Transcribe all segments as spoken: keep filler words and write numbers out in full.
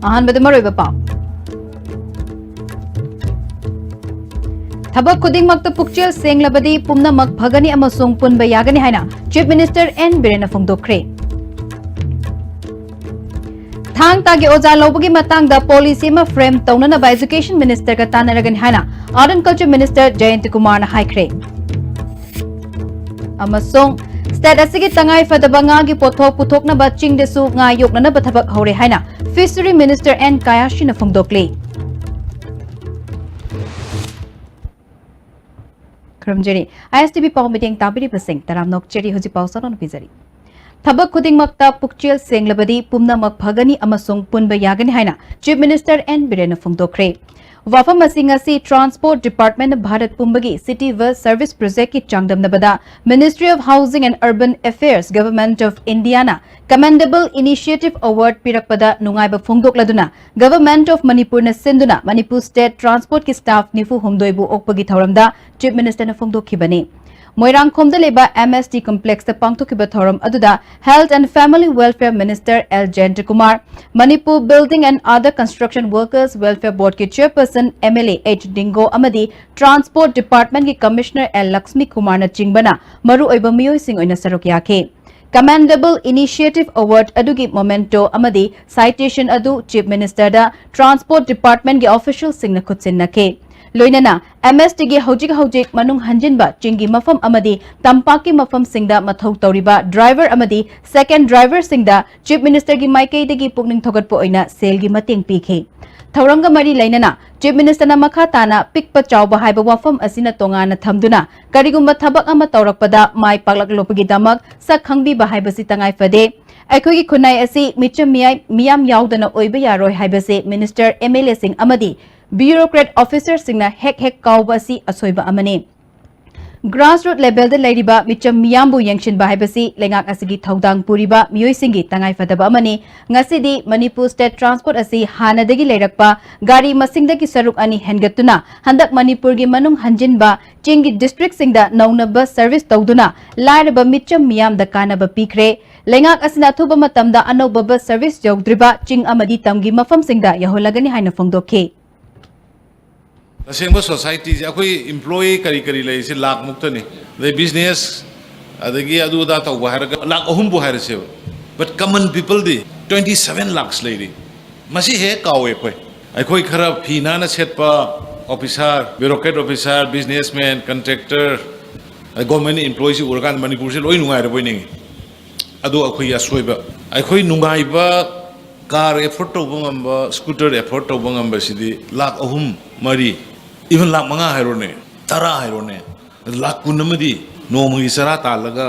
ꯑꯍꯥꯟꯕꯗ ꯃꯔꯨꯑꯣꯏꯕ ꯄꯥꯎ꯫ ꯊꯕꯛ ꯈꯨꯗꯤꯡꯃꯛꯇ ꯄꯨꯛꯆꯦꯜ ꯁꯦꯡꯂꯕꯗꯤ ꯄꯨꯝꯅꯃꯛ ꯐꯒꯅꯤ ꯑꯃꯁꯨꯡ ꯄꯨꯟꯕ ꯌꯥꯒꯅꯤ ꯍꯥꯏꯅ Chief Minister N ꯕꯤꯔꯦꯟꯅ ꯐꯣꯡꯗꯣꯛꯈ꯭ꯔꯦ꯫ ꯊꯥꯡ ꯇꯥꯒꯤ ꯑꯣꯖꯥ ꯂꯧꯕꯒꯤ ꯃꯇꯥꯡꯗ policy ꯑꯃ frame ꯇꯧꯅꯅꯕ Education Ministerꯒ ꯇꯥꯟꯅꯔꯒꯅꯤ ꯍꯥꯏꯅ Art and Culture Minister ꯖꯌꯟꯇ ꯀꯨꯃꯥꯔꯅ ꯍꯥꯏꯈ꯭ꯔꯦ꯫ ꯑꯃꯁꯨꯡ state ꯑꯁꯤꯒꯤ ꯇꯉꯥꯏ ꯐꯗꯕ ꯉꯥꯒꯤ ꯄꯣꯠꯊꯣꯛ ꯄꯨꯊꯣꯛꯅꯕ ꯆꯤꯡꯗꯁꯨ ꯉꯥ ꯌꯣꯛꯅꯅꯕ ꯊꯕꯛ ꯍꯧꯔꯦ ꯍꯥꯏꯅ Fishery Minister ꯑꯦꯟ ꯀꯥꯌꯥꯁꯤꯅ ꯐꯣꯡꯗꯣꯛꯂꯤ꯫ ꯈꯨꯔꯨꯝꯖꯔꯤ꯫ ISTV ꯄꯥꯎ ꯃꯤꯠꯌꯦꯡ ꯇꯥꯕꯤꯔꯤꯕꯁꯤꯡ ꯇꯔꯥꯝꯅ ꯑꯣꯛꯆꯔꯤ꯫ ꯍꯧꯖꯤꯛ ꯄꯥꯎ ꯆꯥꯎꯔꯥꯛꯅ ꯄꯤꯖꯔꯤ꯫ ꯊꯕꯛ ꯈꯨꯗꯤꯡꯃꯛꯇ ꯄꯨꯛꯆꯦꯜ ꯁꯦꯡꯂꯕꯗꯤ ꯄꯨꯝꯅꯃꯛ ꯐꯒꯅꯤ ꯑꯃꯁꯨꯡ ꯄꯨꯟꯕ ꯌꯥꯒꯅꯤ ꯍꯥꯏꯅ Chief Minister ꯑꯦꯟ ꯕꯤꯔꯦꯟꯅ ꯐꯣꯡꯗꯣꯛꯈ꯭ꯔꯦ꯫ ꯋꯥꯐꯝ ꯑꯁꯤ ꯉꯁꯤ Transport Department ꯚꯥꯔꯠ ꯄꯨꯝꯕꯒꯤ City Bus Service Projectꯀꯤ ꯆꯥꯡꯗꯝꯅꯕꯗ Ministry of Housing and Urban Affairs, Government of Indiaꯅ Commendable Initiative Award ꯄꯤꯔꯛꯄꯗ ꯅꯨꯡꯉꯥꯏꯕ ꯐꯣꯡꯗꯣꯛꯂꯗꯨꯅ Government of ꯃꯅꯤꯄꯨꯔꯅ ꯁꯤꯟꯗꯨꯅ ꯃꯅꯤꯄꯨꯔ State Transportꯀꯤ staff ꯅꯤꯐꯨ ꯍꯨꯝꯗꯣꯏꯕꯨ ꯑꯣꯛꯄꯒꯤ ꯊꯧꯔꯝꯗ Chief Ministerꯅ ꯐꯣꯡꯗꯣꯛꯈꯤꯕꯅꯤ꯫ ꯃꯣꯏꯔꯥꯡꯈꯣꯝꯗ ꯂꯩꯕ MST Complexꯇ ꯄꯥꯡꯊꯣꯛꯈꯤꯕ ꯊꯧꯔꯝ ꯑꯗꯨꯗ Health and Family Welfare Minister L Jayantakumar, Manipur Building and Other Construction Workers Welfare Boardꯀꯤ Chairperson MLA ꯑꯩꯆ ꯗꯤꯡꯒꯣ ꯑꯃꯗꯤ Transport Departmentꯀꯤ Commissioner ꯑꯦꯜ ꯂꯛꯁꯃꯤ ꯀꯨꯃꯥꯔꯅ ꯆꯤꯡꯕꯅ ꯃꯔꯨꯑꯣꯏꯕ ꯃꯤꯑꯣꯏꯁꯤꯡ ꯑꯣꯏꯅ ꯁꯔꯨꯛ ꯌꯥꯈꯤ꯫ Commendable Initiative Award ꯑꯗꯨꯒꯤ memento ꯑꯃꯗꯤ citation ꯑꯗꯨ Chief Ministerꯗ Transport Departmentꯀꯤ officialꯁꯤꯡꯅ ꯈꯨꯠꯁꯤꯟꯅꯈꯤ꯫ ꯂꯣꯏꯅꯅ MSTꯒꯤ ꯍꯧꯖꯤꯛ ꯍꯧꯖꯤꯛ ꯃꯅꯨꯡ ꯍꯟꯖꯤꯟꯕ ꯆꯤꯡꯒꯤ ꯃꯐꯝ ꯑꯃꯗꯤ ꯇꯝꯄꯥꯛꯀꯤ ꯃꯐꯝꯁꯤꯡꯗ ꯃꯊꯧ ꯇꯧꯔꯤꯕ driver ꯑꯃꯗꯤ second driverꯁꯤꯡꯗ Chief Ministerꯒꯤ ꯃꯥꯏꯀꯩꯗꯒꯤ ꯄꯨꯛꯅꯤꯡ ꯊꯧꯒꯠꯄ ꯑꯣꯏꯅ ꯁꯦꯜꯒꯤ ꯃꯇꯦꯡ ꯄꯤꯈꯤ꯫ ꯊꯧꯔꯝꯒ ꯃꯔꯤ ꯂꯩꯅꯅ Chief Ministerꯅ ꯃꯈꯥ ꯇꯥꯅ ꯄꯤꯛꯄ ꯆꯥꯎꯕ ꯍꯥꯏꯕ ꯋꯥꯐꯝ ꯑꯁꯤꯅ ꯇꯣꯉꯥꯟꯅ ꯊꯝꯗꯨꯅ ꯀꯔꯤꯒꯨꯝꯕ ꯊꯕꯛ ꯑꯃ ꯇꯧꯔꯛꯄꯗ ꯃꯥꯏ ꯄꯥꯛꯂꯛꯂꯛꯄꯒꯤꯗꯃꯛ ꯁꯛ ꯈꯪꯕꯤꯕ ꯍꯥꯏꯕꯁꯤ ꯇꯉꯥꯏ ꯐꯗꯦ꯫ ꯑꯩꯈꯣꯏꯒꯤ ꯈꯨꯟꯅꯥꯏ ꯑꯁꯤ ꯃꯤꯆꯝ ꯃꯤꯌꯥꯏ-, ꯃꯤꯌꯥꯝ ꯌꯥꯎꯗꯅ ꯑꯣꯏꯕ ꯌꯥꯔꯣꯏ ꯍꯥꯏꯕꯁꯤ Minister, MLAꯁꯤꯡ ꯑꯃꯗꯤ bureaucrat officerꯁꯤꯡꯅ ꯍꯦꯛ ꯍꯦꯛ ꯀꯥꯎꯕ ꯑꯁꯤ ꯑꯁꯣꯏꯕ ꯑꯃꯅꯤ꯫ Grassroot levelꯗ ꯂꯩꯔꯤꯕ ꯃꯤꯆꯝ ꯃꯤꯌꯥꯝꯕꯨ ꯌꯦꯡꯁꯤꯟꯕ ꯍꯥꯏꯕꯁꯤ ꯂꯩꯉꯥꯛ ꯑꯁꯤꯒꯤ ꯊꯧꯗꯥꯡ ꯄꯨꯔꯤꯕ ꯃꯤꯑꯣꯏꯁꯤꯡꯒꯤ ꯇꯉꯥꯏꯐꯗꯕ ꯑꯃꯅꯤ꯫ ꯉꯁꯤꯗꯤ ꯃꯅꯤꯄꯨꯔ state transport ꯑꯁꯤ ꯍꯥꯟꯅꯗꯒꯤ ꯂꯩꯔꯛꯄ ꯒꯥꯔꯤ ꯃꯁꯤꯡꯗꯒꯤ ꯁꯔꯨꯛ ꯑꯅꯤ ꯍꯦꯟꯒꯠꯇꯨꯅ ꯍꯟꯗꯛ ꯃꯅꯤꯄꯨꯔꯒꯤ ꯃꯅꯨꯡ ꯍꯟꯖꯤꯟꯕ ꯆꯤꯡꯒꯤ districtꯁꯤꯡꯗ ꯅꯧꯅ bus service ꯇꯧꯗꯨꯅ ꯂꯥꯏꯔꯕ ꯃꯤꯆꯝ ꯃꯤꯌꯥꯝꯗ ꯀꯥꯟꯅꯕ ꯄꯤꯈ꯭ꯔꯦ꯫ ꯂꯩꯉꯥꯛ ꯑꯁꯤꯅ ꯑꯊꯨꯕ ꯃꯇꯝꯗ ꯑꯅꯧꯕ bus service ꯌꯧꯗ꯭ꯔꯤꯕ ꯆꯤꯡ ꯑꯃꯗꯤ ꯇꯝꯒꯤ ꯃꯐꯝꯁꯤꯡꯗ ꯌꯧꯍꯜꯂꯒꯅꯤ ꯍꯥꯏꯅ ꯐꯣꯡꯗꯣꯛꯈꯤ꯫ ꯇꯁꯦꯡꯕ societyꯁꯦ ꯑꯩꯈꯣꯏ employee ꯀꯔꯤ ꯀꯔꯤ ꯂꯩꯔꯤꯁꯦ ꯂꯥꯛ ꯃꯨꯛꯇꯅꯤ꯫ ꯑꯗꯩ business, ꯑꯗꯒꯤ ꯑꯗꯨ ꯑꯗꯥ ꯇꯧꯕ ꯍꯥꯏꯔꯒ ꯂꯥꯛ ꯑꯍꯨꯝꯕꯨ ꯍꯥꯏꯔꯁꯦꯕ꯫ But common peopleꯗꯤ twenty seven lakhs ꯂꯩꯔꯤ꯫ ꯃꯁꯤ ꯍꯦꯛ ꯀꯥꯎꯋꯦ ꯑꯩꯈꯣꯏ꯫ ꯑꯩꯈꯣꯏ ꯈꯔ ꯐꯤ ꯅꯥꯟꯅ ꯁꯦꯠꯄ officer, bureaucrat officer, businessman, contractor, ꯑꯗꯩ government employeeꯁꯤ ꯎꯔꯀꯥꯟꯗ ꯃꯅꯤꯄꯨꯔꯁꯦ ꯂꯣꯏ ꯅꯨꯡꯉꯥꯏꯔꯕꯣꯏ ꯅꯤꯡꯉꯤ꯫ ꯑꯗꯣ ꯑꯩꯈꯣꯏꯒꯤ ꯑꯁꯣꯏꯕ꯫ ꯑꯩꯈꯣꯏ ꯅꯨꯡꯉꯥꯏꯕ car afford ꯇꯧꯕ ꯉꯝꯕ, scooter afford ꯇꯧꯕ ꯉꯝꯕꯁꯤꯗꯤ ꯂꯥꯛ ꯑꯍꯨꯝ, ꯃꯔꯤ, even ꯂꯥꯛ ꯃꯉꯥ ꯍꯥꯏꯔꯣꯅꯦ, ꯇꯔꯥ ꯍꯥꯏꯔꯣꯅꯦ, ꯂꯥꯛ ꯀꯨꯟ ꯑꯃꯗꯤ ꯅꯣꯡꯃꯒꯤ ꯆꯔꯥ ꯇꯥꯜꯂꯒ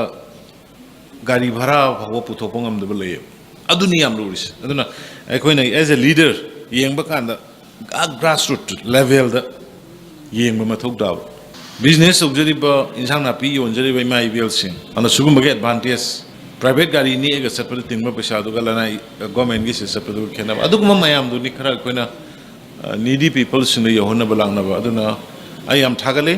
ꯒꯥꯔꯤ ꯚꯔꯥ ꯐꯥꯎꯕ ꯄꯨꯊꯣꯛꯄ ꯉꯝꯗꯕ ꯂꯩꯌꯦꯕ꯫ ꯑꯗꯨꯅꯤ ꯌꯥꯝ ꯂꯨꯔꯤꯁꯦ꯫ ꯑꯗꯨꯅ ꯑꯩꯈꯣꯏꯅ as a leader ꯌꯦꯡꯕ ꯀꯥꯟꯗ ꯑꯥ grassroot levelꯗ ꯌꯦꯡꯕ ꯃꯊꯧ ꯇꯥꯕ꯫ Business ꯇꯧꯖꯔꯤꯕ, ꯏꯟꯁꯥꯡ ꯅꯥꯄꯤ ꯌꯣꯟꯖꯔꯤꯕ ꯏꯃꯥ ꯏꯕꯦꯜꯁꯤꯡ ꯑꯗꯨꯅ ꯁꯤꯒꯨꯝꯕꯒꯤ advantage, private ꯒꯥꯔꯤ ꯅꯦꯛꯑꯒ ꯆꯠꯄꯗ ꯇꯤꯡꯕ ꯄꯩꯁꯥꯗꯨꯒ ꯂꯅꯥꯏ governmentꯒꯤꯁꯤ ꯆꯠꯄꯗꯨꯒ ꯈꯦꯠꯅꯕ꯫ ꯑꯗꯨꯒꯨꯝꯕ ꯃꯌꯥꯝꯗꯨꯅꯤ ꯈꯔ ꯑꯩꯈꯣꯏꯅ needy peopleꯁꯤꯡꯗ ꯌꯧꯍꯟꯅꯕ ꯂꯥꯛꯅꯕ꯫ ꯑꯗꯨꯅ ꯑꯩ ꯌꯥꯝ ꯊꯥꯒꯠꯂꯤ꯫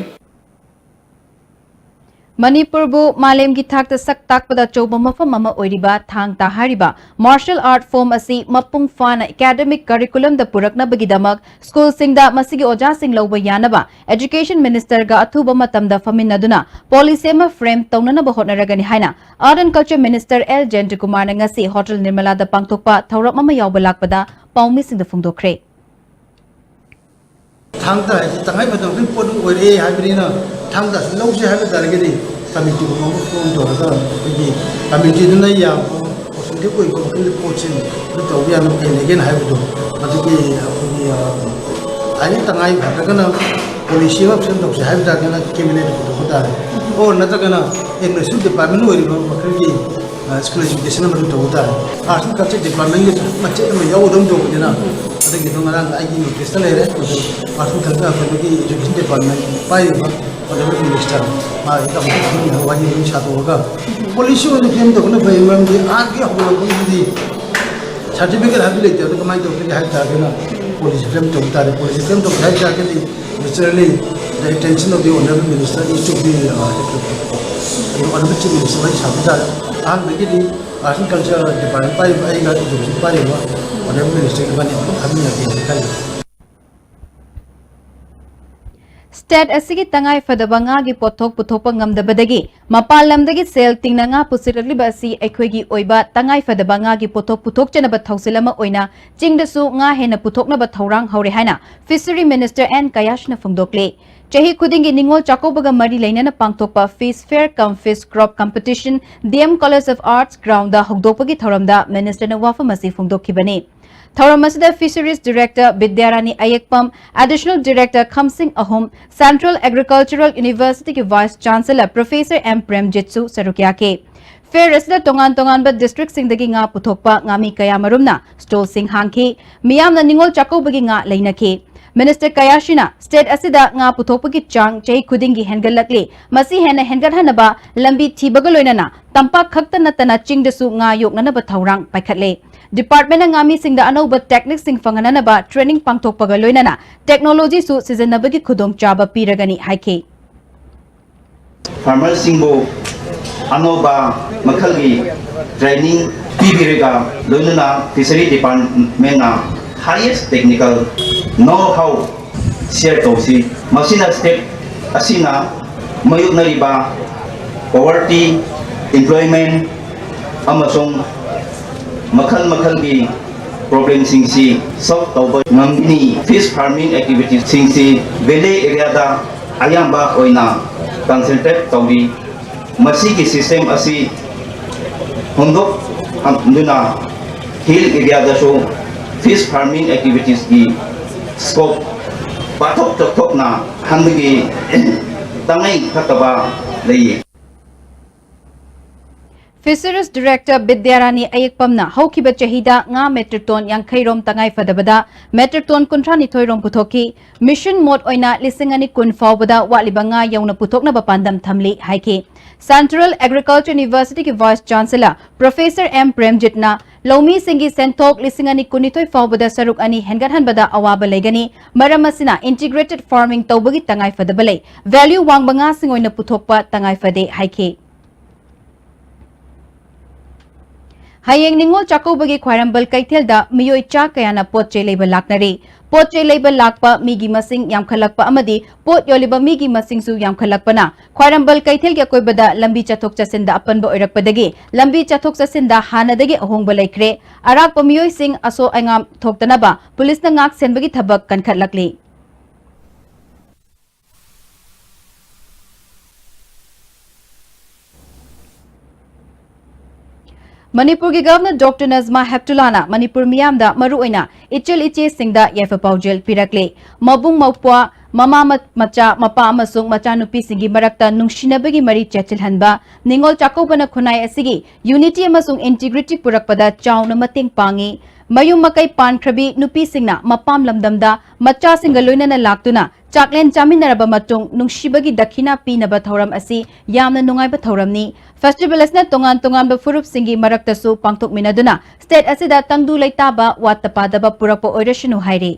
ꯃꯅꯤꯄꯨꯔꯕꯨ ꯃꯥꯂꯦꯝꯒꯤ ꯊꯥꯛꯇ ꯁꯛ ꯇꯥꯛꯄꯗ ꯑꯆꯧꯕ ꯃꯐꯝ ꯑꯃ ꯑꯣꯏꯔꯤꯕ ꯊꯥꯡ ꯇꯥ ꯍꯥꯏꯔꯤꯕ martial art form ꯑꯁꯤ ꯃꯄꯨꯡ ꯐꯥꯅ academic curriculumꯗ ꯄꯨꯔꯛꯅꯕꯒꯤꯗꯃꯛ schoolꯁꯤꯡꯗ ꯃꯁꯤꯒꯤ ꯑꯣꯖꯥꯁꯤꯡ ꯂꯧꯕ ꯌꯥꯅꯕ education ministerꯒ ꯑꯊꯨꯕ ꯃꯇꯝꯗ ꯐꯝꯃꯤꯟꯅꯗꯨꯅ policy ꯑꯃ frame ꯇꯧꯅꯅꯕ ꯍꯣꯠꯅꯔꯒꯅꯤ ꯍꯥꯏꯅ Art and Culture Minister L ꯖꯌꯟꯇꯀꯨꯃꯥꯔꯅ ꯉꯁꯤ Hotel Nirmalaꯗ ꯄꯥꯡꯊꯣꯛꯄ ꯊꯧꯔꯝ ꯑꯃ ꯌꯥꯎꯕ ꯂꯥꯛꯄꯗ ꯄꯥꯎꯃꯤꯁꯤꯡꯗ ꯐꯣꯡꯗꯣꯛꯈ꯭ꯔꯦ꯫ ꯊꯥꯡ ꯇꯥ ꯍꯥꯏꯁꯤ ꯇꯉꯥꯏ ꯐꯗꯕ ꯑꯗꯨꯝ ꯄꯣꯠ ꯑꯃ ꯑꯣꯏꯔꯛꯑꯦ ꯍꯥꯏꯕꯅꯤꯅ ꯊꯥꯡ ꯇꯥꯁꯤ ꯂꯧꯁꯤ ꯍꯥꯏꯕ ꯇꯥꯔꯒꯗꯤ committeeꯒꯨꯝꯕ ꯑꯃ form ꯇꯧꯔꯒ ꯑꯩꯈꯣꯏꯒꯤ committeeꯗꯨꯅ ꯌꯥꯕ positive ꯑꯣꯏꯕ ꯃꯈꯜꯒꯤ ꯄꯣꯠꯁꯤꯡ ꯑꯗꯨ ꯇꯧꯕ ꯌꯥꯅꯕ ꯀꯩ ꯂꯩꯒꯦꯅ ꯍꯥꯏꯕꯗꯣ ꯑꯗꯨꯒꯤ ꯑꯩꯈꯣꯏꯒꯤ ꯍꯥꯏꯗꯤ ꯇꯉꯥꯏ ꯐꯗ꯭ꯔꯒꯅ policy ꯑꯃ frame ꯇꯧꯁꯤ ꯍꯥꯏꯕ ꯇꯥꯔꯒꯅ cabinetꯇ ꯄꯨꯊꯣꯛꯄ ꯇꯥꯔꯦ꯫ Or ꯅꯠꯇ꯭ꯔꯒꯅ administrative department ꯑꯣꯏꯔꯤꯕ ꯃꯈꯜꯒꯤ school education ꯑꯃ ꯑꯗꯨꯝ ꯇꯧꯕ ꯇꯥꯔꯦ꯫ Arts and Culture departmentꯒꯤꯁꯨ ꯃꯆꯦꯠ ꯑꯃ ꯌꯥꯎꯒꯗꯧ ꯇꯧꯕꯅꯤꯅ ꯑꯗꯨꯒꯤꯗꯣ ꯉꯔꯥꯡ ꯑꯩꯒꯤ noticeꯇ ꯂꯩꯔꯦ꯫ Arts and Culture ꯑꯩꯈꯣꯏꯒꯤ education department ꯄꯥꯏꯔꯤꯕ ꯑꯣꯅꯔꯦꯕꯜ ꯃꯤꯅꯤꯁꯇꯔ ꯃꯥꯒꯤ ꯇꯧꯕꯗ ꯋꯥꯔꯤ ꯑꯗꯨꯝ ꯁꯥꯗꯣꯛꯑꯒ ꯄꯣꯂꯤꯁꯤ ꯑꯣꯏꯅ ꯐ꯭ꯔꯦꯝ ꯇꯧꯕꯅ ꯐꯩ꯫ ꯃꯔꯝꯗꯤ ꯑꯥꯔꯠꯀꯤ ꯍꯧꯒꯠꯂꯛꯄꯒꯤꯗꯤ ꯁꯥꯔꯇꯤꯐꯤꯀꯦꯠ ꯍꯥꯏꯕ ꯂꯩꯇꯦ꯫ ꯑꯗꯨ ꯀꯃꯥꯏꯅ ꯇꯧꯒꯦ ꯍꯥꯏ ꯇꯥꯔꯒꯅ ꯄꯣꯂꯤꯁꯤ ꯐ꯭ꯔꯦꯝ ꯇꯧꯕ ꯇꯥꯔꯦ꯫ ꯄꯣꯂꯤꯁꯤ ꯐ꯭ꯔꯦꯝ ꯇꯧꯒꯦ ꯍꯥꯏ ꯇꯥꯔꯒꯗꯤ naturally the attention of the honourable minister is to be, uh, ꯑꯗꯨ ꯑꯣꯅꯔꯦꯕꯜ ꯆꯤꯐ ꯃꯤꯅꯤꯁꯇꯔ ꯋꯥꯔꯤ ꯁꯥꯕ ꯇꯥꯔꯦ꯫ ꯑꯍꯥꯟꯕꯒꯤꯗꯤ ꯑꯥꯔꯠ ꯑꯦꯟ ꯀꯜꯆꯔ ꯗꯤꯄꯥꯔꯠꯃꯦꯟ ꯄꯥꯏꯔꯤꯕ ꯑꯩꯒ ꯏꯟꯗꯣꯝꯆꯥ ꯄꯥꯏꯔꯤꯕ ꯑꯣꯅꯔꯦꯕꯜ ꯃꯤꯅꯤꯁꯇꯔ ꯏꯕꯥꯅꯤ ꯑꯃꯨꯛ ꯍꯥꯏꯃꯤꯟꯅꯒꯦ ꯍꯥꯏꯅ ꯈꯜꯂꯤ꯫ ꯁ꯭ꯇꯦꯠ ꯑꯁꯤꯒꯤ ꯇꯉꯥꯏꯐꯗꯕ ꯉꯥꯒꯤ ꯄꯣꯠꯊꯣꯛ ꯄꯨꯊꯣꯛꯄ ꯉꯝꯗꯕꯗꯒꯤ ꯃꯄꯥꯟ ꯂꯝꯗꯒꯤ ꯁꯦꯜ ꯇꯤꯡꯅ ꯉꯥ ꯄꯨꯁꯤꯜꯂꯛꯂꯤꯕ ꯑꯁꯤ ꯑꯩꯈꯣꯏꯒꯤ ꯑꯣꯏꯕ ꯇꯉꯥꯏꯐꯗꯕ ꯉꯥꯒꯤ ꯄꯣꯠꯊꯣꯛ ꯄꯨꯊꯣꯛꯆꯅꯕ ꯊꯧꯁꯤꯜ ꯑꯃ ꯑꯣꯏꯅ ꯆꯤꯡꯗꯁꯨ ꯉꯥ ꯍꯦꯟꯅ ꯄꯨꯊꯣꯛꯅꯕ ꯊꯧꯔꯥꯡ ꯍꯧꯔꯦ ꯍꯥꯏꯅ ꯐꯤꯁꯔꯤ ꯃꯤꯅꯤꯁꯇꯔ ꯑꯦꯟ ꯀꯌꯥꯁꯅ ꯐꯣꯡꯗꯣꯛꯂꯤ꯫ ꯆꯍꯤ ꯈꯨꯗꯤꯡꯒꯤ ꯅꯤꯉꯣꯜ ꯆꯥꯛꯀꯧꯕꯒ ꯃꯔꯤ ꯂꯩꯅꯅ ꯄꯥꯡꯊꯣꯛꯄ fish fair cum fish crop competition D M college of arts ꯒ꯭ꯔꯥꯎꯟꯗ ꯍꯧꯗꯣꯛꯄꯒꯤ ꯊꯧꯔꯝꯗ ꯃꯤꯅꯤꯁꯇꯔꯅ ꯋꯥꯐꯝ ꯑꯁꯤ ꯐꯣꯡꯗꯣꯛꯈꯤꯕꯅꯤ꯫ ꯊꯧꯔꯝ ꯑꯁꯤꯗ ꯐꯤꯁꯔꯤꯁ ꯗꯤꯔꯦꯛꯇꯔ ꯕꯤꯗ꯭ꯌꯥꯔꯥꯅꯤ ꯑꯌꯦꯛꯄꯝ, ꯑꯦꯗꯤꯁꯅꯦꯜ ꯗꯤꯔꯦꯛꯇꯔ ꯈꯝꯁꯤꯡ ꯑꯍꯨꯝ, ꯁꯦꯟꯇ꯭ꯔꯦꯜ ꯑꯦꯒ꯭ꯔꯤꯀꯜꯆꯔꯦꯜ ꯌꯨꯅꯤꯚꯔꯁꯤꯇꯤꯒꯤ ꯚꯥꯏꯁ ꯆꯥꯟꯁꯦꯂꯔ ꯄ꯭ꯔꯣꯐꯦꯁꯔ ꯑꯦꯝ ꯄ꯭ꯔꯦꯝꯖꯤꯠꯁꯨ ꯁꯔꯨꯛ ꯌꯥꯈꯤ꯫ ꯐꯦꯌꯔ ꯑꯁꯤꯗ ꯇꯣꯉꯥꯟ ꯇꯣꯉꯥꯟꯕ ꯗꯤꯁꯇ꯭ꯔꯤꯛꯁꯤꯡꯗꯒꯤ ꯉꯥ ꯄꯨꯊꯣꯛꯄ ꯉꯥꯃꯤ ꯀꯌꯥꯃꯔꯨꯝꯅ ꯁ꯭ꯇꯣꯜꯁꯤꯡ ꯍꯥꯡꯈꯤ꯫ ꯃꯤꯌꯥꯝꯅ ꯅꯤꯉꯣꯜ ꯆꯥꯛꯀꯧꯕꯒꯤ ꯉꯥ ꯂꯩꯅꯈꯤ꯫ ꯃꯤꯅꯤꯁꯇꯔ ꯀꯌꯥꯁꯤꯅ ꯁ꯭ꯇꯦꯠ ꯑꯁꯤꯗ ꯉꯥ ꯄꯨꯊꯣꯛꯄꯒꯤ ꯆꯥꯡ ꯆꯍꯤ ꯈꯨꯗꯤꯡꯒꯤ ꯍꯦꯟꯒꯠꯂꯛꯂꯤ꯫ ꯃꯁꯤ ꯍꯦꯟꯅ ꯍꯦꯟꯒꯠꯍꯟꯅꯕ ꯂꯝꯕꯤ ꯊꯤꯕꯒ ꯂꯣꯏꯅꯅ ꯇꯝꯄꯥꯛ ꯈꯛꯇ ꯅꯠꯇꯅ ꯆꯤꯡꯗꯁꯨ ꯉꯥ ꯌꯣꯛꯅꯅꯕ ꯊꯧꯔꯥꯡ ꯄꯥꯏꯈꯠꯂꯦ꯫ ꯗꯤꯄꯥꯔꯠꯃꯦꯟꯠꯅ ꯉꯥꯃꯤꯁꯤꯡꯗ ꯑꯅꯧꯕ ꯇꯦꯛꯅꯤꯛꯁꯤꯡ ꯐꯪꯍꯟꯅꯅꯕ ꯇ꯭ꯔꯦꯅꯤꯡ ꯄꯥꯡꯊꯣꯛꯄꯒ ꯂꯣꯏꯅꯅ ꯇꯦꯛꯅꯣꯂꯣꯖꯤꯁꯨ ꯁꯤꯖꯤꯟꯅꯕꯒꯤ ꯈꯨꯗꯣꯡꯆꯥꯕ ꯄꯤꯔꯒꯅꯤ ꯍꯥꯏꯈꯤ꯫ ꯐꯥꯔꯃꯔꯁꯤꯡꯕꯨ ꯑꯅꯧꯕ ꯃꯈꯜꯒꯤ ꯇ꯭ꯔꯦꯅꯤꯡ ꯄꯤꯕꯤꯔꯒ ꯂꯣꯏꯅꯅ ꯐꯤꯁꯔꯤ ꯗꯤꯄꯥꯔꯠꯃꯦꯟꯅ ꯍꯥꯏꯌꯦꯁ ꯇꯦꯛꯅꯤꯀꯦꯜ ꯅꯣ ꯍꯥꯎ ꯁꯤꯌꯔ ꯇꯧꯁꯤ꯫ ꯃꯁꯤꯅ ꯁ꯭ꯇꯦꯠ ꯑꯁꯤꯅ ꯃꯥꯌꯣꯛꯅꯔꯤꯕ ꯄꯣꯕꯔꯇꯤ, ꯑꯦꯝꯄ꯭ꯂꯣꯏꯃꯦꯟ ꯑꯃꯁꯨꯡ ꯃꯈꯜ ꯃꯈꯜꯒꯤ ꯄ꯭ꯔꯣꯕ꯭ꯂꯦꯝꯁꯤꯡꯁꯤ ꯁꯣꯜꯕ ꯇꯧꯕ ꯉꯝꯒꯅꯤ꯫ ꯐꯤꯁ ꯐꯥꯔꯃꯤꯡ ꯑꯦꯛꯇꯤꯚꯤꯇꯤꯁꯁꯤꯡꯁꯤ ꯚꯦꯂꯤ ꯑꯦꯔꯤꯌꯥꯗ ꯑꯌꯥꯝꯕ ꯑꯣꯏꯅ ꯀꯟꯁꯦꯟꯇ꯭ꯔꯦꯠ ꯇꯧꯔꯤ꯫ ꯃꯁꯤꯒꯤ ꯁꯤꯁꯇꯦꯝ ꯑꯁꯤ ꯍꯣꯡꯗꯣꯛꯍꯟꯗꯨꯅ ꯍꯤꯜ ꯑꯦꯔꯤꯌꯥꯗꯁꯨ ꯐꯤꯁ ꯐꯥꯔꯃꯤꯡ ꯑꯦꯛꯇꯤꯚꯤꯇꯤꯁꯀꯤ ꯁ꯭ꯀꯣꯞ ꯄꯥꯛꯊꯣꯛ ꯆꯥꯎꯊꯣꯛꯅ ꯍꯟꯕꯒꯤ ꯇꯉꯥꯏ ꯐꯗꯕ ꯂꯩꯌꯦ꯫ Fisheries Director ꯕꯤꯗ꯭ꯌꯥꯔꯥꯅꯤ ꯑꯌꯦꯛꯄꯝꯅ ꯍꯧꯈꯤꯕ ꯆꯍꯤꯗ ꯉꯥ metric ton ꯌꯥꯡꯈꯩ ꯔꯣꯝ ꯇꯉꯥꯏ ꯐꯗꯕꯗ metric ton ꯀꯨꯟꯊ꯭ꯔꯥ ꯅꯤꯊꯣꯏ ꯔꯣꯝ ꯄꯨꯊꯣꯛꯈꯤ꯫ Mission mode ꯑꯣꯏꯅ ꯂꯤꯁꯤꯡ ꯑꯅꯤ ꯀꯨꯟ ꯐꯥꯎꯕꯗ ꯋꯥꯠꯂꯤꯕ ꯉꯥ ꯌꯧꯅ ꯄꯨꯊꯣꯛꯅꯕ ꯄꯥꯟꯗꯝ ꯊꯝꯂꯤ ꯍꯥꯏꯈꯤ꯫ Central Agriculture University ꯒꯤ Vice Chancellor Professor ꯑꯦꯝ ꯄ꯭ꯔꯦꯝꯖꯤꯠꯅ ꯂꯧꯃꯤꯁꯤꯡꯒꯤ ꯁꯦꯟꯊꯣꯛ ꯂꯤꯁꯤꯡ ꯑꯅꯤ ꯀꯨꯟꯅꯤꯊꯣꯏ ꯐꯥꯎꯕꯗ ꯁꯔꯨꯛ ꯑꯅꯤ ꯍꯦꯟꯒꯠꯍꯟꯕꯗ ꯑꯋꯥꯕ ꯂꯩꯒꯅꯤ꯫ ꯃꯔꯝ ꯑꯁꯤꯅ integrated farming ꯇꯧꯕꯒꯤ ꯇꯉꯥꯏ ꯐꯗꯕ ꯂꯩ꯫ Value ꯋꯥꯡꯕ ꯉꯥꯁꯤꯡ ꯑꯣꯏꯅ ꯄꯨꯊꯣꯛꯄ ꯇꯉꯥꯏ ꯐꯗꯦ ꯍꯥꯏꯈꯤ꯫ ꯍꯌꯦꯡ ꯅꯤꯉꯣꯜ ꯆꯥꯛꯀꯧꯕꯒꯤ ꯈ꯭ꯋꯥꯏꯔꯝꯕꯟ ꯀꯩꯊꯦꯜꯗ ꯃꯤꯑꯣꯏ ꯆꯥ ꯀꯌꯥꯅ ꯄꯣꯠ ꯆꯩ ꯂꯩꯕ ꯂꯥꯛꯅꯔꯤ꯫ ꯄꯣꯠ ꯆꯩ ꯂꯩꯕ ꯂꯥꯛꯄ ꯃꯤꯒꯤ ꯃꯁꯤꯡ ꯌꯥꯝꯈꯠꯂꯛꯄ ꯑꯃꯗꯤ ꯄꯣꯠ ꯌꯣꯜꯂꯤꯕ ꯃꯤꯒꯤ ꯃꯁꯤꯡꯁꯨ ꯌꯥꯝꯈꯠꯂꯛꯄꯅ ꯈ꯭ꯋꯥꯏꯔꯝꯕꯟ ꯀꯩꯊꯦꯜꯒꯤ ꯑꯀꯣꯏꯕꯗ ꯂꯝꯕꯤ ꯆꯠꯊꯣꯛ ꯆꯠꯁꯤꯟꯗ ꯑꯄꯟꯕ ꯑꯣꯏꯔꯛꯄꯗꯒꯤ ꯂꯝꯕꯤ ꯆꯠꯊꯣꯛ ꯆꯠꯁꯤꯟꯗ ꯍꯥꯟꯅꯗꯒꯤ ꯑꯍꯣꯡꯕ ꯂꯩꯈ꯭ꯔꯦ꯫ ꯑꯔꯥꯛꯄ ꯃꯤꯑꯣꯏꯁꯤꯡ ꯑꯁꯣꯛ ꯑꯉꯥꯝ ꯊꯣꯛꯇꯅꯕ ꯄꯨꯂꯤꯁꯅ ꯉꯥꯛ ꯁꯦꯟꯕꯒꯤ ꯊꯕꯛ ꯀꯟꯈꯠꯂꯛꯂꯤ꯫ ꯃꯅꯤꯄꯨꯔꯒꯤ Governor Doctor ꯅꯖꯃꯥ ꯍꯦꯞꯇꯨꯂꯥꯅ ꯃꯅꯤꯄꯨꯔ ꯃꯤꯌꯥꯝꯗ, ꯃꯔꯨꯑꯣꯏꯅ ꯏꯆꯜ ꯏꯆꯦꯁꯤꯡꯗ ꯌꯥꯏꯐ ꯄꯥꯎꯖꯦꯜ ꯄꯤꯔꯛꯂꯤ꯫ ꯃꯕꯨꯡ ꯃꯧꯄ꯭ꯋꯥ, ꯃꯃꯥ ꯃ-, ꯃꯆꯥ, ꯃꯄꯥ ꯑꯃꯁꯨꯡ ꯃꯆꯥꯅꯨꯄꯤꯁꯤꯡꯒꯤ ꯃꯔꯛꯇ ꯅꯨꯡꯁꯤꯅꯕꯒꯤ ꯃꯔꯤ ꯆꯦꯠꯁꯤꯜꯍꯟꯕ ꯅꯤꯉꯣꯜ ꯆꯥꯛꯀꯧꯕꯅ ꯈꯨꯟꯅꯥꯏ ꯑꯁꯤꯒꯤ unity ꯑꯃꯁꯨꯡ integrity ꯄꯨꯔꯛꯄꯗ ꯆꯥꯎꯅ ꯃꯇꯦꯡ ꯄꯥꯡꯏ꯫ ꯃꯌꯨꯝ ꯃꯀꯩ ꯄꯥꯟꯈ꯭ꯔꯕꯤ ꯅꯨꯄꯤꯁꯤꯡꯅ ꯃꯄꯥꯝ ꯂꯝꯗꯝꯗ ꯃꯆꯥꯁꯤꯡꯒ ꯂꯣꯏꯅꯅ ꯂꯥꯛꯇꯨꯅ ꯆꯥꯛꯂꯦꯟ ꯆꯥꯃꯤꯟꯅꯔꯕ ꯃꯇꯨꯡ ꯅꯨꯡꯁꯤꯕꯒꯤ ꯗꯈꯤꯅꯥ ꯄꯤꯅꯕ ꯊꯧꯔꯝ ꯑꯁꯤ ꯌꯥꯝꯅ ꯅꯨꯡꯉꯥꯏꯕ ꯊꯧꯔꯝꯅꯤ꯫ Festival ꯑꯁꯤꯅ ꯇꯣꯉꯥꯟ ꯇꯣꯉꯥꯟꯕ ꯐꯨꯔꯨꯞꯁꯤꯡꯒꯤ ꯃꯔꯛꯇꯁꯨ ꯄꯥꯡꯊꯣꯛꯃꯤꯟꯅꯗꯨꯅ state ꯑꯁꯤꯗ ꯇꯪꯗꯨ ꯂꯩꯇꯥꯕ, ꯋꯥꯠꯇ ꯄꯥꯗꯕ ꯄꯨꯔꯛꯄ ꯑꯣꯏꯔꯁꯅꯨ ꯍꯥꯏꯔꯤ꯫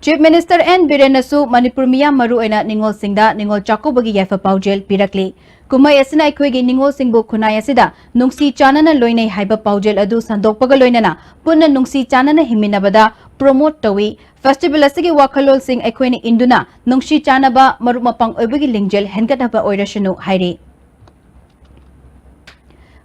Chief Minister ꯑꯦꯟ ꯕꯤꯔꯦꯟꯅꯁꯨ ꯃꯅꯤꯄꯨꯔ ꯃꯤꯌꯥꯝ, ꯃꯔꯨꯑꯣꯏꯅ ꯅꯤꯉꯣꯜꯁꯤꯡꯗ ꯅꯤꯉꯣꯜ ꯆꯥꯛꯀꯧꯕꯒꯤ ꯌꯥꯏꯐ ꯄꯥꯎꯖꯦꯜ ꯄꯤꯔꯛꯂꯤ꯫ ꯀꯨꯝꯍꯩ ꯑꯁꯤꯅ ꯑꯩꯈꯣꯏꯒꯤ ꯅꯤꯉꯣꯜꯁꯤꯡꯕꯨ ꯈꯨꯟꯅꯥꯏ ꯑꯁꯤꯗ ꯅꯨꯡꯁꯤ ꯆꯥꯟꯅꯅ ꯂꯣꯏꯅꯩ ꯍꯥꯏꯕ ꯄꯥꯎꯖꯦꯜ ꯑꯗꯨ ꯁꯟꯗꯣꯛꯄꯒ ꯂꯣꯏꯅꯅ ꯄꯨꯟꯅ ꯅꯨꯡꯁꯤ ꯆꯥꯟꯅꯅ ꯍꯤꯡꯃꯤꯟꯅꯕꯗ promote ꯇꯧꯏ꯫ Festival ꯑꯁꯤꯒꯤ ꯋꯥꯈꯜꯂꯣꯟꯁꯤꯡ ꯑꯩꯈꯣꯏꯅ ꯏꯟꯗꯨꯅ ꯅꯨꯡꯁꯤ ꯆꯥꯟꯅꯕ, ꯃꯔꯨꯞ ꯃꯄꯥꯡ ꯑꯣꯏꯕꯒꯤ ꯂꯤꯡꯖꯦꯜ ꯍꯦꯟꯒꯠꯍꯟꯕ ꯑꯣꯏꯔꯁꯅꯨ ꯍꯥꯏꯔꯤ꯫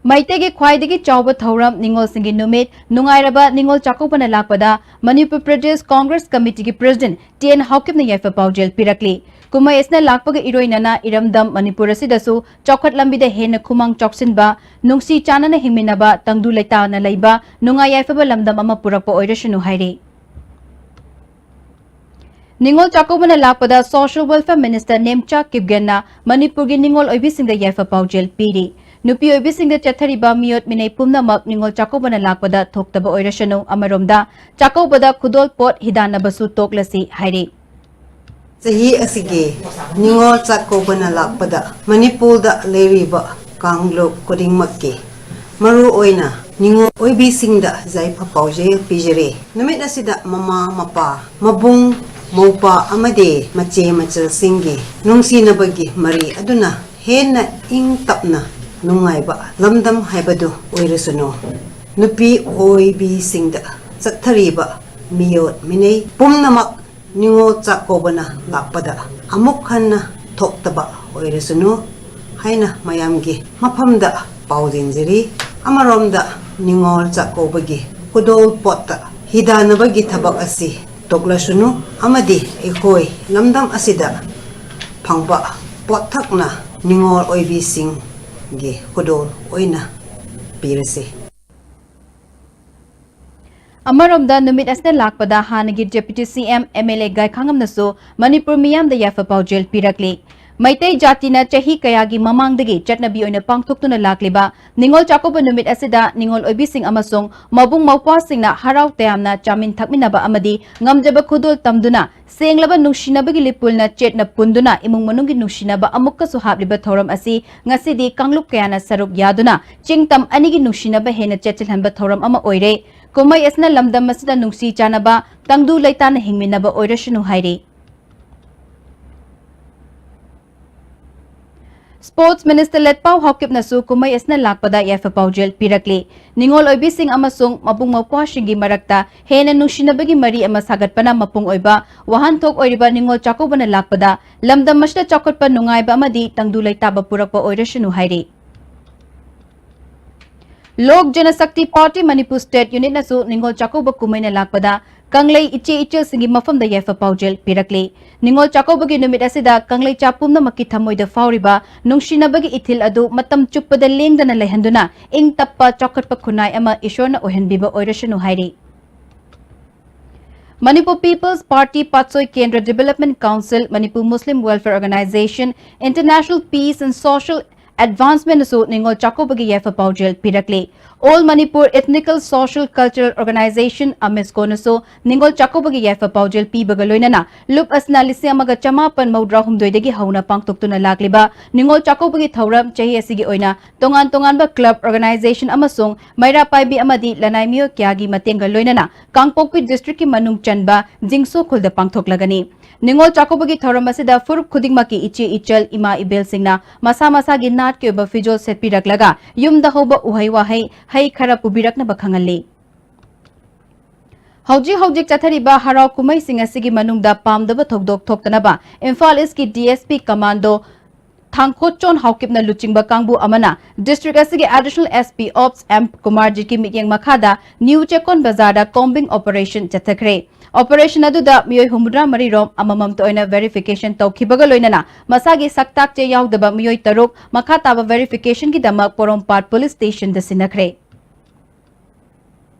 ꯃꯩꯇꯩꯒꯤ ꯈ꯭ꯋꯥꯏꯗꯒꯤ ꯆꯥꯎꯕ ꯊꯧꯔꯝ ꯅꯤꯉꯣꯜꯁꯤꯡꯒꯤ ꯅꯨꯃꯤꯠ, ꯅꯨꯡꯉꯥꯏꯔꯕ ꯅꯤꯉꯣꯜ ꯆꯥꯛꯀꯧꯕꯅ ꯂꯥꯛꯄꯗ ꯃꯅꯤꯄꯨꯔ ꯄ꯭ꯔꯗꯦꯁ ꯀꯣꯡꯒ꯭ꯔꯦꯁ ꯀꯃꯤꯇꯤꯒꯤ ꯄ꯭ꯔꯦꯁꯤꯗꯦꯟꯠ ꯇꯤ ꯑꯦꯟ ꯍꯥꯎꯀꯤꯞꯅ ꯌꯥꯏꯐ ꯄꯥꯎꯖꯦꯜ ꯄꯤꯔꯛꯂꯤ꯫ ꯀꯨꯝꯍꯩ ꯑꯁꯤꯅ ꯂꯥꯛꯄꯒ ꯏꯔꯣꯏꯅꯅ ꯏꯔꯝꯗꯝ ꯃꯅꯤꯄꯨꯔ ꯑꯁꯤꯗꯁꯨ ꯆꯥꯎꯈꯠ ꯂꯝꯕꯤꯗ ꯍꯦꯟꯅ ꯈꯨꯃꯥꯡ ꯆꯥꯎꯁꯤꯟꯕ, ꯅꯨꯡꯁꯤ ꯆꯥꯟꯅꯅ ꯍꯤꯡꯃꯤꯟꯅꯕ, ꯇꯪꯗꯨ ꯂꯩꯇꯥꯅ ꯂꯩꯕ, ꯅꯨꯡꯉꯥꯏ ꯌꯥꯏꯐꯕ ꯂꯝꯗꯝ ꯑꯃ ꯄꯨꯔꯛꯄ ꯑꯣꯏꯔꯁꯅꯨ ꯍꯥꯏꯔꯤ꯫ ꯅꯤꯉꯣꯜ ꯆꯥꯛꯀꯧꯕꯅ ꯂꯥꯛꯄꯗ Social Welfare Minister ꯅꯦꯝꯆꯥ ꯀꯤꯞꯒꯦꯟꯅ ꯃꯅꯤꯄꯨꯔꯒꯤ ꯅꯤꯉꯣꯜ ꯑꯣꯏꯕꯤꯁꯤꯡꯗ ꯌꯥꯏꯐ ꯄꯥꯎꯖꯦꯜ ꯄꯤꯔꯤ꯫ ꯅꯨꯄꯤ ꯑꯣꯏꯕꯤꯁꯤꯡꯗ ꯆꯠꯊꯔꯤꯕ ꯃꯤꯑꯣꯠ ꯃꯤꯅꯩ ꯄꯨꯝꯅꯃꯛ ꯅꯤꯉꯣꯜ ꯆꯥꯛꯀꯧꯕꯅ ꯂꯥꯛꯄꯗ ꯊꯣꯛꯇꯕ ꯑꯣꯏꯔꯁꯅꯨ꯫ ꯑꯃꯔꯣꯝꯗ, ꯆꯥꯛꯀꯧꯕꯗ ꯈꯨꯗꯣꯜ ꯄꯣꯠ ꯍꯤꯗꯥꯟꯅꯕꯁꯨ ꯇꯣꯛꯂꯁꯤ ꯍꯥꯏꯔꯤ꯫ ꯆꯍꯤ ꯑꯁꯤꯒꯤ ꯅꯤꯉꯣꯜ ꯆꯥꯛꯀꯧꯕꯅ ꯂꯥꯛꯄꯗ ꯃꯅꯤꯄꯨꯔꯗ ꯂꯩꯔꯤꯕ ꯀꯥꯡꯂꯨꯞ ꯈꯨꯗꯤꯡꯃꯛꯀꯤ, ꯃꯔꯨꯑꯣꯏꯅ ꯅꯤꯉꯣꯜ ꯑꯣꯏꯕꯤꯁꯤꯡꯗ ꯌꯥꯏꯐ ꯄꯥꯎꯖꯦꯜ ꯄꯤꯖꯔꯤ꯫ ꯅꯨꯃꯤꯠ ꯑꯁꯤꯗ ꯃꯃꯥ ꯃꯄꯥ, ꯃꯕꯨꯡ ꯃꯧꯄ꯭ꯋꯥ ꯑꯃꯗꯤ ꯃꯆꯦ ꯃꯆꯜꯁꯤꯡꯒꯤ ꯅꯨꯡꯁꯤꯅꯕꯒꯤ ꯃꯔꯤ ꯑꯗꯨꯅ ꯍꯦꯟꯅ ꯏꯪ ꯇꯞꯅ ꯅꯨꯡꯉꯥꯏꯕ ꯂꯝꯗꯝ ꯍꯥꯏꯕꯗꯨ ꯑꯣꯏꯔꯁꯅꯨ꯫ ꯅꯨꯄꯤ ꯑꯣꯏꯕꯤꯁꯤꯡꯗ ꯆꯠꯊꯔꯤꯕ ꯃꯤꯑꯣꯠ ꯃꯤꯅꯩ ꯄꯨꯝꯅꯃꯛ ꯅꯤꯉꯣꯜ ꯆꯥꯛꯀꯧꯕꯅ ꯂꯥꯛꯄꯗ ꯑꯃꯨꯛ ꯍꯟꯅ ꯊꯣꯛꯇꯕ ꯑꯣꯏꯔꯁꯅꯨ ꯍꯥꯏꯅ ꯃꯌꯥꯝꯒꯤ ꯃꯐꯝꯗ ꯄꯥꯎꯖꯦꯟꯖꯔꯤ꯫ ꯑꯃꯔꯣꯝꯗ, ꯅꯤꯉꯣꯜ ꯆꯥꯛꯀꯧꯕꯒꯤ ꯈꯨꯗꯣꯜ ꯄꯣꯠꯇ ꯍꯤꯗꯥꯟꯅꯕꯒꯤ ꯊꯕꯛ ꯑꯁꯤ ꯇꯣꯛꯂꯁꯅꯨ ꯑꯃꯗꯤ ꯑꯩꯈꯣꯏ ꯂꯝꯗꯝ ꯑꯁꯤꯗ ꯐꯪꯕ ꯄꯣꯠꯊꯛꯅ ꯅꯤꯉꯣꯜ ꯑꯣꯏꯕꯤꯁꯤꯡꯒꯤ ꯈꯨꯗꯣꯜ ꯑꯣꯏꯅ ꯄꯤꯔꯁꯤ꯫ ꯑꯃꯔꯣꯝꯗ, ꯅꯨꯃꯤꯠ ꯑꯁꯤꯗ ꯂꯥꯛꯄꯗ ꯍꯥꯟꯅꯒꯤ Deputy C M, M L A ꯒꯥꯏꯈꯥꯉꯝꯅꯁꯨ Manipur ꯃꯤꯌꯥꯝꯗ ꯌꯥꯏꯐ ꯄꯥꯎꯖꯦꯜ ꯄꯤꯔꯛꯂꯤ꯫ ꯃꯩꯇꯩ ꯖꯥꯇꯤꯅ ꯆꯍꯤ ꯀꯌꯥꯒꯤ ꯃꯃꯥꯡꯗꯒꯤ ꯆꯠꯅꯕꯤ ꯑꯣꯏꯅ ꯄꯥꯡꯊꯣꯛꯇꯨꯅ ꯂꯥꯛꯂꯤꯕ ꯅꯤꯉꯣꯜ ꯆꯥꯛꯀꯧꯕ ꯅꯨꯃꯤꯠ ꯑꯁꯤꯗ ꯅꯤꯉꯣꯜ ꯑꯣꯏꯕꯤꯁꯤꯡ ꯑꯃꯁꯨꯡ ꯃꯕꯨꯡ ꯃꯧꯄ꯭ꯋꯥꯁꯤꯡꯅ ꯍꯔꯥꯎ ꯇꯌꯥꯝꯅ ꯆꯥꯃꯤꯟ ꯊꯛꯃꯤꯟꯅꯕ ꯑꯃꯗꯤ ꯉꯝꯖꯕ ꯈꯨꯗꯣꯜ ꯇꯝꯗꯨꯅ ꯁꯦꯡꯂꯕ ꯅꯨꯡꯁꯤꯅꯕꯒꯤ ꯂꯤꯄꯨꯜꯅ ꯆꯦꯠꯅ ꯄꯨꯟꯗꯨꯅ ꯏꯃꯨꯡ ꯃꯅꯨꯡꯒꯤ ꯅꯨꯡꯁꯤꯅꯕ ꯑꯃꯨꯛꯀꯁꯨ ꯍꯥꯞꯂꯤꯕ ꯊꯧꯔꯝ ꯑꯁꯤ ꯉꯁꯤꯗꯤ ꯀꯥꯡꯂꯨꯞ ꯀꯌꯥꯅ ꯁꯔꯨꯛ ꯌꯥꯗꯨꯅ ꯆꯤꯡ ꯇꯝ ꯑꯅꯤꯒꯤ ꯅꯨꯡꯁꯤꯅꯕ ꯍꯦꯟꯅ ꯆꯦꯠꯁꯤꯜꯍꯟꯕ ꯊꯧꯔꯝ ꯑꯃ ꯑꯣꯏꯔꯦ꯫ ꯀꯨꯝꯍꯩ ꯑꯁꯤꯅ ꯂꯝꯗꯝ ꯑꯁꯤꯗ ꯅꯨꯡꯁꯤ ꯆꯥꯟꯅꯕ, ꯇꯪꯗꯨ ꯂꯩꯇꯥꯅ ꯍꯤꯡꯃꯤꯟꯅꯕ ꯑꯣꯏꯔꯁꯅꯨ ꯍꯥꯏꯔꯤ꯫ Sports Minister ꯂꯦꯠꯄꯥꯎ ꯍꯥꯎꯀꯤꯞꯅꯁꯨ ꯀꯨꯝꯍꯩ ꯑꯁꯤꯅ ꯂꯥꯛꯄꯗ ꯌꯥꯏꯐ ꯄꯥꯎꯖꯦꯜ ꯄꯤꯔꯛꯂꯤ꯫ ꯅꯤꯉꯣꯜ ꯑꯣꯏꯕꯤꯁꯤꯡ ꯑꯃꯁꯨꯡ ꯃꯕꯨꯡ ꯃꯧꯄ꯭ꯋꯥꯁꯤꯡꯒꯤ ꯃꯔꯛꯇ ꯍꯦꯟꯅ ꯅꯨꯡꯁꯤꯅꯕꯒꯤ ꯃꯔꯤ ꯑꯃ ꯁꯥꯒꯠꯄꯅ ꯃꯄꯨꯡ ꯑꯣꯏꯕ ꯋꯥꯍꯟꯊꯣꯛ ꯑꯣꯏꯔꯤꯕ ꯅꯤꯉꯣꯜ ꯆꯥꯛꯀꯧꯕꯅ ꯂꯥꯛꯄꯗ ꯂꯝꯗꯝ ꯑꯁꯤꯗ ꯆꯥꯎꯈꯠꯄ, ꯅꯨꯡꯉꯥꯏꯕ ꯑꯃꯗꯤ ꯇꯪꯗꯨ ꯂꯩꯇꯥꯕ ꯄꯨꯔꯛꯄ ꯑꯣꯏꯔꯁꯅꯨ ꯍꯥꯏꯔꯤ꯫ ꯂꯣꯛ ꯖꯅꯁꯛꯇꯤ ꯄꯥꯔꯇꯤ ꯃꯅꯤꯄꯨꯔ ꯁ꯭ꯇꯦꯠ ꯌꯨꯅꯤꯠꯅꯁꯨ ꯅꯤꯉꯣꯜ ꯆꯥꯛꯀꯧꯕ ꯀꯨꯝꯍꯩꯅ ꯂꯥꯛꯄꯗ ꯀꯪꯂꯩ ꯏꯆꯦ ꯏꯆꯜꯁꯤꯡꯒꯤ ꯃꯐꯝꯗ ꯌꯥꯏꯐ ꯄꯥꯎꯖꯦꯜ ꯄꯤꯔꯛꯂꯤ꯫ ꯅꯤꯉꯣꯜ ꯆꯥꯛꯀꯧꯕꯒꯤ ꯅꯨꯃꯤꯠ ꯑꯁꯤꯗ ꯀꯪꯂꯩꯆꯥ ꯄꯨꯝꯅꯃꯛꯀꯤ ꯊꯃꯣꯏꯗ ꯐꯥꯎꯔꯤꯕ ꯅꯨꯡꯁꯤꯅꯕꯒꯤ ꯏꯊꯤꯜ ꯑꯗꯨ ꯃꯇꯝ ꯆꯨꯞꯄꯗ ꯂꯦꯡꯗꯅ ꯂꯩꯍꯟꯗꯨꯅ ꯏꯪ ꯇꯞꯄ ꯆꯥꯎꯈꯠꯄ ꯈꯨꯟꯅꯥꯏ ꯑꯃ ꯏꯁꯣꯔꯅ ꯑꯣꯏꯍꯟꯕꯤꯕ ꯑꯣꯏꯔꯁꯅꯨ ꯍꯥꯏꯔꯤ꯫ Manipur People's Party, Patsoi Kendra Development Council, Manipur Muslim Welfare Organization, International Peace and Social Advancement ꯅꯁꯨ ꯅꯤꯉꯣꯜ ꯆꯥꯛꯀꯧꯕꯒꯤ ꯌꯥꯏꯐ ꯄꯥꯎꯖꯦꯜ ꯄꯤꯔꯛꯂꯤ꯫ All Manipur Ethnical Social Cultural Organization, ꯑꯃꯦꯁꯀꯣꯅꯁꯨ ꯅꯤꯉꯣꯜ ꯆꯥꯛꯀꯧꯕꯒꯤ ꯌꯥꯏꯐ ꯄꯥꯎꯖꯦꯜ ꯄꯤꯕꯒ ꯂꯣꯏꯅꯅ ꯂꯨꯞ ꯑꯁꯤꯅ ꯂꯤꯁꯤꯡ ꯑꯃꯒ ꯆꯃꯥꯄꯟ ꯃꯧꯗ꯭ꯔꯥ ꯍꯨꯝꯗꯣꯏꯗꯒꯤ ꯍꯧꯅ ꯄꯥꯡꯊꯣꯛꯇꯨꯅ ꯂꯥꯛꯂꯤꯕ ꯅꯤꯉꯣꯜ ꯆꯥꯛꯀꯧꯕꯒꯤ ꯊꯧꯔꯝ ꯆꯍꯤ ꯑꯁꯤꯒꯤ ꯑꯣꯏꯅ ꯇꯣꯉꯥꯟ ꯇꯣꯉꯥꯟꯕ club, organization ꯑꯃꯁꯨꯡ ꯃꯩꯔꯥ ꯄꯥꯏꯕꯤ ꯑꯃꯗꯤ ꯂꯅꯥꯏ ꯃꯤꯑꯣꯏ ꯀꯌꯥꯒꯤ ꯃꯇꯦꯡꯒ ꯂꯣꯏꯅꯅ ꯀꯥꯡꯄꯣꯛꯄꯤ districtꯀꯤ ꯃꯅꯨꯡ ꯆꯟꯕ ꯖꯤꯡꯁꯣ ꯈꯨꯜꯗ ꯄꯥꯡꯊꯣꯛꯂꯒꯅꯤ꯫ ꯅꯤꯉꯣꯜ ꯆꯥꯛꯀꯧꯕꯒꯤ ꯊꯧꯔꯝ ꯑꯁꯤꯗ ꯐꯨꯔꯨꯞ ꯈꯨꯗꯤꯡꯃꯛꯀꯤ ꯏꯆꯦ ꯏꯆꯜ, ꯏꯃꯥ ꯏꯕꯦꯜꯁꯤꯡꯅ ꯃꯁꯥ ꯃꯁꯥꯒꯤ ꯅꯥꯠꯀꯤ ꯑꯣꯏꯕ ꯐꯤꯖꯣꯜ ꯁꯦꯠꯄꯤꯔꯛꯂꯒ ꯌꯨꯝꯗ ꯍꯧꯕ ꯎꯍꯩ ꯋꯥꯍꯩ, ꯍꯩ ꯈꯔ ꯄꯨꯕꯤꯔꯛꯅꯕ ꯈꯪꯍꯜꯂꯤ꯫ ꯍꯧꯖꯤꯛ ꯍꯧꯖꯤꯛ ꯆꯠꯊꯔꯤꯕ ꯍꯔꯥꯎ ꯀꯨꯝꯍꯩꯁꯤꯡ ꯑꯁꯤꯒꯤ ꯃꯅꯨꯡꯗ ꯄꯥꯝꯗꯕ ꯊꯧꯗꯣꯛ ꯊꯣꯛꯇꯅꯕ ꯏꯝꯐꯥꯜ ꯏꯁꯀꯤ DSP commando ꯊꯥꯡꯈꯣꯠꯆꯣꯟ ꯍꯥꯎꯀꯤꯞꯅ ꯂꯨꯆꯤꯡꯕ ꯀꯥꯡꯕꯨ ꯑꯃꯅ district ꯑꯁꯤꯒꯤ Additional SP Ops M ꯀꯨꯃꯥꯔꯖꯤꯠꯀꯤ ꯃꯤꯠꯌꯦꯡ ꯃꯈꯥꯗ ꯅ꯭ꯌꯨ ꯆꯦꯛꯀꯣꯟ ꯕꯖꯥꯔꯗ combing operation ꯆꯠꯊꯈ꯭ꯔꯦ꯫ Operation ꯑꯗꯨꯗ ꯃꯤꯑꯣꯏ ꯍꯨꯝꯐꯨꯇꯔꯥ ꯃꯔꯤ ꯔꯣꯝ ꯑꯃꯃꯝꯇ ꯑꯣꯏꯅ verification ꯇꯧꯈꯤꯕꯒ ꯂꯣꯏꯅꯅ ꯃꯁꯥꯒꯤ ꯁꯛꯇꯥꯛꯆꯦ ꯌꯥꯎꯗꯕ ꯃꯤꯑꯣꯏ ꯇꯔꯨꯛ ꯃꯈꯥ ꯇꯥꯕ verificationꯒꯤꯗꯃꯛ ꯄꯣꯔꯣꯝꯄꯥꯠ police stationꯗ ꯁꯤꯟꯅꯈ꯭ꯔꯦ꯫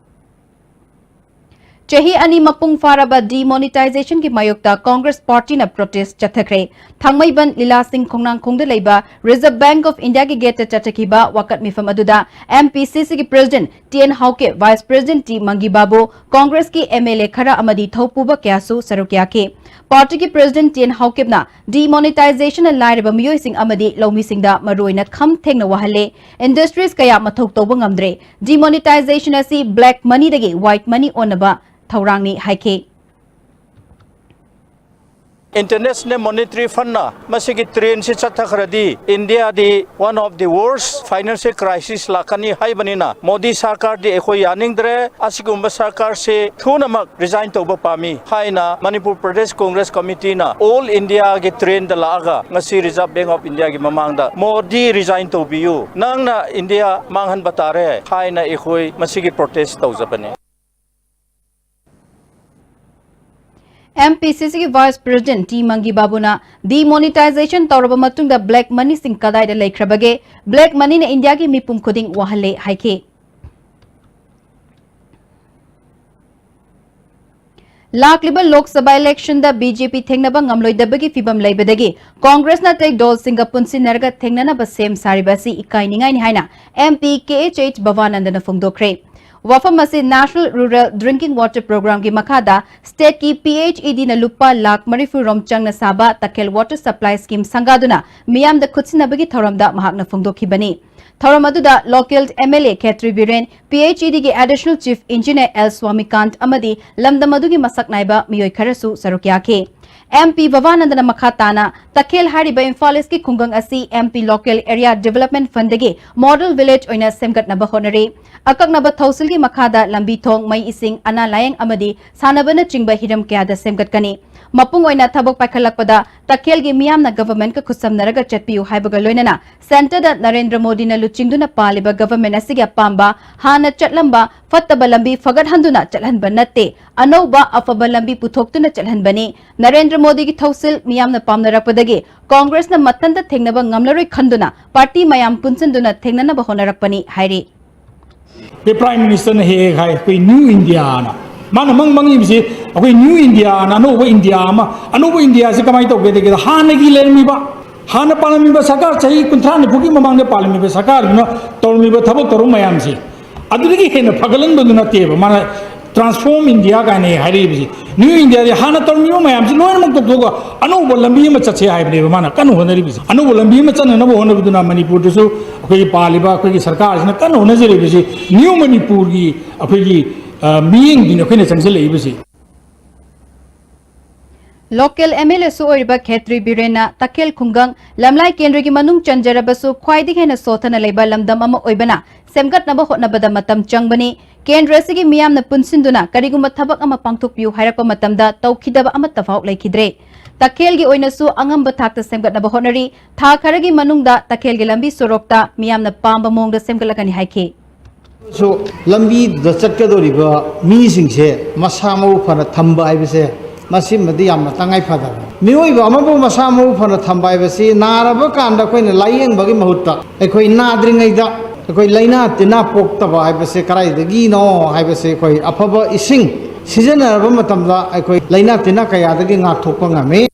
ꯆꯍꯤ ꯑꯅꯤ ꯃꯄꯨꯡ ꯐꯥꯔꯕ demonetizationꯒꯤ ꯃꯥꯌꯣꯛꯇ Congress partyꯅ protest ꯆꯠꯊꯈ꯭ꯔꯦ꯫ ꯊꯥꯡꯃꯩꯕꯟ ꯂꯤꯂꯥꯁꯤꯡ ꯈꯣꯡꯅꯥꯡꯈꯣꯡꯗ ꯂꯩꯕ Reserve Bank of Indiaꯒꯤ gateꯇ ꯆꯠꯊꯈꯤꯕ ꯋꯥꯀꯠ ꯃꯤꯐꯝ ꯑꯗꯨꯗ MPCCꯒꯤ president T N Haokip, vice president T Mangi Babu, Congressꯀꯤ MLA ꯈꯔ ꯑꯃꯗꯤ ꯊꯧꯄꯨꯕ ꯀꯌꯥꯁꯨ ꯁꯔꯨꯛ ꯌꯥꯈꯤ꯫ Partyꯒꯤ president T N Haokipꯅ demonetizationꯅ ꯂꯥꯏꯔꯕ ꯃꯤꯑꯣꯏꯁꯤꯡ ꯑꯃꯗꯤ ꯂꯧꯃꯤꯁꯤꯡꯗ ꯃꯔꯨꯑꯣꯏꯅ ꯈꯝ ꯊꯦꯡꯅ ꯋꯥꯍꯜꯂꯦ꯫ Industries ꯀꯌꯥ ꯃꯊꯧ ꯇꯧꯕ ꯉꯝꯗ꯭ꯔꯦ꯫ Demonetization ꯑꯁꯤ black moneyꯗꯒꯤ white money ꯑꯣꯟꯅꯕ ꯊꯧꯔꯥꯡꯅꯤ ꯍꯥꯏꯈꯤ꯫ International Monetary Fundꯅ ꯃꯁꯤꯒꯤ trendꯁꯤ ꯆꯠꯊꯈ꯭ꯔꯗꯤ Indiaꯗꯤ one of the worst financial crisis ꯂꯥꯛꯀꯅꯤ ꯍꯥꯏꯕꯅꯤꯅ ꯃꯣꯗꯤ ꯁꯔꯀꯥꯔꯗꯤ ꯑꯩꯈꯣꯏ ꯌꯥꯅꯤꯡꯗ꯭ꯔꯦ꯫ ꯑꯁꯤꯒꯨꯝꯕ ꯁꯔꯀꯥꯔꯁꯤ ꯊꯨꯅꯃꯛ resign ꯇꯧꯕ ꯄꯥꯝꯃꯤ ꯍꯥꯏꯅ Manipur Pradesh Congress Committeeꯅ all Indiaꯒꯤ trendꯗ ꯂꯥꯛꯑꯒ ꯉꯁꯤ Reserve Bank of Indiaꯒꯤ ꯃꯃꯥꯡꯗ ꯃꯣꯗꯤ resign ꯇꯧꯕꯤꯌꯨ, ꯅꯪꯅ India ꯃꯥꯡꯍꯟꯕ ꯇꯥꯔꯦ ꯍꯥꯏꯅ ꯑꯩꯈꯣꯏ ꯃꯁꯤꯒꯤ protest ꯇꯧꯖꯕꯅꯤ꯫ MPCCꯒꯤ vice president T Mangi Babuꯅ demonetization ꯇꯧꯔꯕ ꯃꯇꯨꯡꯗ black moneyꯁꯤꯡ ꯀꯗꯥꯏꯗ ꯂꯩꯈ꯭ꯔꯕꯒꯦ? Black moneyꯅ Indiaꯒꯤ ꯃꯤꯄꯨꯝ ꯈꯨꯗꯤꯡ ꯋꯥꯍꯜꯂꯦ ꯍꯥꯏꯈꯤ꯫ ꯂꯥꯛꯂꯤꯕ ꯂꯣꯛ ꯁꯚꯥ ꯏꯂꯦꯛꯁꯟꯗ ꯕꯤ ꯖꯦ ꯄꯤ ꯊꯦꯡꯅꯕ ꯉꯝꯂꯣꯏꯗꯕꯒꯤ ꯐꯤꯕꯝ ꯂꯩꯕꯗꯒꯤ ꯀꯣꯡꯒ꯭ꯔꯦꯁꯅ ꯑꯇꯩ ꯗꯣꯜꯁꯤꯡꯒ ꯄꯨꯟꯁꯤꯟꯅꯔꯒ ꯊꯦꯡꯅꯅꯕ ꯁꯦꯝ ꯁꯥꯔꯤꯕ ꯑꯁꯤ ꯏꯀꯥꯏꯅꯤꯡꯉꯥꯏꯅꯤ ꯍꯥꯏꯅ M P K H H ꯚꯕꯥꯅꯟꯗꯅ ꯐꯣꯡꯗꯣꯛꯈ꯭ꯔꯦ꯫ ꯋꯥꯐꯝ ꯑꯁꯤ National Rural Drinking Water Programꯒꯤ ꯃꯈꯥꯗ ꯁ꯭ꯇꯦꯠꯀꯤ ꯄꯤ ꯑꯩꯆ ꯏ ꯗꯤꯅ ꯂꯨꯄꯥ ꯂꯥꯈ ꯃꯔꯤꯐꯨ ꯔꯣꯝ ꯆꯪꯅ ꯁꯥꯕ ꯇꯈꯦꯜ ꯋꯥꯇꯔ ꯁꯄ꯭ꯂꯥꯏ ꯁ꯭ꯀꯤꯝ ꯁꯪꯒꯥꯗꯨꯅ ꯃꯤꯌꯥꯝꯗ ꯈꯨꯠꯁꯤꯟꯅꯕꯒꯤ ꯊꯧꯔꯝꯗ ꯃꯍꯥꯛꯅ ꯐꯣꯡꯗꯣꯛꯈꯤꯕꯅꯤ꯫ ꯊꯧꯔꯝ ꯑꯗꯨꯗ local M L A Khetri Biren, P H E ꯗꯤꯒꯤ additional chief engineer L Swamikant ꯑꯃꯗꯤ ꯂꯝꯗꯝ ꯑꯗꯨꯒꯤ ꯃꯁꯛ ꯅꯥꯏꯕ ꯃꯤꯑꯣꯏ ꯈꯔꯁꯨ ꯁꯔꯨꯛ ꯌꯥꯈꯤ꯫ ꯑꯦꯝ ꯄꯤ ꯚꯕꯥꯅꯟꯗꯅ ꯃꯈꯥ ꯇꯥꯅ ꯇꯈꯦꯜ ꯍꯥꯏꯔꯤꯕ ꯏꯝꯐꯥꯜ ꯏꯁꯀꯤ ꯈꯨꯡꯒꯪ ꯑꯁꯤ M P local area development ꯐꯟꯗꯒꯤ ꯃꯣꯗꯦꯜ ꯚꯤꯂꯦꯖ ꯑꯣꯏꯅ ꯁꯦꯝꯒꯠꯅꯕ ꯍꯣꯠꯅꯔꯤ꯫ ꯑꯀꯛꯅꯕ ꯊꯧꯁꯤꯜꯒꯤ ꯃꯈꯥꯗ ꯂꯝꯕꯤ ꯊꯣꯡ, ꯃꯩ ꯏꯁꯤꯡ, ꯑꯅꯥ ꯂꯥꯌꯦꯡ ꯑꯃꯗꯤ ꯁꯥꯟꯅꯕꯅꯆꯤꯡꯕ ꯍꯤꯔꯝ ꯀꯌꯥꯗ ꯁꯦꯝꯒꯠꯀꯅꯤ꯫ ꯃꯄꯨꯡ ꯑꯣꯏꯅ ꯊꯕꯛ ꯄꯥꯏꯈꯠꯂꯛꯄꯗ ꯇꯈꯦꯜꯒꯤ ꯃꯤꯌꯥꯝꯅ ꯒꯚꯔꯟꯃꯦꯟꯠꯀ ꯈꯨꯠꯁꯝꯅꯔꯒ ꯆꯠꯄꯤꯌꯨ ꯍꯥꯏꯕꯒ ꯂꯣꯏꯅꯅ ꯁꯦꯟꯇꯔꯗ ꯅꯔꯦꯟꯗ꯭ꯔ ꯃꯣꯗꯤꯅ ꯂꯨꯆꯤꯡꯗꯨꯅ ꯄꯥꯜꯂꯤꯕ ꯒꯚꯔꯟꯃꯦꯟꯠ ꯑꯁꯤꯒꯤ ꯑꯄꯥꯝꯕ ꯍꯥꯟꯅ ꯆꯠꯂꯝꯕ ꯐꯠꯇꯕ ꯂꯝꯕꯤ ꯐꯒꯠꯍꯟꯗꯨꯅ ꯆꯠꯍꯟꯕ ꯅꯠꯇꯦ, ꯑꯅꯧꯕ ꯑꯐꯕ ꯂꯝꯕꯤ ꯄꯨꯊꯣꯛꯇꯨꯅ ꯆꯠꯍꯟꯕꯅꯤ꯫ ꯅꯔꯦꯟꯗ꯭ꯔ ꯃꯣꯗꯤꯒꯤ ꯊꯧꯁꯤꯜ ꯃꯤꯌꯥꯝꯅ ꯄꯥꯝꯅꯔꯛꯄꯗꯒꯤ ꯀꯣꯡꯒ꯭ꯔꯦꯁꯅ ꯃꯊꯟꯇ ꯊꯦꯡꯅꯕ ꯉꯝꯂꯔꯣꯏ ꯈꯟꯗꯨꯅ ꯄꯥꯔꯇꯤ ꯃꯌꯥꯝ ꯄꯨꯟꯁꯤꯟꯗꯨꯅ ꯊꯦꯡꯅꯅꯕ ꯍꯣꯠꯅꯔꯛꯄꯅꯤ ꯍꯥꯏꯔꯤ꯫ ꯑꯩꯈꯣꯏ ꯄ꯭ꯔꯥꯏꯝ ꯃꯤꯅꯤꯁꯇꯔꯅ ꯍꯦꯛ ꯍꯦꯛ ꯍꯥꯏ, ꯑꯩꯈꯣꯏ ꯅ꯭ꯌꯨ ꯏꯟꯗꯤꯌꯥꯅ, ꯃꯥꯅ ꯃꯪ ꯃꯪꯉꯤꯕꯁꯤ ꯑꯩꯈꯣꯏ ꯅ꯭ꯌꯨ ꯏꯟꯗꯤꯌꯥꯅ, ꯑꯅꯧꯕ ꯏꯟꯗꯤꯌꯥ ꯑꯃ, ꯑꯅꯧꯕ ꯏꯟꯗꯤꯌꯥꯁꯤ ꯀꯃꯥꯏꯅ ꯇꯧꯒꯦꯗ ꯍꯥꯟꯅꯒꯤ ꯂꯩꯔꯝꯃꯤꯕ, ꯍꯥꯟꯅ ꯄꯥꯜꯂꯝꯃꯤꯕ ꯁꯔꯀꯥꯔ, ꯆꯍꯤ ꯀꯨꯟꯊ꯭ꯔꯥ ꯅꯤꯐꯨꯒꯤ ꯃꯃꯥꯡꯗ ꯄꯥꯜꯂꯝꯃꯤꯕ ꯁꯔꯀꯥꯔꯗꯨꯅ ꯇꯧꯔꯝꯃꯤꯕ ꯊꯕꯛ ꯊꯧꯔꯝ ꯃꯌꯥꯝꯁꯤ ꯑꯗꯨꯗꯒꯤ ꯍꯦꯟꯅ ꯐꯒꯠꯍꯟꯕꯗꯨ ꯅꯠꯇꯦꯕ ꯃꯥꯅ ꯇ꯭ꯔꯥꯟꯁꯐꯣꯔꯝ ꯏꯟꯗꯤꯌꯥ ꯀꯥꯏꯅ ꯍꯥꯏꯔꯛꯏꯕꯁꯤ꯫ ꯅ꯭ꯌꯨ ꯏꯟꯗꯤꯌꯥꯗꯤ ꯍꯥꯟꯅ ꯇꯧꯔꯝꯃꯤꯕ ꯃꯌꯥꯝꯁꯤ ꯂꯣꯏꯅꯃꯛ ꯇꯣꯛꯊꯣꯛꯑꯒ ꯑꯅꯧꯕ ꯂꯝꯕꯤ ꯑꯃ ꯆꯠꯁꯦ ꯍꯥꯏꯕꯅꯦꯕ ꯃꯥꯅ ꯀꯟꯅ ꯍꯣꯠꯅꯔꯤꯕꯁꯤ꯫ ꯑꯅꯧꯕ ꯂꯝꯕꯤ ꯑꯃ ꯆꯠꯅꯅꯕ ꯍꯣꯠꯅꯕꯗꯨꯅ ꯃꯅꯤꯄꯨꯔꯗꯁꯨ ꯑꯩꯈꯣꯏꯒꯤ ꯄꯥꯜꯂꯤꯕ ꯑꯩꯈꯣꯏꯒꯤ ꯁꯔꯀꯥꯔꯁꯤꯅ ꯀꯟꯅ ꯍꯣꯠꯅꯖꯔꯤꯕꯁꯤ꯫ ꯅ꯭ꯌꯨ ꯃꯅꯤꯄꯨꯔꯒꯤ ꯑꯩꯈꯣꯏꯒꯤ, ꯑ, ꯃꯤꯠꯌꯦꯡꯗꯨꯅꯤ ꯑꯩꯈꯣꯏꯅ ꯆꯪꯁꯤꯜꯂꯛꯏꯕꯁꯤ꯫ ꯂꯣꯀꯦꯜ ꯑꯦꯝ ꯑꯦꯜ ꯑꯦꯁꯨ ꯑꯣꯏꯔꯤꯕ ꯈꯦꯇ꯭ꯔꯤ ꯕꯤꯔꯦꯟꯅ ꯇꯈꯦꯜ ꯈꯨꯡꯒꯪ ꯂꯝꯂꯥꯏ ꯀꯦꯟꯗ꯭ꯔꯒꯤ ꯃꯅꯨꯡ ꯆꯟꯖꯔꯕꯁꯨ ꯈ꯭ꯋꯥꯏꯗꯒꯤ ꯍꯦꯟꯅ ꯁꯣꯠꯊꯅ ꯂꯩꯕ ꯂꯝꯗꯝ ꯑꯃ ꯑꯣꯏꯕꯅ ꯁꯦꯝꯒꯠꯅꯕ ꯍꯣꯠꯅꯕꯗ ꯃꯇꯝ ꯆꯪꯕꯅꯤ꯫ ꯀꯦꯟꯗ꯭ꯔ ꯑꯁꯤꯒꯤ ꯃꯤꯌꯥꯝꯅ ꯄꯨꯟꯁꯤꯟꯗꯨꯅ ꯀꯔꯤꯒꯨꯝꯕ ꯊꯕꯛ ꯑꯃ ꯄꯥꯡꯊꯣꯛꯄꯤꯌꯨ ꯍꯥꯏꯔꯛꯄ ꯃꯇꯝꯗ ꯇꯧꯈꯤꯗꯕ ꯑꯃꯠꯇꯐꯥꯎ ꯂꯩꯈꯤꯗ꯭ꯔꯦ꯫ ꯇꯈꯦꯜꯒꯤ ꯑꯣꯏꯅꯁꯨ ꯑꯉꯝꯕ ꯊꯥꯛꯇ ꯁꯦꯝꯒꯠꯅꯕ ꯍꯣꯠꯅꯔꯤ꯫ ꯊꯥ ꯈꯔꯒꯤ ꯃꯅꯨꯡꯗ ꯇꯈꯦꯜꯒꯤ ꯂꯝꯕꯤ ꯁꯣꯔꯣꯛꯇ ꯃꯤꯌꯥꯝꯅ ꯄꯥꯝꯕ ꯃꯑꯣꯡꯗ ꯁꯦꯝꯒꯠꯂꯛꯀꯅꯤ ꯍꯥꯏꯈꯤ꯫ ꯁꯨ ꯂꯝꯕꯤꯗꯨꯗ ꯆꯠꯀꯗꯧꯔꯤꯕ ꯃꯤꯁꯤꯡꯁꯦ ꯃꯁꯥ ꯃꯎ ꯐꯅ ꯊꯝꯕ ꯍꯥꯏꯕꯁꯦ ꯃꯁꯤꯃꯗꯤ ꯌꯥꯝꯅ ꯇꯉꯥꯏ ꯐꯗꯕ꯫ ꯃꯤꯑꯣꯏꯕ ꯑꯃꯕꯨ ꯃꯁꯥ ꯃꯎ ꯐꯅ ꯊꯝꯕ ꯍꯥꯏꯕꯁꯤ ꯅꯥꯔꯕ ꯀꯥꯟꯗ ꯑꯩꯈꯣꯏꯅ ꯂꯥꯏꯌꯦꯡꯕꯒꯤ ꯃꯍꯨꯠꯇ ꯑꯩꯈꯣꯏ ꯅꯥꯗ꯭ꯔꯤꯉꯩꯗ ꯑꯩꯈꯣꯏ ꯂꯥꯏꯅꯥ ꯇꯤꯟꯅꯥ ꯄꯣꯛꯇꯕ ꯍꯥꯏꯕꯁꯦ ꯀꯗꯥꯏꯗꯒꯤꯅꯣ ꯍꯥꯏꯕꯁꯦ ꯑꯩꯈꯣꯏ ꯑꯐꯕ ꯏꯁꯤꯡ ꯁꯤꯖꯤꯟꯅꯔꯕ ꯃꯇꯝꯗ ꯑꯩꯈꯣꯏ ꯂꯥꯏꯅꯥ ꯇꯤꯟꯅꯥ ꯀꯌꯥꯗꯒꯤ ꯉꯥꯛꯊꯣꯛꯄ ꯉꯝꯃꯤ꯫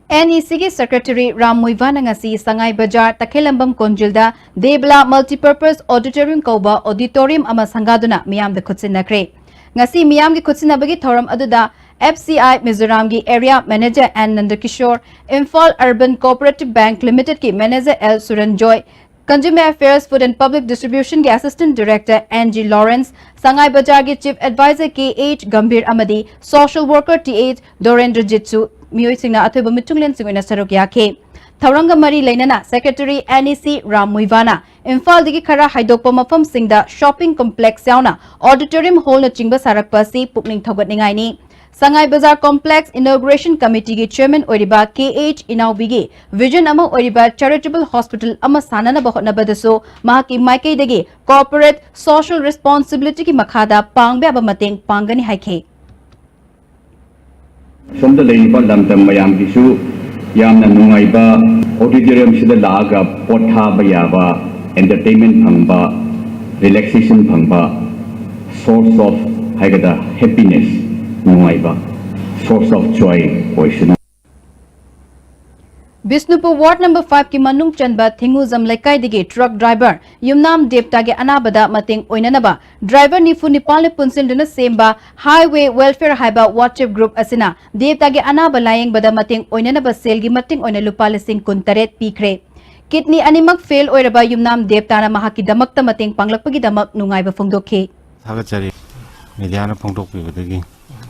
NECꯒꯤ Secretary ꯔꯥꯝ ꯃꯨꯏꯚꯥꯅ ꯉꯁꯤ ꯁꯉꯥꯏ ꯕꯖꯥꯔ ꯇꯈꯦꯜꯂꯝꯕꯝ ꯀꯣꯟꯖꯤꯜꯗ ꯗꯦꯕꯂꯥ Multipurpose Auditorium ꯀꯧꯕ auditorium ꯑꯃ ꯁꯪꯒꯥꯗꯨꯅ ꯃꯤꯌꯥꯝꯗ ꯈꯨꯠꯁꯤꯟꯅꯈ꯭ꯔꯦ꯫ ꯉꯁꯤ ꯃꯤꯌꯥꯝꯒꯤ ꯈꯨꯠꯁꯤꯟꯅꯕꯒꯤ ꯊꯧꯔꯝ ꯑꯗꯨꯗ FCI ꯃꯤꯖꯣꯔꯥꯝꯒꯤ Area Manager N ꯅꯟꯗꯀꯤꯁꯣꯔ, Imphal Urban Cooperative Bank Limitedꯀꯤ Manager L ꯁꯨꯔꯟꯖꯣꯏ, Consumer Affairs, Food and Public Distributionꯒꯤ Assistant Director N G Lawrence, ꯁꯉꯥꯏ ꯕꯖꯥꯔꯒꯤ Chief Advisor K H Gambhir ꯑꯃꯗꯤ social worker Th ꯗꯣꯔꯦꯟꯗ꯭ꯔꯖꯤꯠꯁꯨ ꯃꯤꯑꯣꯏꯁꯤꯡꯅ ꯑꯊꯣꯏꯕ ꯃꯤꯊꯨꯡꯂꯦꯟꯁꯤꯡ ꯑꯣꯏꯅ ꯁꯔꯨꯛ ꯌꯥꯈꯤ꯫ ꯊꯧꯔꯝꯒ ꯃꯔꯤ ꯂꯩꯅꯅ Secretary NEC ꯔꯥꯝ ꯃꯨꯏꯚꯥꯅ ꯏꯝꯐꯥꯜꯗꯒꯤ ꯈꯔ ꯍꯥꯏꯗꯣꯛꯄ ꯃꯐꯝꯁꯤꯡꯗ shopping complex ꯌꯥꯎꯅ auditorium hallꯅꯆꯤꯡꯕ ꯁꯥꯔꯛꯄ ꯑꯁꯤ ꯄꯨꯛꯅꯤꯡ ꯊꯧꯒꯠꯅꯤꯡꯉꯥꯏꯅꯤ꯫ ꯁꯉꯥꯏ ꯕꯖꯥꯔ Complex Inauguration Committeeꯒꯤ Chairman ꯑꯣꯏꯔꯤꯕ K H ꯏꯅꯥꯎꯕꯤꯒꯤ vision ꯑꯃ ꯑꯣꯏꯔꯤꯕ charitable hospital ꯑꯃ ꯁꯥꯅꯅꯕ ꯍꯣꯠꯅꯕꯗꯁꯨ ꯃꯍꯥꯛꯀꯤ ꯃꯥꯏꯀꯩꯗꯒꯤ corporate social responsibilityꯒꯤ ꯃꯈꯥꯗ ꯄꯥꯡꯕ ꯌꯥꯕ ꯃꯇꯦꯡ ꯄꯥꯡꯒꯅꯤ ꯍꯥꯏꯈꯤ꯫ ꯁꯣꯝꯗ ꯂꯩꯔꯤꯕ ꯂꯝꯗꯝ ꯃꯌꯥꯝꯒꯤꯁꯨ ꯌꯥꯝꯅ ꯅꯨꯡꯉꯥꯏꯕ auditoriumꯁꯤꯗ ꯂꯥꯛꯑꯒ ꯄꯣꯊꯥꯕ ꯌꯥꯕ, entertainment ꯐꯪꯕ, relaxation ꯐꯪꯕ, source of ꯍꯥꯏꯒꯗ꯭ꯔꯥ, happiness, ꯅꯨꯡꯉꯥꯏꯕ, source of joy ꯑꯣꯏꯁꯅꯨ꯫ ꯕꯤꯁꯅꯨꯄꯨꯔ Ward number fiveꯀꯤ ꯃꯅꯨꯡ ꯆꯟꯕ ꯊꯤꯡꯉꯨꯖꯝ ꯂꯩꯀꯥꯏꯗꯒꯤ truck driver ꯌꯨꯝꯅꯥꯝ ꯗꯦꯕꯇꯥꯒꯤ ꯑꯅꯥꯕꯗ ꯃꯇꯦꯡ ꯑꯣꯏꯅꯅꯕ driver ꯅꯤꯐꯨ ꯅꯤꯄꯥꯜꯅ ꯄꯨꯟꯁꯤꯟꯗꯨꯅ ꯁꯦꯝꯕ Highway Welfare ꯍꯥꯏꯕ WhatsApp group ꯑꯁꯤꯅ ꯗꯦꯕꯇꯥꯒꯤ ꯑꯅꯥꯕ ꯂꯥꯌꯦꯡꯕꯗ ꯃꯇꯦꯡ ꯑꯣꯏꯅꯅꯕ ꯁꯦꯜꯒꯤ ꯃꯇꯦꯡ ꯑꯣꯏꯅ ꯂꯨꯄꯥ ꯂꯤꯁꯤꯡ ꯀꯨꯟꯇꯔꯦꯠ ꯄꯤꯈ꯭ꯔꯦ꯫ Kidney ꯑꯅꯤꯃꯛ fail ꯑꯣꯏꯔꯕ ꯌꯨꯝꯅꯥꯝ ꯗꯦꯕꯇꯥꯅ ꯃꯍꯥꯛꯀꯤꯗꯃꯛꯇ ꯃꯇꯦꯡ ꯄꯥꯡꯂꯛꯄꯒꯤꯗꯃꯛ ꯅꯨꯡꯉꯥꯏꯕ ꯐꯣꯡꯗꯣꯛꯈꯤ꯫ ꯊꯥꯒꯠꯆꯔꯤ꯫ Mediaꯅ ꯐꯣꯡꯗꯣꯛꯄꯤꯕꯗꯒꯤ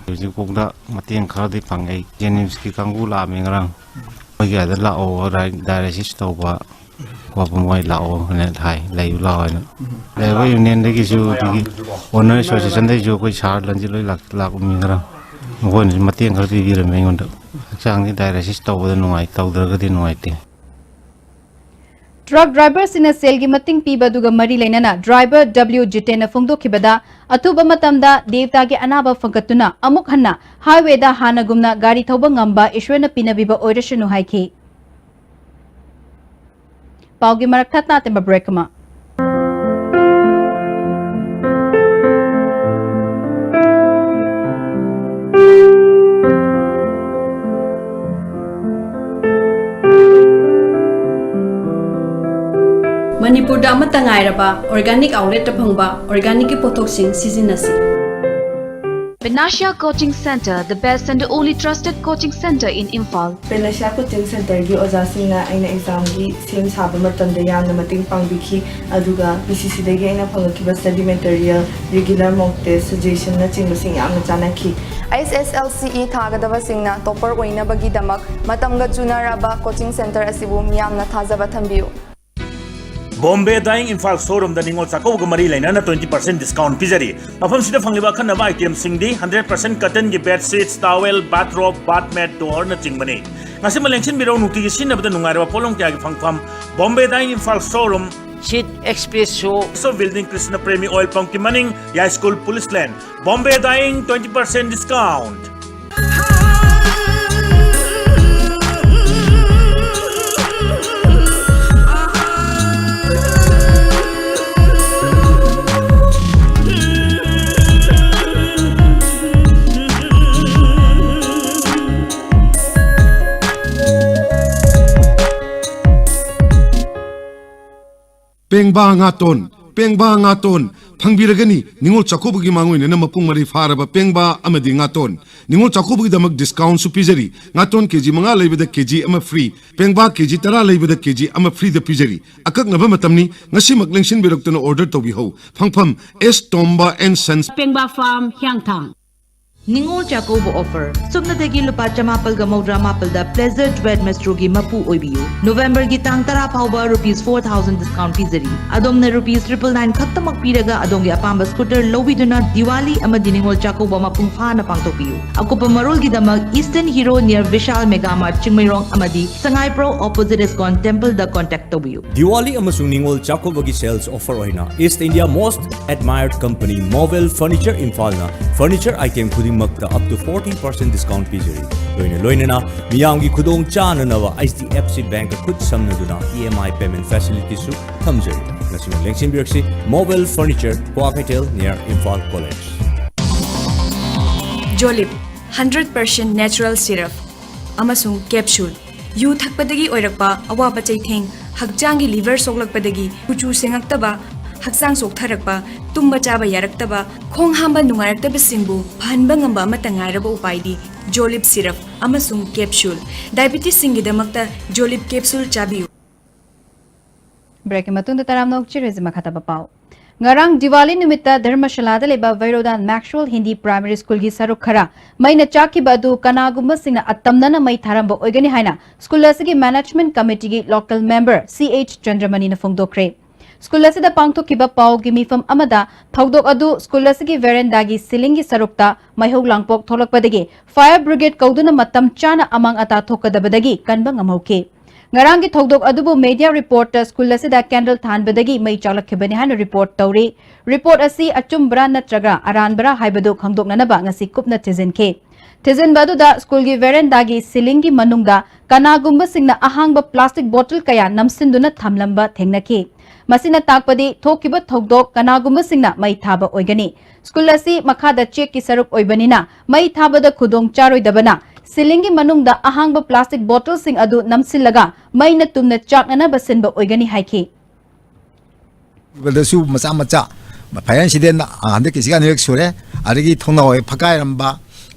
ꯍꯧꯖꯤꯛꯐꯥꯎꯗ ꯃꯇꯦꯡ ꯈꯔꯗꯤ ꯐꯪꯉꯦ꯫ ꯑꯩ JNIMSꯀꯤ ꯀꯥꯡꯕꯨ ꯂꯥꯛꯑꯝꯃꯦ ꯉꯔꯥꯡ꯫ ꯃꯣꯏꯒꯤ ꯑꯗ ꯂꯥꯛꯑꯣ, dialysis ꯇꯧꯕ ꯈꯣꯠꯄ ꯃꯣꯏ ꯂꯥꯛꯑꯣ ꯍꯥꯏꯅ ꯍꯥꯏ, ꯂꯩꯌꯨ ꯂꯥꯛꯑꯣ ꯍꯥꯏꯅ꯫ Driver unionꯗꯒꯤꯁꯨ, ꯑꯗꯒꯤ Owner Associationꯗꯩꯁꯨ ꯑꯩꯈꯣꯏ sir ꯂꯟꯖꯤꯠ ꯂꯣꯏ ꯂꯥꯛ-, ꯂꯥꯛꯑꯝꯃꯤ ꯉꯔꯥꯡ꯫ ꯃꯈꯣꯏꯅꯁꯨ ꯃꯇꯦꯡ ꯈꯔ ꯄꯤꯕꯤꯔꯝꯃꯦ ꯑꯩꯉꯣꯟꯗ꯫ ꯍꯛꯆꯥꯡꯗꯤ dialysis ꯇꯧꯕꯗ ꯅꯨꯡꯉꯥꯏ, ꯇꯧꯗ꯭ꯔꯒꯗꯤ ꯅꯨꯡꯉꯥꯏꯇꯦ꯫ Truck driverꯁꯤꯡꯅ ꯁꯦꯜꯒꯤ ꯃꯇꯦꯡ ꯄꯤꯕ ꯑꯗꯨꯒ ꯃꯔꯤ ꯂꯩꯅꯅ driver W ꯖꯤꯇꯦꯟꯅ ꯐꯣꯡꯗꯣꯛꯈꯤꯕꯗ, ꯑꯊꯨꯕ ꯃꯇꯝꯗ ꯗꯦꯕꯇꯥꯒꯤ ꯑꯅꯥꯕ ꯐꯒꯠꯇꯨꯅ ꯑꯃꯨꯛ ꯍꯟꯅ highwayꯗ ꯍꯥꯟꯅꯒꯨꯝꯅ ꯒꯥꯔꯤ ꯊꯧꯕ ꯉꯝꯕ ꯏꯁꯣꯔꯅ ꯄꯤꯅꯕꯤꯕ ꯑꯣꯏꯔꯁꯅꯨ ꯍꯥꯏꯈꯤ꯫ ꯄꯥꯎꯒꯤ ꯃꯔꯛ ꯊꯠꯅ ꯑꯇꯦꯟꯕ break ꯑꯃ꯫ ꯃꯅꯤꯄꯨꯔꯗ ꯑꯃꯠꯇ ꯉꯥꯏꯔꯕ organic outletꯇ ꯐꯪꯕ organicꯀꯤ ꯄꯣꯠꯊꯣꯛꯁꯤꯡ ꯁꯤꯖꯤꯟꯅꯁꯤ꯫ Panacea Coaching Center, the best and the only trusted coaching center in Imphal. Panacea coaching ꯁꯦꯟꯇꯔꯒꯤ ꯑꯣꯖꯥꯁꯤꯡꯅ ꯑꯩꯅ ꯑꯦꯛꯖꯥꯝꯒꯤ ꯁꯦꯝ ꯁꯥꯕ ꯃꯇꯝꯗ ꯌꯥꯝꯅ ꯃꯇꯦꯡ ꯄꯥꯡꯕꯤꯈꯤ, ꯑꯗꯨꯒ ꯄꯤ ꯁꯤ ꯁꯤꯗꯒꯤ ꯑꯩꯅ ꯐꯪꯂꯛꯈꯤꯕ study material, regular mock test, suggestionꯅꯆꯤꯡꯕꯁꯤꯡ ꯌꯥꯝꯅ ꯆꯥꯟꯅꯈꯤ꯫ ꯑꯩꯆ ꯑꯦꯁ ꯑꯦꯜ ꯁꯤ ꯏ ꯊꯥꯒꯗꯕꯁꯤꯡꯅ topper ꯑꯣꯏꯅꯕꯒꯤꯗꯃꯛ ꯃꯇꯝꯒ ꯆꯨꯅꯔꯕ coaching center ꯑꯁꯤꯕꯨ ꯃꯤꯌꯥꯝꯅ ꯊꯥꯖꯕ ꯊꯝꯕꯤꯌꯨ꯫ ꯕꯣꯝꯕꯦ ꯗꯥꯏꯌꯤꯡ ꯏꯝꯐꯥꯜ ꯁꯣꯔꯨꯝꯗ ꯅꯤꯉꯣꯜ ꯆꯥꯛꯀꯧꯕꯒ ꯃꯔꯤ ꯂꯩꯅꯅ twenty percent discount ꯄꯤꯖꯔꯤ꯫ ꯃꯐꯝꯁꯤꯗ ꯐꯪꯂꯤꯕ ꯑꯈꯟꯅꯕ itemꯁꯤꯡꯗꯤ hundred percent cottonꯒꯤ bed sheets, towel, bath robe, bath mat, doorꯅꯆꯤꯡꯕꯅꯤ꯫ ꯉꯁꯤꯃꯛ ꯂꯦꯡꯁꯤꯟꯕꯤꯔꯧ, ꯅꯨꯡꯇꯤꯒꯤ ꯁꯤꯖꯤꯟꯅꯕꯗ ꯅꯨꯡꯉꯥꯏꯔꯕ ꯄꯣꯠꯂꯝ ꯀꯌꯥꯒꯤ ꯐꯪꯐꯝ Bombay dying Imphal showroom, Seat Express Show. ꯁꯣ ꯕꯤꯜꯗꯤꯡ, ꯀ꯭ꯔꯤꯁꯅ ꯄ꯭ꯔꯦꯃꯤ ꯑꯣꯏꯜ ꯄꯝꯞꯀꯤ ꯃꯅꯤꯡ, ꯌꯥꯏꯁ꯭ꯀꯨꯜ, ꯄꯨꯂꯤꯁ ꯂꯦꯟ꯫ Bombay dying, twenty percent discount꯫ ꯄꯦꯡꯕꯥ ꯉꯥꯇꯣꯟ, ꯄꯦꯡꯕꯥ ꯉꯥꯇꯣꯟ ꯐꯪꯕꯤꯔꯒꯅꯤ꯫ ꯅꯤꯉꯣꯜ ꯆꯥꯛꯀꯧꯕꯒꯤ ꯃꯥꯡꯑꯣꯏꯅꯅ ꯃꯄꯨꯡ ꯃꯔꯩ ꯐꯥꯔꯕ ꯄꯦꯡꯕꯥ ꯑꯃꯗꯤ ꯉꯥꯇꯣꯟ꯫ ꯅꯤꯉꯣꯜ ꯆꯥꯛꯀꯧꯕꯒꯤꯗꯃꯛ discountꯁꯨ ꯄꯤꯖꯔꯤ꯫ ꯉꯥꯇꯣꯟ ꯀꯦ ꯖꯤ ꯃꯉꯥ ꯂꯩꯕꯗ ꯀꯦ ꯖꯤ ꯑꯃ free, ꯄꯦꯡꯕꯥ ꯀꯦ ꯖꯤ ꯇꯔꯥ ꯂꯩꯕꯗ ꯀꯦ ꯖꯤ ꯑꯃ freeꯗ ꯄꯤꯖꯔꯤ꯫ ꯑꯀꯛꯅꯕ ꯃꯇꯝꯅꯤ, ꯉꯁꯤꯃꯛ ꯂꯦꯡꯁꯤꯟꯕꯤꯔꯛꯇꯨꯅ order ꯇꯧꯕꯤꯍꯧ꯫ ꯐꯪꯐꯝ, ꯑꯦꯁ ꯇꯣꯝꯕ and Sons꯫ ꯄꯦꯡꯕꯥ ꯐꯥꯔꯝ, ꯍꯤꯌꯥꯡꯊꯥꯡ꯫ ꯅꯤꯉꯣꯜ ꯆꯥꯛꯀꯧꯕ offer꯫ ꯁꯨꯞꯅꯗꯒꯤ ꯂꯨꯄꯥ ꯆꯃꯥꯄꯜꯒ ꯃꯧꯗ꯭ꯔꯥ ꯃꯥꯄꯜꯗ Pleasure Duet Metroꯒꯤ ꯃꯄꯨ ꯑꯣꯏꯕꯤꯌꯨ꯫ ꯅꯣꯕꯦꯝꯕꯔꯒꯤ ꯇꯥꯡ ꯇꯔꯥ ꯐꯥꯎꯕ rupees four thousand discount ꯄꯤꯖꯔꯤ꯫ ꯑꯗꯣꯝꯅ rupees triple nine ꯈꯛꯇꯃꯛ ꯄꯤꯔꯒ ꯑꯗꯣꯝꯒꯤ ꯑꯄꯥꯝꯕ scooter ꯂꯧꯕꯤꯗꯨꯅ ꯗꯤꯋꯥꯂꯤ ꯑꯃꯗꯤ ꯅꯤꯉꯣꯜ ꯆꯥꯛꯀꯧꯕ ꯃꯄꯨꯡ ꯐꯥꯅ ꯄꯥꯡꯊꯣꯛꯄꯤꯌꯨ꯫ ꯑꯀꯨꯞꯄ ꯃꯔꯣꯜꯒꯤꯗꯃꯛ Eastern Hero near Vishal Mega Mart Chingmeirong ꯑꯃꯗꯤ ꯁꯉꯥꯏꯄ꯭ꯔꯧ opposite ISKCON templeꯗ contact ꯇꯧꯕꯤꯌꯨ꯫ ꯗꯤꯋꯥꯂꯤ ꯑꯃꯁꯨꯡ ꯅꯤꯉꯣꯜ ꯆꯥꯛꯀꯧꯕꯒꯤ sales offer ꯑꯣꯏꯅ East India most admired company Mobile Furniture ꯏꯝꯐꯥꯜꯅ furniture item ꯈꯨꯗꯤꯡꯃꯛꯇ up to forty percent discount ꯄꯤꯖꯔꯤ꯫ ꯂꯣꯏꯅ ꯂꯣꯏꯅꯅ ꯃꯤꯌꯥꯝꯒꯤ ꯈꯨꯗꯣꯡ ꯆꯥꯅꯅꯕ H D F C Bankꯀ ꯈꯨꯠ ꯁꯝꯅꯗꯨꯅ E M I payment facilityꯁꯨ ꯊꯝꯖꯔꯤ꯫ ꯉꯁꯤꯃꯛ ꯂꯦꯡꯁꯤꯟꯕꯤꯔꯛꯁꯤ, Mobile Furniture, Kwakeithel near Imphal College꯫ Jolib, hundred percent natural syrup ꯑꯃꯁꯨꯡ capsule꯫ ꯌꯨ ꯊꯛꯄꯗꯒꯤ ꯑꯣꯏꯔꯛꯄ ꯑꯋꯥꯕ ꯆꯩꯊꯦꯡ, ꯍꯛꯆꯥꯡꯒꯤ ꯂꯤꯚꯔ ꯁꯣꯛꯂꯛꯄꯗꯒꯤ ꯀꯨꯆꯨ ꯁꯦꯡꯉꯛꯇꯕ, ꯍꯛꯆꯥꯡ ꯆꯣꯛꯊꯔꯛꯄ, ꯇꯨꯝꯕ ꯆꯥꯕ ꯌꯥꯔꯛꯇꯕ, ꯈꯣꯡ ꯍꯥꯝꯕ ꯅꯨꯡꯉꯥꯏꯔꯛꯇꯕꯁꯤꯡꯕꯨ ꯐꯍꯟꯕ ꯉꯝꯕ ꯑꯃꯠꯇ ꯉꯥꯏꯔꯕ ꯎꯄꯥꯏꯗꯤ ꯖꯣꯂꯤꯞ ꯁꯤꯔꯞ ꯑꯃꯁꯨꯡ ꯀꯦꯞꯁꯨꯜ꯫ ꯗꯥꯏꯕꯤꯇꯤꯁꯁꯤꯡꯒꯤꯗꯃꯛꯇ ꯖꯣꯂꯤꯞ ꯀꯦꯞꯁꯨꯜ ꯆꯥꯕꯤꯌꯨ꯫ ꯕ꯭ꯔꯦꯛꯀꯤ ꯃꯇꯨꯡꯗ ꯇꯔꯥꯝꯅ ꯑꯣꯛꯆꯔꯤꯁꯦ ꯃꯈꯥ ꯇꯥꯕ ꯄꯥꯎ꯫ ꯉꯔꯥꯡ ꯗꯤꯋꯥꯂꯤ ꯅꯨꯃꯤꯠꯇ ꯙꯔꯃꯁꯥꯂꯥꯗ ꯂꯩꯕ ꯚꯩꯔꯣꯗꯥꯟ ꯃꯦꯛꯁꯋꯦꯜ ꯍꯤꯟꯗꯤ ꯄ꯭ꯔꯥꯏꯃꯔꯤ ꯁ꯭ꯀꯨꯜꯒꯤ ꯁꯔꯨꯛ ꯈꯔ ꯃꯩꯅ ꯆꯥꯛꯈꯤꯕ ꯑꯗꯨ ꯀꯅꯥꯒꯨꯝꯕꯁꯤꯡꯅ ꯑꯇꯝꯅꯅ ꯃꯩ ꯊꯥꯔꯝꯕ ꯑꯣꯏꯒꯅꯤ ꯍꯥꯏꯅ ꯁ꯭ꯀꯨꯜ ꯑꯁꯤꯒꯤ ꯃꯦꯅꯦꯖꯃꯦꯟꯠ ꯀꯃꯤꯇꯤꯒꯤ ꯂꯣꯀꯦꯜ ꯃꯦꯝꯕꯔ ꯁꯤ ꯑꯩꯆ ꯆꯟꯗ꯭ꯔꯃꯅꯤꯅ ꯐꯣꯡꯗꯣꯛꯈ꯭ꯔꯦ꯫ ꯁ꯭ꯀꯨꯜ ꯑꯁꯤꯗ ꯄꯥꯡꯊꯣꯛꯈꯤꯕ ꯄꯥꯎꯒꯤ ꯃꯤꯐꯝ ꯑꯃꯗ ꯊꯧꯗꯣꯛ ꯑꯗꯨ ꯁ꯭ꯀꯨꯜ ꯑꯁꯤꯒꯤ ꯚꯦꯔꯦꯟꯗꯥꯒꯤ ꯁꯤꯂꯤꯡꯒꯤ ꯁꯔꯨꯛꯇ ꯃꯩꯍꯧ ꯂꯥꯡꯄꯣꯛ ꯊꯣꯛꯂꯛꯄꯗꯒꯤ ꯐꯥꯌꯔ ꯕ꯭ꯔꯤꯒꯦꯗ ꯀꯧꯗꯨꯅ ꯃꯇꯝ ꯆꯥꯅ ꯑꯃꯥꯡ ꯑꯇꯥ ꯊꯣꯛꯀꯗꯕꯗꯒꯤ ꯀꯟꯕ ꯉꯝꯍꯧꯈꯤ꯫ ꯉꯔꯥꯡꯒꯤ ꯊꯧꯗꯣꯛ ꯑꯗꯨꯕꯨ ꯃꯦꯗꯤꯌꯥ ꯔꯤꯄꯣꯔꯠꯇ ꯁ꯭ꯀꯨꯜ ꯑꯁꯤꯗ ꯀꯦꯟꯗꯜ ꯊꯥꯟꯕꯗꯒꯤ ꯃꯩ ꯆꯥꯛꯂꯛꯈꯤꯕꯅꯤ ꯍꯥꯏꯅ ꯔꯤꯄꯣꯔꯠ ꯇꯧꯔꯤ꯫ ꯔꯤꯄꯣꯔꯠ ꯑꯁꯤ ꯑꯆꯨꯝꯕꯔꯥ ꯅꯠꯇ꯭ꯔꯒ ꯑꯔꯥꯟꯕꯔꯥ ꯍꯥꯏꯕꯗꯨ ꯈꯪꯗꯣꯛꯅꯅꯕ ꯉꯁꯤ ꯀꯨꯞꯅ ꯊꯤꯖꯤꯟꯈꯤ꯫ ꯊꯤꯖꯤꯟꯕ ꯑꯗꯨꯗ ꯁ꯭ꯀꯨꯜꯒꯤ ꯚꯦꯔꯦꯟꯗꯥꯒꯤ ꯁꯤꯂꯤꯡꯒꯤ ꯃꯅꯨꯡꯗ ꯀꯅꯥꯒꯨꯝꯕꯁꯤꯡꯅ ꯑꯍꯥꯡꯕ ꯄ꯭ꯂꯥꯁꯇꯤꯛ ꯕꯣꯇꯜ ꯀꯌꯥ ꯅꯝꯁꯤꯟꯗꯨꯅ ꯊꯝꯂꯝꯕ ꯊꯦꯡꯅꯈꯤ꯫ ꯃꯁꯤꯅ ꯇꯥꯛꯄꯗꯤ ꯊꯣꯛꯈꯤꯕ ꯊꯧꯗꯣꯛ ꯀꯅꯥꯒꯨꯝꯕꯁꯤꯡꯅ ꯃꯩ ꯊꯥꯕ ꯑꯣꯏꯒꯅꯤ꯫ ꯁ꯭ꯀꯨꯜ ꯑꯁꯤ ꯃꯈꯥꯗ ꯆꯦꯛꯀꯤ ꯁꯔꯨꯛ ꯑꯣꯏꯕꯅꯤꯅ ꯃꯩ ꯊꯥꯕꯗ ꯈꯨꯗꯣꯡ ꯆꯥꯔꯣꯏꯗꯕꯅ ꯁꯤꯂꯤꯡꯒꯤ ꯃꯅꯨꯡꯗ ꯑꯍꯥꯡꯕ ꯄ꯭ꯂꯥꯁꯇꯤꯛ ꯕꯣꯇꯜꯁꯤꯡ ꯑꯗꯨ ꯅꯝꯁꯤꯜꯂꯒ ꯃꯩꯅ ꯇꯨꯝꯅ ꯆꯥꯛꯅꯅꯕ ꯁꯤꯟꯕ ꯑꯣꯏꯒꯅꯤ ꯍꯥꯏꯈꯤ꯫ ꯗꯁꯨ ꯃꯆꯥ ꯃꯆꯥ ꯐꯥꯏꯌꯔ ꯏꯟꯁꯤꯗꯦꯟ ꯍꯟꯗꯛꯀꯤꯁꯤꯒ ꯑꯅꯤꯔꯛ ꯁꯨꯔꯦ꯫ ꯑꯗꯒꯤ ꯊꯣꯡꯅꯥꯎ ꯍꯦꯛ ꯐꯛꯀꯥꯏꯔꯝꯕ,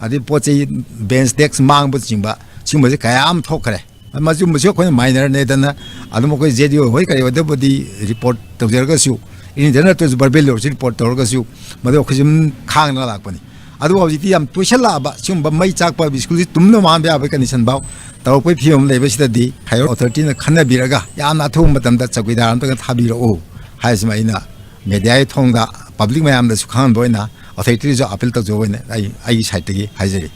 ꯑꯗꯩ ꯄꯣꯠ ꯆꯩ, ꯕꯦꯟꯆ ꯗꯦꯁꯛ ꯃꯥꯡꯕꯆꯤꯡꯕ ꯁꯤꯒꯨꯝꯕꯁꯦ ꯀꯌꯥ ꯑꯃ ꯊꯣꯛꯈ꯭ꯔꯦ꯫ ꯃꯁꯤꯒꯨꯝꯕꯁꯨ ꯑꯩꯈꯣꯏꯅ ꯃꯥꯏꯅꯔꯅꯦꯗꯅ ꯑꯗꯨꯝ ꯑꯩꯈꯣꯏ ꯖꯦ ꯗꯤ ꯑꯣ ꯍꯣꯏ ꯀꯔꯤ ꯍꯣꯏꯗꯕꯨꯗꯤ ꯔꯤꯄꯣꯔꯠ ꯇꯧꯖꯔꯒꯁꯨ, ꯏꯟꯗꯤꯌꯟ ꯅꯠꯇ꯭ꯔꯁꯨ ꯚꯔꯕꯦꯜ ꯑꯣꯏꯔꯁꯨ ꯔꯤꯄꯣꯔꯠ ꯇꯧꯔꯒꯁꯨ ꯃꯗꯨ ꯑꯩꯈꯣꯏ ꯁꯨꯝ ꯈꯥꯡꯅ ꯂꯥꯛꯄꯅꯤ꯫ ꯑꯗꯨꯕꯨ ꯍꯧꯖꯤꯛꯇꯤ ꯌꯥꯝ ꯇꯣꯏꯁꯜꯂꯛꯑꯕ ꯁꯤꯒꯨꯝꯕ ꯃꯩ ꯆꯥꯛꯄ ꯁ꯭ꯀꯨꯜꯁꯤ ꯇꯨꯝꯅ ꯃꯥꯟꯕ ꯌꯥꯕꯒꯤ ꯀꯟꯗꯤꯁꯟ ꯐꯥꯎ ꯇꯧꯔꯛꯄꯒꯤ ꯐꯤꯕꯝ ꯂꯩꯕꯁꯤꯗꯗꯤ ꯍꯥꯏꯌꯔ ꯑꯣꯊꯣꯔꯤꯇꯤꯅ ꯈꯟꯅꯕꯤꯔꯒ ꯌꯥꯝꯅ ꯑꯊꯨꯕ ꯃꯇꯝꯗ ꯆꯧꯀꯤꯗꯥꯔ ꯑꯃꯇꯪ ꯊꯥꯕꯤꯔꯛꯎ ꯍꯥꯏꯁꯤꯃ ꯑꯩꯅ ꯃꯦꯗꯤꯌꯥꯒꯤ ꯊꯣꯡꯗ ꯄꯕ꯭ꯂꯤꯛ ꯃꯌꯥꯝꯗꯁꯨ ꯈꯪꯍꯟꯕ ꯑꯣꯏꯅ ꯑꯣꯊꯣꯔꯤꯇꯤꯗꯁꯨ ꯑꯄꯤꯜ ꯇꯧꯖꯕ ꯑꯣꯏꯅ ꯑꯩ ꯑꯩꯒꯤ ꯁꯥꯏꯠꯇꯒꯤ ꯍꯥꯏꯖꯔꯤ꯫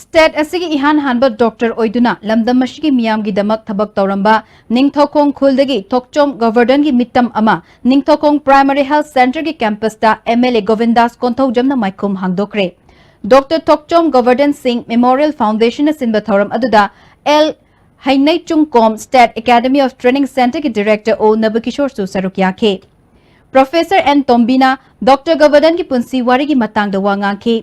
ꯁ꯭ꯇꯦꯠ ꯑꯁꯤꯒꯤ ꯏꯍꯥꯟ ꯍꯥꯟꯕ ꯗꯣꯛꯇꯔ ꯑꯣꯏꯗꯨꯅ ꯂꯝꯗꯝ ꯑꯁꯤꯒꯤ ꯃꯤꯌꯥꯝꯒꯤꯗꯃꯛ ꯊꯕꯛ ꯇꯧꯔꯝꯕ ꯅꯤꯡꯊꯧꯈꯣꯡ ꯈꯨꯜꯗꯒꯤ ꯊꯣꯛꯆꯣꯝ ꯒꯣꯕꯔꯙꯟꯒꯤ ꯃꯤꯇꯝ ꯑꯃ ꯅꯤꯡꯊꯧꯈꯣꯡ ꯄ꯭ꯔꯥꯏꯃꯔꯤ ꯍꯦꯜꯊ ꯁꯦꯟꯇꯔꯒꯤ ꯀꯦꯝꯄꯁꯇ ꯑꯦꯝ ꯑꯦꯜ ꯑꯦ ꯒꯣꯕꯤꯟꯗꯥꯁ ꯀꯣꯟꯊꯧꯖꯝꯅ ꯃꯥꯏꯈꯨꯝ ꯍꯥꯡꯗꯣꯛꯈ꯭ꯔꯦ꯫ ꯗꯣꯛꯇꯔ ꯊꯣꯛꯆꯣꯝ ꯒꯣꯕꯔꯙꯟ ꯁꯤꯡ ꯃꯦꯃꯣꯔꯤꯌꯦꯜ ꯐꯥꯎꯟꯗꯦꯁꯟꯅ ꯁꯤꯟꯕ ꯊꯧꯔꯝ ꯑꯗꯨꯗ L Heineichungkom state academy of training ꯁꯦꯟꯇꯔꯒꯤ ꯗꯤꯔꯦꯛꯇꯔ ꯑꯣ ꯅꯕꯀꯤꯁꯣꯔꯁꯨ ꯁꯔꯨꯛ ꯌꯥꯈꯤ꯫ ꯄ꯭ꯔꯣꯐꯦꯁꯔ ꯑꯦꯟ ꯇꯣꯝꯕꯤꯅ ꯗꯣꯛꯇꯔ ꯒꯣꯕꯔꯙꯟꯒꯤ ꯄꯨꯟꯁꯤ ꯋꯥꯔꯤꯒꯤ ꯃꯇꯥꯡꯗ ꯋꯥ ꯉꯥꯡꯈꯤ꯫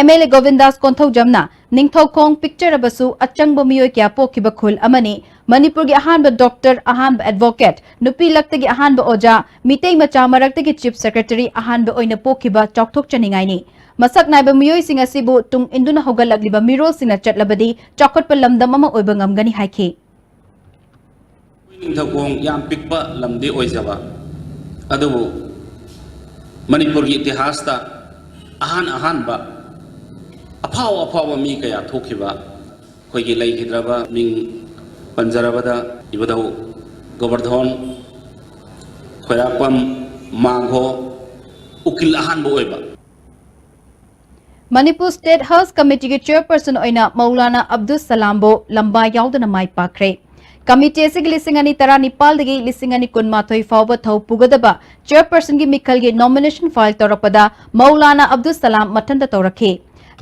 M L A Govindas ꯀꯣꯟꯊꯧꯖꯝꯅ Ningthoukhong ꯄꯤꯛꯆꯔꯕꯁꯨ ꯑꯆꯪꯕ ꯃꯤꯑꯣꯏ ꯀꯌꯥ ꯄꯣꯛꯈꯤꯕ ꯈꯨꯜ ꯑꯃꯅꯤ꯫ ꯃꯅꯤꯄꯨꯔꯒꯤ ꯑꯍꯥꯟꯕ ꯗꯣꯛꯇꯔ, ꯑꯍꯥꯟꯕ ꯑꯦꯗꯚꯣꯀꯦꯠ, ꯅꯨꯄꯤ ꯂꯛꯇꯒꯤ ꯑꯍꯥꯟꯕ ꯑꯣꯖꯥ, ꯃꯤꯇꯩ ꯃꯆꯥ ꯃꯔꯛꯇꯒꯤ ꯆꯤꯐ ꯁꯦꯀ꯭ꯔꯦꯇꯔꯤ ꯑꯍꯥꯟꯕ ꯑꯣꯏꯅ ꯄꯣꯛꯈꯤꯕ ꯆꯥꯎꯊꯣꯛꯆꯅꯤꯡꯉꯥꯏꯅꯤ꯫ ꯃꯁꯛ ꯅꯥꯏꯕ ꯃꯤꯑꯣꯏꯁꯤꯡ ꯑꯁꯤꯕꯨ ꯇꯨꯡ ꯏꯟꯗꯨꯅ ꯍꯧꯒꯠꯂꯛꯂꯤꯕ ꯃꯤꯔꯣꯜꯁꯤꯡꯅ ꯆꯠꯂꯕꯗꯤ ꯆꯥꯎꯈꯠꯄ ꯂꯝꯗꯝ ꯑꯃ ꯑꯣꯏꯕ ꯉꯝꯒꯅꯤ ꯍꯥꯏꯈꯤ꯫ ꯅꯤꯡꯊꯧꯈꯣꯡ ꯌꯥꯝ ꯄꯤꯛꯄ ꯂꯝꯗꯤ ꯑꯣꯏꯖꯕ, ꯑꯗꯨꯕꯨ ꯃꯅꯤꯄꯨꯔꯒꯤ ꯏꯇꯤꯍꯥꯁꯇ ꯑꯍꯥꯟ ꯑꯍꯥꯟꯕ ꯑꯐꯥꯎ ꯑꯐꯥꯎꯕ ꯃꯤ ꯀꯌꯥ ꯊꯣꯛꯈꯤꯕ, ꯑꯩꯈꯣꯏꯒꯤ ꯂꯩꯈꯤꯗ꯭ꯔꯕ ꯃꯤꯡ ꯄꯟꯖꯔꯕꯗ ꯏꯕꯨꯙꯧ ꯒꯣꯕꯔꯙꯣꯟ, ꯈꯣꯏꯔꯥꯛꯄꯝ, ꯃꯥꯡꯒꯣ, ꯎꯀꯤꯜ ꯑꯍꯥꯟꯕ ꯑꯣꯏꯕ꯫ ꯃꯅꯤꯄꯨꯔ ꯁ꯭ꯇꯦꯠ ꯍꯖ ꯀꯃꯤꯇꯤꯒꯤ ꯆꯦꯌꯔꯄꯔꯁꯟ ꯑꯣꯏꯅ ꯃꯧꯂꯥꯅꯥ ꯑꯕꯗꯨꯜ ꯁꯂꯥꯝꯕꯨ ꯂꯝꯕꯥ ꯌꯥꯎꯗꯅ ꯃꯥꯏ ꯄꯥꯛꯈ꯭ꯔꯦ꯫ ꯀꯃꯤꯇꯤ ꯑꯁꯤꯒꯤ ꯂꯤꯁꯤꯡ ꯑꯅꯤ ꯇꯔꯥꯅꯤꯄꯥꯜꯗꯒꯤ ꯂꯤꯁꯤꯡ ꯑꯅꯤ ꯀꯨꯟꯃꯥꯊꯣꯏ ꯐꯥꯎꯕ ꯊꯧ ꯄꯨꯒꯗꯕ ꯆꯦꯌꯔꯄꯔꯁꯟꯒꯤ ꯃꯤꯈꯜꯒꯤ ꯅꯣꯃꯤꯅꯦꯁꯟ ꯐꯥꯏꯜ ꯇꯧꯔꯛꯄꯗ ꯃꯧꯂꯥꯅꯥ ꯑꯕꯗꯨꯜ ꯁꯂꯥꯝ ꯃꯊꯟꯇ ꯇꯧꯔꯛꯈꯤ꯫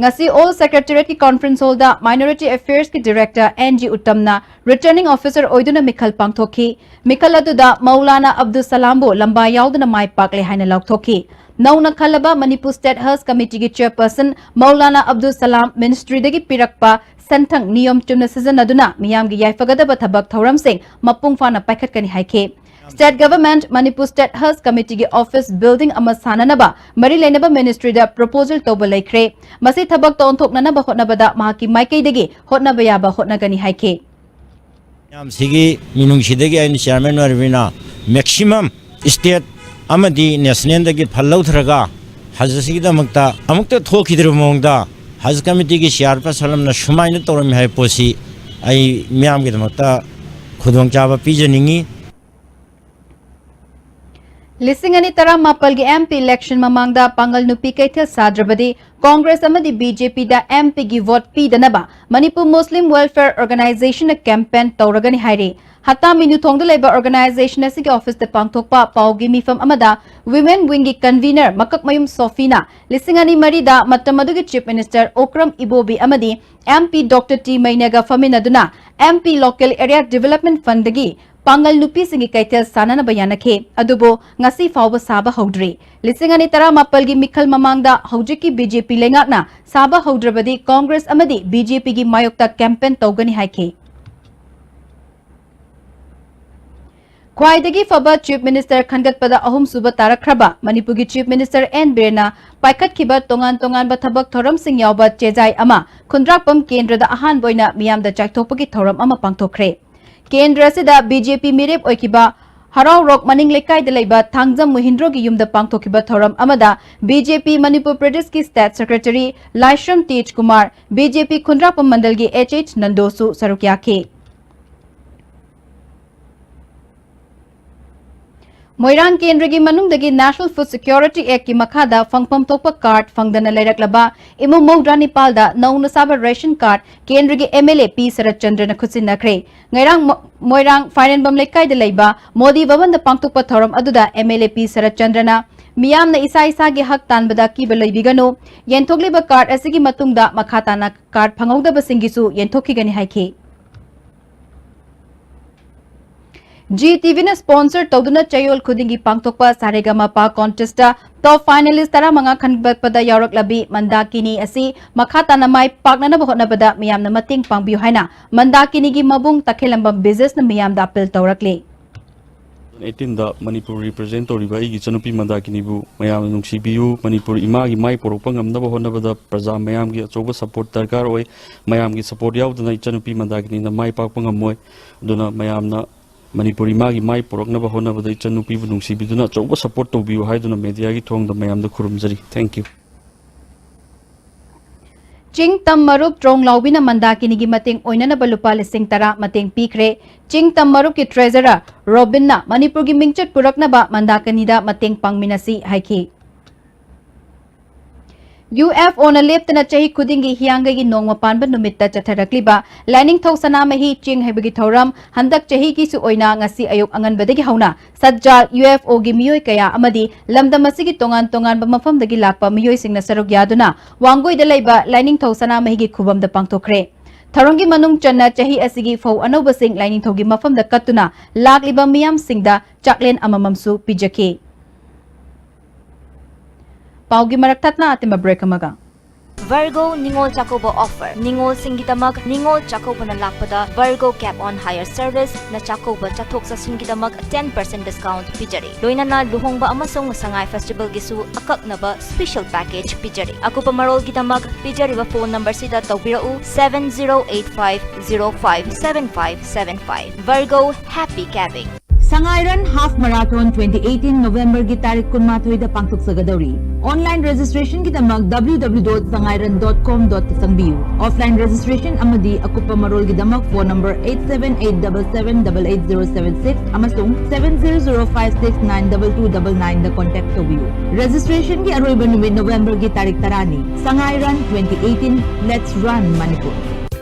ꯉꯁꯤ ꯑꯣꯜ ꯁꯦꯀ꯭ꯔꯦꯇꯦꯔꯤꯌꯦꯠꯀꯤ ꯀꯣꯟꯐ꯭ꯔꯦꯟꯁ ꯍꯣꯜꯗ ꯃꯥꯏꯅꯣꯔꯤꯇꯤ ꯑꯦꯐꯤꯌꯔꯁꯀꯤ ꯗꯤꯔꯦꯛꯇꯔ ꯑꯦꯟ ꯖꯤ ꯎꯠꯇꯝꯅ ꯔꯤꯇꯔꯅꯤꯡ ꯑꯣꯐꯤꯁꯔ ꯑꯣꯏꯗꯨꯅ ꯃꯤꯈꯜ ꯄꯥꯡꯊꯣꯛꯈꯤ꯫ ꯃꯤꯈꯜ ꯑꯗꯨꯗ ꯃꯧꯂꯥꯅꯥ ꯑꯕꯗꯨꯜ ꯁꯂꯥꯝꯕꯨ ꯂꯝꯕꯥ ꯌꯥꯎꯗꯅ ꯃꯥꯏ ꯄꯥꯛꯂꯦ ꯍꯥꯏꯅ ꯂꯥꯎꯊꯣꯛꯈꯤ꯫ ꯅꯧꯅ ꯈꯜꯂꯕ ꯃꯅꯤꯄꯨꯔ ꯁ꯭ꯇꯦꯠ ꯍꯖ ꯀꯃꯤꯇꯤꯒꯤ ꯆꯦꯌꯔꯄꯔꯁꯟ ꯃꯧꯂꯥꯅꯥ ꯑꯕꯗꯨꯜ ꯁꯂꯥꯝ ꯃꯤꯅꯤꯁꯇ꯭ꯔꯤꯗꯒꯤ ꯄꯤꯔꯛꯄ ꯁꯦꯟꯊꯪ ꯅꯤꯌꯣꯝ ꯆꯨꯝꯅ ꯁꯤꯖꯤꯟꯅꯗꯨꯅ ꯃꯤꯌꯥꯝꯒꯤ ꯌꯥꯏꯐꯒꯗꯕ ꯊꯕꯛ ꯊꯧꯔꯝꯁꯤꯡ ꯃꯄꯨꯡ ꯐꯥꯅ ꯄꯥꯏꯈꯠꯀꯅꯤ ꯍꯥꯏꯈꯤ꯫ ꯁ꯭ꯇꯦꯠ ꯒꯚꯔꯟꯃꯦꯟꯠ ꯃꯅꯤꯄꯨꯔ ꯁ꯭ꯇꯦꯠ ꯍꯖ ꯀꯃꯤꯇꯤꯒꯤ ꯑꯣꯐꯤꯁ ꯕꯤꯜꯗꯤꯡ ꯑꯃ ꯁꯥꯅꯅꯕ ꯃꯔꯤ ꯂꯩꯅꯕ ꯃꯤꯅꯤꯁꯇ꯭ꯔꯤꯗ ꯄ꯭ꯔꯣꯄꯣꯖꯦꯜ ꯇꯧꯕ ꯂꯩꯈ꯭ꯔꯦ꯫ ꯃꯁꯤ ꯊꯕꯛꯇ ꯑꯣꯟꯊꯣꯛꯅꯅꯕ ꯍꯣꯠꯅꯕꯗ ꯃꯍꯥꯛꯀꯤ ꯃꯥꯏꯀꯩꯗꯒꯤ ꯍꯣꯠꯅꯕ ꯌꯥꯕ ꯍꯣꯠꯅꯒꯅꯤ ꯍꯥꯏꯈꯤ꯫ ꯃꯌꯥꯝꯁꯤꯒꯤ ꯃꯤꯅꯨꯡꯁꯤꯗꯒꯤ ꯑꯩꯅ ꯆꯤꯌꯥꯔꯃꯦꯟ ꯑꯣꯏꯔꯕꯅꯤꯅ ꯃꯦꯛꯁꯤꯃꯝ ꯁ꯭ꯇꯦꯠ ꯑꯃꯗꯤ ꯅꯦꯁꯅꯦꯜꯗꯒꯤ ꯐꯟ ꯂꯧꯊꯔꯒ ꯍꯖ ꯑꯁꯤꯒꯤꯗꯃꯛꯇ ꯑꯃꯨꯛꯇ ꯊꯣꯛꯈꯤꯗ꯭ꯔꯤꯕ ꯃꯑꯣꯡꯗ ꯍꯖ ꯀꯃꯤꯇꯤꯒꯤ ꯆꯤꯌꯥꯔꯄꯔꯁꯟ ꯑꯃꯅ ꯁꯨꯃꯥꯏꯅ ꯇꯧꯔꯝꯃꯤ ꯍꯥꯏꯕ ꯄꯣꯠꯁꯤ ꯑꯩ ꯃꯤꯌꯥꯝꯒꯤꯗꯃꯛꯇ ꯈꯨꯗꯣꯡꯆꯥꯕ ꯄꯤꯖꯅꯤꯡꯏ꯫ ꯂꯤꯁꯤꯡ ꯑꯅꯤ ꯇꯔꯥꯃꯥꯄꯜꯒꯤ ꯑꯦꯝ ꯄꯤ ꯏꯂꯦꯛꯁꯟ ꯃꯃꯥꯡꯗ ꯄꯥꯡꯒꯜ ꯅꯨꯄꯤ ꯀꯩꯊꯦꯜ ꯁꯥꯗ꯭ꯔꯕꯗꯤ ꯀꯣꯡꯒ꯭ꯔꯦꯁ ꯑꯃꯗꯤ ꯕꯤ ꯖꯦ ꯄꯤꯗ ꯑꯦꯝ ꯄꯤꯒꯤ ꯚꯣꯠ ꯄꯤꯗꯅꯕ ꯃꯅꯤꯄꯨꯔ ꯃꯨꯁꯂꯤꯝ ꯋꯦꯜꯐꯤꯌꯔ ꯑꯣꯔꯒꯅꯥꯏꯖꯦꯁꯟꯅ ꯀꯦꯝꯄꯦꯟ ꯇꯧꯔꯒꯅꯤ ꯍꯥꯏꯔꯤ꯫ ꯍꯠꯇꯥꯃꯤ ꯅ꯭ꯌꯨꯊꯣꯡꯗ ꯂꯩꯕ ꯑꯣꯔꯒꯅꯥꯏꯖꯦꯁꯟ ꯑꯁꯤꯒꯤ ꯑꯣꯐꯤꯁꯇ ꯄꯥꯡꯊꯣꯛꯄ ꯄꯥꯎꯒꯤ ꯃꯤꯐꯝ ꯑꯃꯗ ꯋꯤꯃꯦꯟ ꯋꯤꯡꯒꯤ ꯀꯟꯚꯤꯅꯔ ꯃꯀꯛꯃꯌꯨꯝ ꯁꯣꯐꯤꯅ ꯂꯤꯁꯤꯡ ꯑꯅꯤ ꯃꯔꯤꯗ ꯃꯇꯝ ꯑꯗꯨꯒꯤ ꯆꯤꯐ ꯃꯤꯅꯤꯁꯇꯔ ꯑꯣꯀ꯭ꯔꯝ ꯏꯕꯣꯕꯤ ꯑꯃꯗꯤ ꯑꯦꯝ ꯄꯤ ꯗꯣꯛꯇꯔ ꯇꯤ ꯃꯩꯅꯒ ꯐꯝꯃꯤꯟꯅꯗꯨꯅ M P local area development ꯐꯟꯗꯒꯤ ꯄꯥꯡꯒꯜ ꯅꯨꯄꯤꯁꯤꯡꯒꯤ ꯀꯩꯊꯦꯜ ꯁꯥꯟꯅꯅꯕ ꯌꯥꯅꯈꯤ꯫ ꯑꯗꯨꯕꯨ ꯉꯁꯤ ꯐꯥꯎꯕ ꯁꯥꯕ ꯍꯧꯗ꯭ꯔꯤ꯫ ꯂꯤꯁꯤꯡ ꯑꯅꯤ ꯇꯔꯥꯃꯥꯄꯜꯒꯤ ꯃꯤꯈꯜ ꯃꯃꯥꯡꯗ ꯍꯧꯖꯤꯛꯀꯤ ꯕꯤ ꯖꯦ ꯄꯤ ꯂꯩꯉꯥꯛꯅ ꯁꯥꯕ ꯍꯧꯗ꯭ꯔꯕꯗꯤ ꯀꯣꯡꯒ꯭ꯔꯦꯁ ꯑꯃꯗꯤ ꯕꯤ ꯖꯦ ꯄꯤꯒꯤ ꯃꯥꯌꯣꯛꯇ ꯀꯦꯝꯄꯦꯟ ꯇꯧꯒꯅꯤ ꯍꯥꯏꯈꯤ꯫ ꯈ꯭ꯋꯥꯏꯗꯒꯤ ꯐꯕ Chief Minister ꯈꯟꯒꯠꯄꯗ ꯑꯍꯨꯝꯁꯨꯕ ꯇꯥꯔꯛꯈ꯭ꯔꯕ ꯃꯅꯤꯄꯨꯔꯒꯤ Chief Minister ꯑꯦꯟ ꯕꯤꯔꯦꯟꯅ ꯄꯥꯏꯈꯠꯈꯤꯕ ꯇꯣꯉꯥꯟ ꯇꯣꯉꯥꯟꯕ ꯊꯕꯛ ꯊꯧꯔꯝꯁꯤꯡ ꯌꯥꯎꯕ ꯆꯦꯖꯥꯏ ꯑꯃ ꯈꯨꯟꯗ꯭ꯔꯥꯛꯄꯝ ꯀꯦꯟꯗ꯭ꯔꯗ ꯑꯍꯥꯟꯕ ꯑꯣꯏꯅ ꯃꯤꯌꯥꯝꯗ ꯆꯥꯏꯊꯣꯛꯄꯒꯤ ꯊꯧꯔꯝ ꯑꯃ ꯄꯥꯡꯊꯣꯛꯈ꯭ꯔꯦ꯫ ꯀꯦꯟꯗ꯭ꯔ ꯑꯁꯤꯗ ꯕꯤ ꯖꯦ ꯄꯤ ꯃꯤꯔꯦꯞ ꯑꯣꯏꯈꯤꯕ ꯍꯔꯥꯎꯔꯣꯛ ꯃꯅꯤꯡ ꯂꯩꯀꯥꯏꯗ ꯂꯩꯕ ꯊꯥꯡꯖꯝ ꯃꯨꯍꯤꯟꯗ꯭ꯔꯣꯒꯤ ꯌꯨꯝꯗ ꯄꯥꯡꯊꯣꯛꯈꯤꯕ ꯊꯧꯔꯝ ꯑꯃꯗ ꯕꯤ ꯖꯦ ꯄꯤ ꯃꯅꯤꯄꯨꯔ ꯄ꯭ꯔꯗꯦꯁꯀꯤ State Secretary ꯂꯥꯏꯁ꯭ꯔꯝ ꯇꯦꯖ ꯀꯨꯃꯥꯔ, ꯕꯤ ꯖꯦ ꯄꯤ ꯈꯨꯟꯗ꯭ꯔꯥꯛꯄꯝ ꯃꯟꯗꯜꯒꯤ ꯑꯦꯆ ꯑꯦꯆ ꯅꯟꯗꯣꯁꯨ ꯁꯔꯨꯛ ꯌꯥꯈꯤ꯫ ꯃꯣꯏꯔꯥꯡ ꯀꯦꯟꯗ꯭ꯔꯒꯤ ꯃꯅꯨꯡꯗꯒꯤ National Food Security Actꯀꯤ ꯃꯈꯥꯗ ꯐꯪꯐꯝ ꯊꯣꯛꯄ card ꯐꯪꯗꯅ ꯂꯩꯔꯛꯂꯕ ꯏꯃꯨꯡ ꯃꯧꯗ꯭ꯔꯥ ꯅꯤꯄꯥꯜꯗ ꯅꯧꯅ ꯁꯥꯕ ration card ꯀꯦꯟꯗ꯭ꯔꯒꯤ ꯑꯦꯝ ꯑꯦꯜ ꯑꯦ ꯄꯤ ꯁꯔꯠꯆꯟꯗ꯭ꯔꯅ ꯈꯨꯠꯁꯤꯟꯅꯈ꯭ꯔꯦ꯫ ꯉꯩꯔꯥꯡ ꯃ-, ꯃꯣꯏꯔꯥꯡ ꯐꯥꯏꯔꯦꯟꯕꯝ ꯂꯩꯀꯥꯏꯗ ꯂꯩꯕ ꯃꯣꯗꯤ ꯚꯕꯟꯗ ꯄꯥꯡꯊꯣꯛꯄ ꯊꯧꯔꯝ ꯑꯗꯨꯗ ꯑꯦꯝ ꯑꯦꯜ ꯑꯦ ꯄꯤ ꯁꯔꯠꯆꯟꯗ꯭ꯔꯅ ꯃꯤꯌꯥꯝꯅ ꯏꯁꯥ ꯏꯁꯥꯒꯤ ꯍꯛ ꯇꯥꯟꯕꯗ ꯑꯀꯤꯕ ꯂꯩꯕꯤꯒꯅꯨ, ꯌꯦꯟꯊꯣꯛꯂꯤꯕ card ꯑꯁꯤꯒꯤ ꯃꯇꯨꯡꯗ ꯃꯈꯥ ꯇꯥꯅ card ꯐꯪꯍꯧꯗꯕꯁꯤꯡꯒꯤꯁꯨ ꯌꯦꯟꯊꯣꯛꯈꯤꯒꯅꯤ ꯍꯥꯏꯈꯤ꯫ ꯖꯤ ꯇꯤ ꯚꯤꯅ sponsor ꯇꯧꯗꯨꯅ ꯆꯌꯣꯜ ꯈꯨꯗꯤꯡꯒꯤ ꯄꯥꯡꯊꯣꯛꯄ ꯁꯥꯔꯦꯒꯃꯄꯥ contestꯇ top finalist ꯇꯔꯥꯃꯉꯥ ꯈꯟꯒꯠꯄꯗ ꯌꯥꯎꯔꯛꯂꯕꯤ ꯃꯟꯗꯥꯀꯤꯅꯤ ꯑꯁꯤ ꯃꯈꯥ ꯇꯥꯅ ꯃꯥꯏ ꯄꯥꯛꯅꯅꯕ ꯍꯣꯠꯅꯕꯗ ꯃꯤꯌꯥꯝꯅ ꯃꯇꯦꯡ ꯄꯥꯡꯕꯤꯌꯨ ꯍꯥꯏꯅ ꯃꯟꯗꯥꯀꯤꯅꯤꯒꯤ ꯃꯕꯨꯡ ꯇꯈꯦꯂꯝꯕꯝ ꯕꯤꯖꯦꯁꯅ ꯃꯤꯌꯥꯝꯗ appeal ꯇꯧꯔꯛꯂꯤ꯫ ꯑꯩꯠꯇꯤꯟꯗ ꯃꯅꯤꯄꯨꯔ represent ꯇꯧꯔꯤꯕ ꯑꯩꯒꯤ ꯏꯆꯟꯅꯨꯄꯤ ꯃꯟꯗꯥꯀꯤꯅꯤꯕꯨ ꯃꯌꯥꯝꯅ ꯅꯨꯡꯁꯤꯕꯤꯌꯨ꯫ ꯃꯅꯤꯄꯨꯔ ꯏꯃꯥꯒꯤ ꯃꯥꯏ ꯄꯨꯔꯛꯄ ꯉꯝꯅꯕ ꯍꯣꯠꯅꯕꯗ ꯄ꯭ꯔꯖꯥ ꯃꯌꯥꯝꯒꯤ ꯑꯆꯧꯕ support ꯗꯔꯀꯥꯔ ꯑꯣꯏ꯫ ꯃꯌꯥꯝꯒꯤ support ꯌꯥꯎꯗꯅ ꯏꯆꯟꯅꯨꯄꯤ ꯃꯟꯗꯥꯀꯤꯅꯤꯅ ꯃꯥꯏ ꯄꯥꯛꯄ ꯉꯝꯃꯣꯏ꯫ ꯑꯗꯨꯅ ꯃꯌꯥꯝꯅ ꯃꯅꯤꯄꯨꯔ ꯏꯃꯥꯒꯤ ꯃꯥꯏ ꯄꯨꯔꯛꯅꯕ ꯍꯣꯠꯅꯕꯗ ꯏꯆꯟꯅꯨꯄꯤꯕꯨ ꯅꯨꯡꯁꯤꯕꯤꯗꯨꯅ ꯑꯆꯧꯕ support ꯇꯧꯕꯤꯌꯨ ꯍꯥꯏꯗꯨꯅ mediaꯒꯤ ꯊꯣꯡꯗ ꯃꯌꯥꯝꯗ ꯈꯨꯔꯨꯝꯖꯔꯤ꯫ Thank you꯫ ꯆꯤꯡ ꯇꯝ ꯃꯔꯨꯞ ꯇ꯭ꯔꯣꯡ ꯂꯥꯎꯕꯤꯅ ꯃꯟꯗꯥꯀꯤꯅꯤꯒꯤ ꯃꯇꯦꯡ ꯑꯣꯏꯅꯅꯕ ꯂꯨꯄꯥ ꯂꯤꯁꯤꯡ ꯇꯔꯥ ꯃꯇꯦꯡ ꯄꯤꯈ꯭ꯔꯦ꯫ ꯆꯤꯡ ꯇꯝ ꯃꯔꯨꯞꯀꯤ treasurer ꯔꯣꯕꯤꯟꯅ ꯃꯅꯤꯄꯨꯔꯒꯤ ꯃꯤꯡꯆꯠ ꯄꯨꯔꯛꯅꯕ ꯃꯟꯗꯥꯀꯤꯅꯤꯗ ꯃꯇꯦꯡ ꯄꯥꯡꯃꯤꯟꯅꯁꯤ ꯍꯥꯏꯈꯤ꯫ ꯌꯨ ꯑꯦꯐ ꯑꯣꯅ ꯂꯦꯞꯇꯅ ꯆꯍꯤ ꯈꯨꯗꯤꯡꯒꯤ ꯍꯤꯌꯥꯡꯒꯩꯒꯤ ꯅꯣꯡꯃ ꯄꯥꯟꯕ ꯅꯨꯃꯤꯠꯇ ꯆꯠꯊꯔꯛꯂꯤꯕ ꯂꯥꯏꯅꯤꯡꯊꯧ ꯁꯅꯥꯃꯍꯤ ꯆꯤꯡ ꯍꯩꯕꯒꯤ ꯊꯧꯔꯝ ꯍꯟꯗꯛ ꯆꯍꯤꯒꯤꯁꯨ ꯑꯣꯏꯅ ꯉꯁꯤ ꯑꯌꯨꯛ ꯑꯉꯟꯕꯗꯒꯤ ꯍꯧꯅ ꯁꯠꯖꯥꯜ ꯌꯨ ꯑꯦꯐ ꯑꯣꯒꯤ ꯃꯤꯑꯣꯏ ꯀꯌꯥ ꯑꯃꯗꯤ ꯂꯝꯗꯝ ꯑꯁꯤꯒꯤ ꯇꯣꯉꯥꯟ ꯇꯣꯉꯥꯟꯕ ꯃꯐꯝꯗꯒꯤ ꯂꯥꯛꯄ ꯃꯤꯑꯣꯏꯁꯤꯡꯅ ꯁꯔꯨꯛ ꯌꯥꯗꯨꯅ ꯋꯥꯡꯒꯣꯏꯗ ꯂꯩꯕ ꯂꯥꯏꯅꯤꯡꯊꯧ ꯁꯅꯥꯃꯍꯤꯒꯤ ꯈꯨꯕꯝꯗ ꯄꯥꯡꯊꯣꯛꯈ꯭ꯔꯦ꯫ ꯊꯧꯔꯝꯒꯤ ꯃꯅꯨꯡ ꯆꯟꯅ ꯆꯍꯤ ꯑꯁꯤꯒꯤ ꯐꯧ ꯑꯅꯧꯕꯁꯤꯡ ꯂꯥꯏꯅꯤꯡꯊꯧꯒꯤ ꯃꯐꯝꯗ ꯀꯠꯇꯨꯅ ꯂꯥꯛꯂꯤꯕ ꯃꯤꯌꯥꯝꯁꯤꯡꯗ ꯆꯥꯛꯂꯦꯟ ꯑꯃꯃꯝꯁꯨ ꯄꯤꯖꯈꯤ꯫ ꯄꯥꯎꯒꯤ ꯃꯔꯛ ꯊꯠꯅ ꯑꯇꯦꯟꯕ break ꯑꯃꯒ꯫ Virgo Ningol Chakkouba offer꯫ ꯅꯤꯉꯣꯜꯁꯤꯡꯒꯤꯗꯃꯛ ꯅꯤꯉꯣꯜ ꯆꯥꯛꯀꯧꯕꯅ ꯂꯥꯛꯄꯗ Virgo Cab on Hire Service ꯅ ꯆꯥꯛꯀꯧꯕ ꯆꯠꯊꯣꯛ ꯆꯠꯁꯤꯟꯒꯤꯗꯃꯛ ten percent discount ꯄꯤꯖꯔꯤ꯫ ꯂꯣꯏꯅꯅ ꯂꯨꯍꯣꯡꯕ ꯑꯃꯁꯨꯡ ꯁꯉꯥꯏ festival ꯒꯤꯁꯨ ꯑꯀꯛꯅꯕ special package ꯄꯤꯖꯔꯤ꯫ ꯑꯀꯨꯞꯄ ꯃꯔꯣꯜꯒꯤꯗꯃꯛ ꯄꯤꯖꯔꯤꯕ phone number ꯁꯤꯗ ꯇꯧꯕꯤꯔꯛꯎ, seven zero eight five zero five seven five seven five꯫ Virgo, happy cabbing! Sangairan Half Marathon twenty eighteen November ꯒꯤ ꯇꯥꯔꯤꯛ ꯀꯨꯟꯃꯥꯊꯣꯏꯗ ꯄꯥꯡꯊꯣꯛꯆꯒꯗꯧꯔꯤ꯫ Online registration ꯒꯤꯗꯃꯛ W W W dot sangairan dot com dot ꯇ ꯆꯪꯕꯤꯌꯨ꯫ Offline registration ꯑꯃꯗꯤ ꯑꯀꯨꯞꯄ ꯃꯔꯣꯜꯒꯤꯗꯃꯛ phone number eight seven eight double seven double eight zero seven six ꯑꯃꯁꯨꯡ seven zero zero five six nine double two double nine ꯗ contact ꯇꯧꯕꯤꯌꯨ꯫ Registration ꯒꯤ ꯑꯔꯣꯏꯕ ꯅꯨꯃꯤꯠ November ꯒꯤ ꯇꯥꯔꯤꯛ ꯇꯔꯥꯅꯤ꯫ Sangairan twenty eighteen, let's run Manipur!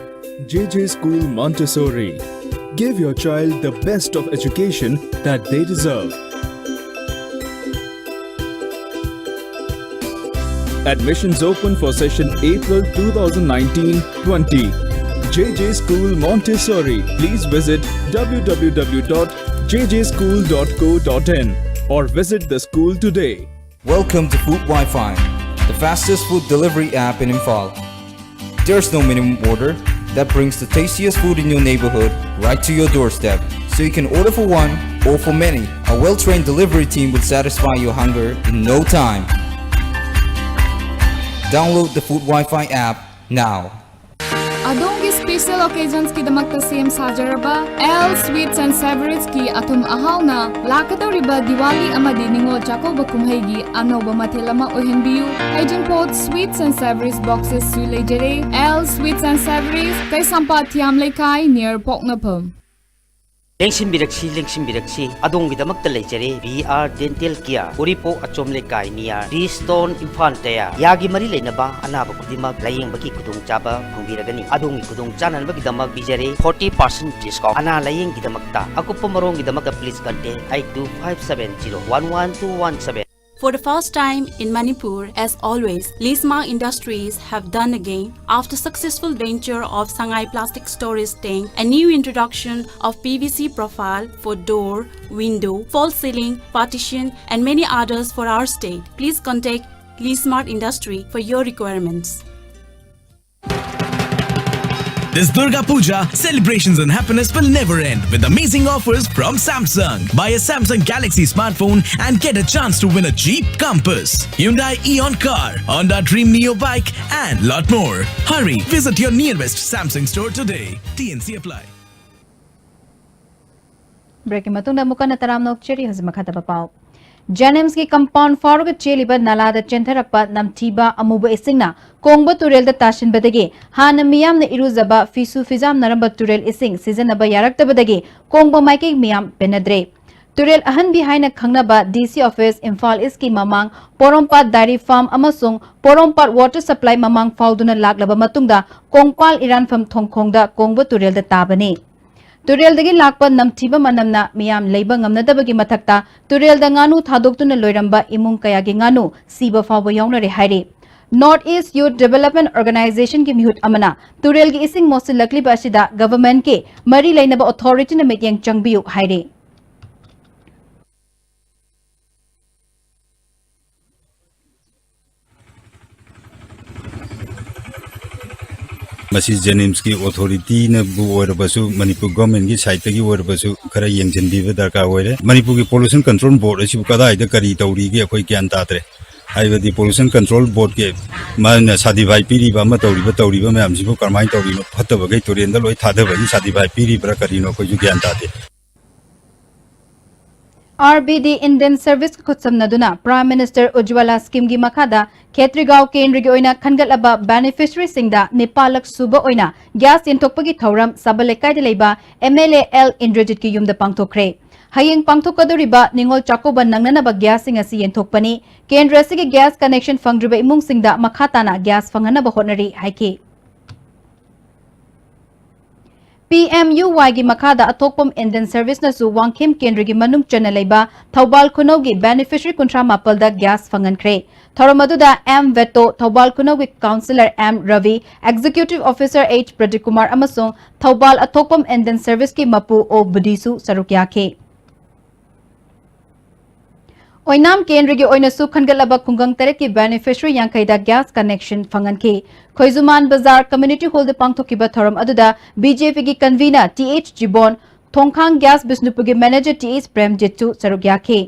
J J School Montessori. Give your child the best of education that they deserve. Admissions open for session April two thousand nineteen twenty. J J School Montessori. Please visit W W W dot J J school dot co dot in or visit the school today. Welcome to Food Wi-Fi, the fastest food delivery app in Imphal. There's no minimum order. That brings the tastiest food in your neighborhood right to your doorstep. So you can order for one or for many. A well-trained delivery team will satisfy your hunger in no time. Download the Food Wi-Fi app now. ꯑꯗꯣꯝꯒꯤ special occasions ꯀꯤꯗꯃꯛꯇ ꯁꯦꯝ ꯁꯥꯖꯔꯕ L Sweets and Savouries ꯀꯤ ꯑꯊꯨꯝ ꯑꯍꯥꯎꯅ ꯂꯥꯛꯀꯗꯧꯔꯤꯕ ꯗꯤꯋꯥꯂꯤ ꯑꯃꯗꯤ ꯅꯤꯉꯣꯜ ꯆꯥꯛꯀꯧꯕ ꯀꯨꯝꯍꯩꯒꯤ ꯑꯅꯧꯕ ꯃꯊꯦꯜ ꯑꯃ ꯑꯣꯏꯍꯟꯕꯤꯌꯨ꯫ ꯍꯩꯖꯤꯡꯄꯣꯠ Sweets and Savouries boxes ꯁꯨ ꯂꯩꯖꯔꯦ꯫ L Sweets and Savouries, ꯀꯩꯁꯥꯝꯄꯥꯠ ꯊꯤꯌꯥꯝ ꯂꯩꯀꯥꯏ, near ꯄꯣꯛꯅꯐꯝ꯫ ꯂꯦꯡꯁꯤꯟꯕꯤꯔꯛꯁꯤ, ꯂꯦꯡꯁꯤꯟꯕꯤꯔꯛꯁꯤ, ꯑꯗꯣꯝꯒꯤꯗꯃꯛꯇ ꯂꯩꯖꯔꯦ V R Dental Care, ꯎꯔꯤꯄꯣꯛ ꯑꯆꯣꯝ ꯂꯩꯀꯥꯏ near P Stone, ꯏꯝꯐꯥꯜ ꯇꯌꯥ꯫ ꯌꯥꯒꯤ ꯃꯔꯤ ꯂꯩꯅꯕ ꯑꯅꯥꯕ ꯈꯨꯗꯤꯡꯃꯛ ꯂꯥꯌꯦꯡꯕꯒꯤ ꯈꯨꯗꯣꯡꯆꯥꯕ ꯐꯪꯕꯤꯔꯒꯅꯤ꯫ ꯑꯗꯣꯝꯒꯤ ꯈꯨꯗꯣꯡ ꯆꯥꯅꯅꯕꯒꯤꯗꯃꯛ ꯄꯤꯖꯔꯦ forty percent discount꯫ ꯑꯅꯥ ꯂꯥꯌꯦꯡꯒꯤꯗꯃꯛꯇ ꯑꯀꯨꯞꯄ ꯃꯔꯣꯜꯒꯤꯗꯃꯛꯇ please contact eight two five seven zero one one two one seven꯫ For the first time in Manipur, as always, Lismar Industries have done again after successful venture of Sangai Plastic Storage Tank, a new introduction of P V C profile for door, window, false ceiling, partition, and many others for our state. Please contact Lismar Industry for your requirements. This Durga Puja, celebrations and happiness will never end with amazing offers from Samsung. Buy a Samsung Galaxy smartphone and get a chance to win a Jeep Compass, Hyundai Eon car, Honda Dream Neo bike, and lot more. Hurry, visit your nearest Samsung store today. T N C apply. Break ꯃꯇꯨꯡꯗ ꯑꯃꯨꯛ ꯀꯟꯅ ꯇꯔꯥꯝꯅ ꯑꯣꯛꯆꯔꯤ꯫ ꯍꯧꯖꯤꯛ ꯃꯈꯥ ꯇꯥꯕ ꯄꯥꯎ꯫ JNIMS ꯀꯤ compound ꯐꯥꯎꯔꯒ ꯆꯦꯜꯂꯤꯕ ꯅꯥꯂꯥꯗ ꯆꯦꯟꯊꯔꯛꯄ ꯅꯝꯊꯤꯕ ꯑꯃꯨꯕ ꯏꯁꯤꯡꯅ ꯀꯣꯡꯕ ꯇꯨꯔꯦꯜꯗ ꯇꯥꯁꯤꯟꯕꯗꯒꯤ ꯍꯥꯟꯅ ꯃꯤꯌꯥꯝꯅ ꯏꯔꯨꯖꯕ, ꯐꯤꯁꯨ ꯐꯤꯖꯥꯝꯅꯔꯝꯕ ꯇꯨꯔꯦꯜ ꯏꯁꯤꯡ ꯁꯤꯖꯤꯟꯅꯕ ꯌꯥꯔꯛꯇꯕꯗꯒꯤ ꯀꯣꯡꯕ ꯃꯥꯏꯀꯩ ꯃꯤꯌꯥꯝ ꯄꯦꯟꯅꯗ꯭ꯔꯦ꯫ ꯇꯨꯔꯦꯜ ꯑꯍꯟꯕꯤ ꯍꯥꯏꯅ ꯈꯪꯅꯕ DC office ꯏꯝꯐꯥꯜ ꯏꯁꯀꯤ ꯃꯃꯥꯡ ꯄꯣꯔꯣꯝꯄꯥꯠ dairy farm ꯑꯃꯁꯨꯡ ꯄꯣꯔꯣꯝꯄꯥꯠ water supply ꯃꯃꯥꯡ ꯐꯥꯎꯗꯨꯅ ꯂꯥꯛꯂꯕ ꯃꯇꯨꯡꯗ ꯀꯣꯡꯄꯥꯜ ꯏꯔꯥꯟꯐꯝ ꯊꯣꯡꯈꯣꯡꯗ ꯀꯣꯡꯕ ꯇꯨꯔꯦꯜꯗ ꯇꯥꯕꯅꯤ꯫ ꯇꯨꯔꯦꯜꯗꯒꯤ ꯂꯥꯛꯄ ꯅꯝꯊꯤꯕ ꯃꯅꯝꯅ ꯃꯤꯌꯥꯝ ꯂꯩꯕ ꯉꯝꯅꯗꯕꯒꯤ ꯃꯊꯛꯇ ꯇꯨꯔꯦꯜꯗ ꯉꯥꯅꯨ ꯊꯥꯗꯣꯛꯇꯨꯅ ꯂꯣꯏꯔꯝꯕ ꯏꯃꯨꯡ ꯀꯌꯥꯒꯤ ꯉꯥꯅꯨ ꯁꯤꯕ ꯐꯥꯎꯕ ꯌꯥꯎꯅꯔꯦ ꯍꯥꯏꯔꯤ꯫ North East Youth Development Organization ꯒꯤ ꯃꯤꯍꯨꯠ ꯑꯃꯅ ꯇꯨꯔꯦꯜꯒꯤ ꯏꯁꯤꯡ ꯃꯣꯠꯁꯤꯜꯂꯛꯂꯤꯕ ꯑꯁꯤꯗ government ꯀꯤ ꯃꯔꯤ ꯂꯩꯅꯕ authority ꯅ ꯃꯤꯠꯌꯦꯡ ꯆꯪꯕꯤꯌꯨ ꯍꯥꯏꯔꯤ꯫ ꯃꯁꯤ JNIMS ꯀꯤ authority ꯅꯕꯨ ꯑꯣꯏꯔꯕꯁꯨ, ꯃꯅꯤꯄꯨꯔ government ꯀꯤ side ꯇꯒꯤ ꯑꯣꯏꯔꯕꯁꯨ ꯈꯔ ꯌꯦꯡꯁꯤꯟꯕꯤꯕ ꯗꯔꯀꯥꯔ ꯑꯣꯏꯔꯦ꯫ ꯃꯅꯤꯄꯨꯔꯒꯤ Pollution Control Board ꯑꯁꯤꯕꯨ ꯀꯗꯥꯏꯗ ꯀꯔꯤ ꯇꯧꯔꯤꯒꯦ ꯑꯩꯈꯣꯏ ꯒ꯭ꯌꯥꯟ ꯇꯥꯗ꯭ꯔꯦ꯫ ꯍꯥꯏꯕꯗꯤ Pollution Control Board ꯀꯤ ꯃꯥꯅ certify ꯄꯤꯔꯤꯕ ꯑꯃ ꯇꯧꯔꯤꯕ ꯇꯧꯔꯤꯕ ꯃꯌꯥꯝꯁꯤꯕꯨ ꯀꯔꯝꯍꯥꯏꯅ ꯇꯧꯔꯤꯅꯣ? ꯐꯠꯇꯕꯈꯩ ꯇꯨꯔꯦꯟꯗ ꯂꯣꯏ ꯊꯥꯗꯕꯒꯤ certify ꯄꯤꯔꯤꯕ꯭ꯔꯥ ꯀꯔꯤꯅꯣ ꯑꯩꯈꯣꯏꯁꯨ ꯒ꯭ꯌꯥꯟ ꯇꯥꯗꯦ꯫ RBD Indian Service ꯀ ꯈꯨꯠꯁꯝꯅꯗꯨꯅ Prime Minister Ujjwala scheme ꯒꯤ ꯃꯈꯥꯗ ꯈꯦꯇ꯭ꯔꯤꯒꯥꯎ ꯀꯦꯟꯗ꯭ꯔꯒꯤ ꯑꯣꯏꯅ ꯈꯟꯒꯠꯂꯕ beneficiary ꯁꯤꯡꯗ ꯅꯤꯄꯥꯜꯂꯛ ꯁꯨꯕ ꯑꯣꯏꯅ gas ꯌꯦꯟꯊꯣꯛꯄꯒꯤ ꯊꯧꯔꯝ ꯁꯕꯜ ꯂꯩꯀꯥꯏꯗ ꯂꯩꯕ MLA ꯑꯦꯜ ꯏꯟꯗ꯭ꯔꯖꯤꯠꯀꯤ ꯌꯨꯝꯗ ꯄꯥꯡꯊꯣꯛꯈ꯭ꯔꯦ꯫ ꯍꯌꯦꯡ ꯄꯥꯡꯊꯣꯛꯀꯗꯧꯔꯤꯕ ꯅꯤꯉꯣꯜ ꯆꯥꯛꯀꯧꯕ ꯅꯪꯅꯅꯕ gas ꯁꯤꯡ ꯑꯁꯤ ꯌꯦꯟꯊꯣꯛꯄꯅꯤ꯫ ꯀꯦꯟꯗ꯭ꯔ ꯑꯁꯤꯒꯤ gas connection ꯐꯪꯗ꯭ꯔꯤꯕ ꯏꯃꯨꯡꯁꯤꯡꯗ ꯃꯈꯥ ꯇꯥꯅ gas ꯐꯪꯍꯟꯅꯕ ꯍꯣꯠꯅꯔꯤ ꯍꯥꯏꯈꯤ꯫ ꯄꯤ ꯑꯦꯝ ꯌꯨ ꯋꯥꯏꯒꯤ ꯃꯈꯥꯗ ꯑꯊꯣꯛꯄꯝ ꯏꯟꯗꯤꯌꯟ ꯁꯔꯚꯤꯁꯅꯁꯨ ꯋꯥꯡꯈꯦꯝ ꯀꯦꯟꯗ꯭ꯔꯒꯤ ꯃꯅꯨꯡ ꯆꯟꯅ ꯂꯩꯕ ꯊꯧꯕꯥꯜ ꯈꯨꯅꯧꯒꯤ ꯕꯦꯅꯤꯐꯤꯁꯔꯤ ꯀꯨꯟꯊ꯭ꯔꯥ ꯃꯥꯄꯜꯗ ꯒ꯭ꯌꯥꯁ ꯐꯪꯍꯟꯈ꯭ꯔꯦ꯫ ꯊꯧꯔꯝ ꯑꯗꯨꯗ ꯑꯦꯝ ꯚꯦꯇꯣ, ꯊꯧꯕꯥꯜ ꯈꯨꯅꯧꯒꯤ councillor M Rabi, executive officer H Pradip Kumar ꯑꯃꯁꯨꯡ ꯊꯧꯕꯥꯜ ꯑꯊꯣꯛꯄꯝ ꯏꯟꯗꯤꯌꯟ ꯁꯔꯚꯤꯁꯀꯤ ꯃꯄꯨ ꯑꯣ ꯕꯨꯙꯤꯁꯨ ꯁꯔꯨꯛ ꯌꯥꯈꯤ꯫ ꯑꯣꯏꯅꯥꯝ ꯀꯦꯟꯗ꯭ꯔꯒꯤ ꯑꯣꯏꯅꯁꯨ ꯈꯟꯒꯠꯂꯕ ꯈꯨꯡꯒꯪ ꯇꯔꯦꯠꯀꯤ ꯕꯦꯅꯤꯐꯤꯁꯔꯤ ꯌꯥꯡꯈꯩꯗ ꯒ꯭ꯌꯥꯁ ꯀꯅꯦꯛꯁꯟ ꯐꯪꯍꯟꯈꯤ꯫ ꯈꯣꯏꯖꯨꯃꯥꯟ ꯕꯖꯥꯔ ꯀꯝꯃ꯭ꯌꯨꯅꯤꯇꯤ ꯍꯣꯜꯗ ꯄꯥꯡꯊꯣꯛꯈꯤꯕ ꯊꯧꯔꯝ ꯑꯗꯨꯗ ꯕꯤ ꯖꯦ ꯄꯤꯒꯤ convener T H Jibon, Thongkhang gas ꯕꯤꯁꯅꯨꯄꯨꯔꯒꯤ ꯃꯦꯅꯦꯖꯔ ꯇꯤ ꯑꯩꯆ ꯄ꯭ꯔꯦꯝꯖꯤꯠꯁꯨ ꯁꯔꯨꯛ ꯌꯥꯈꯤ꯫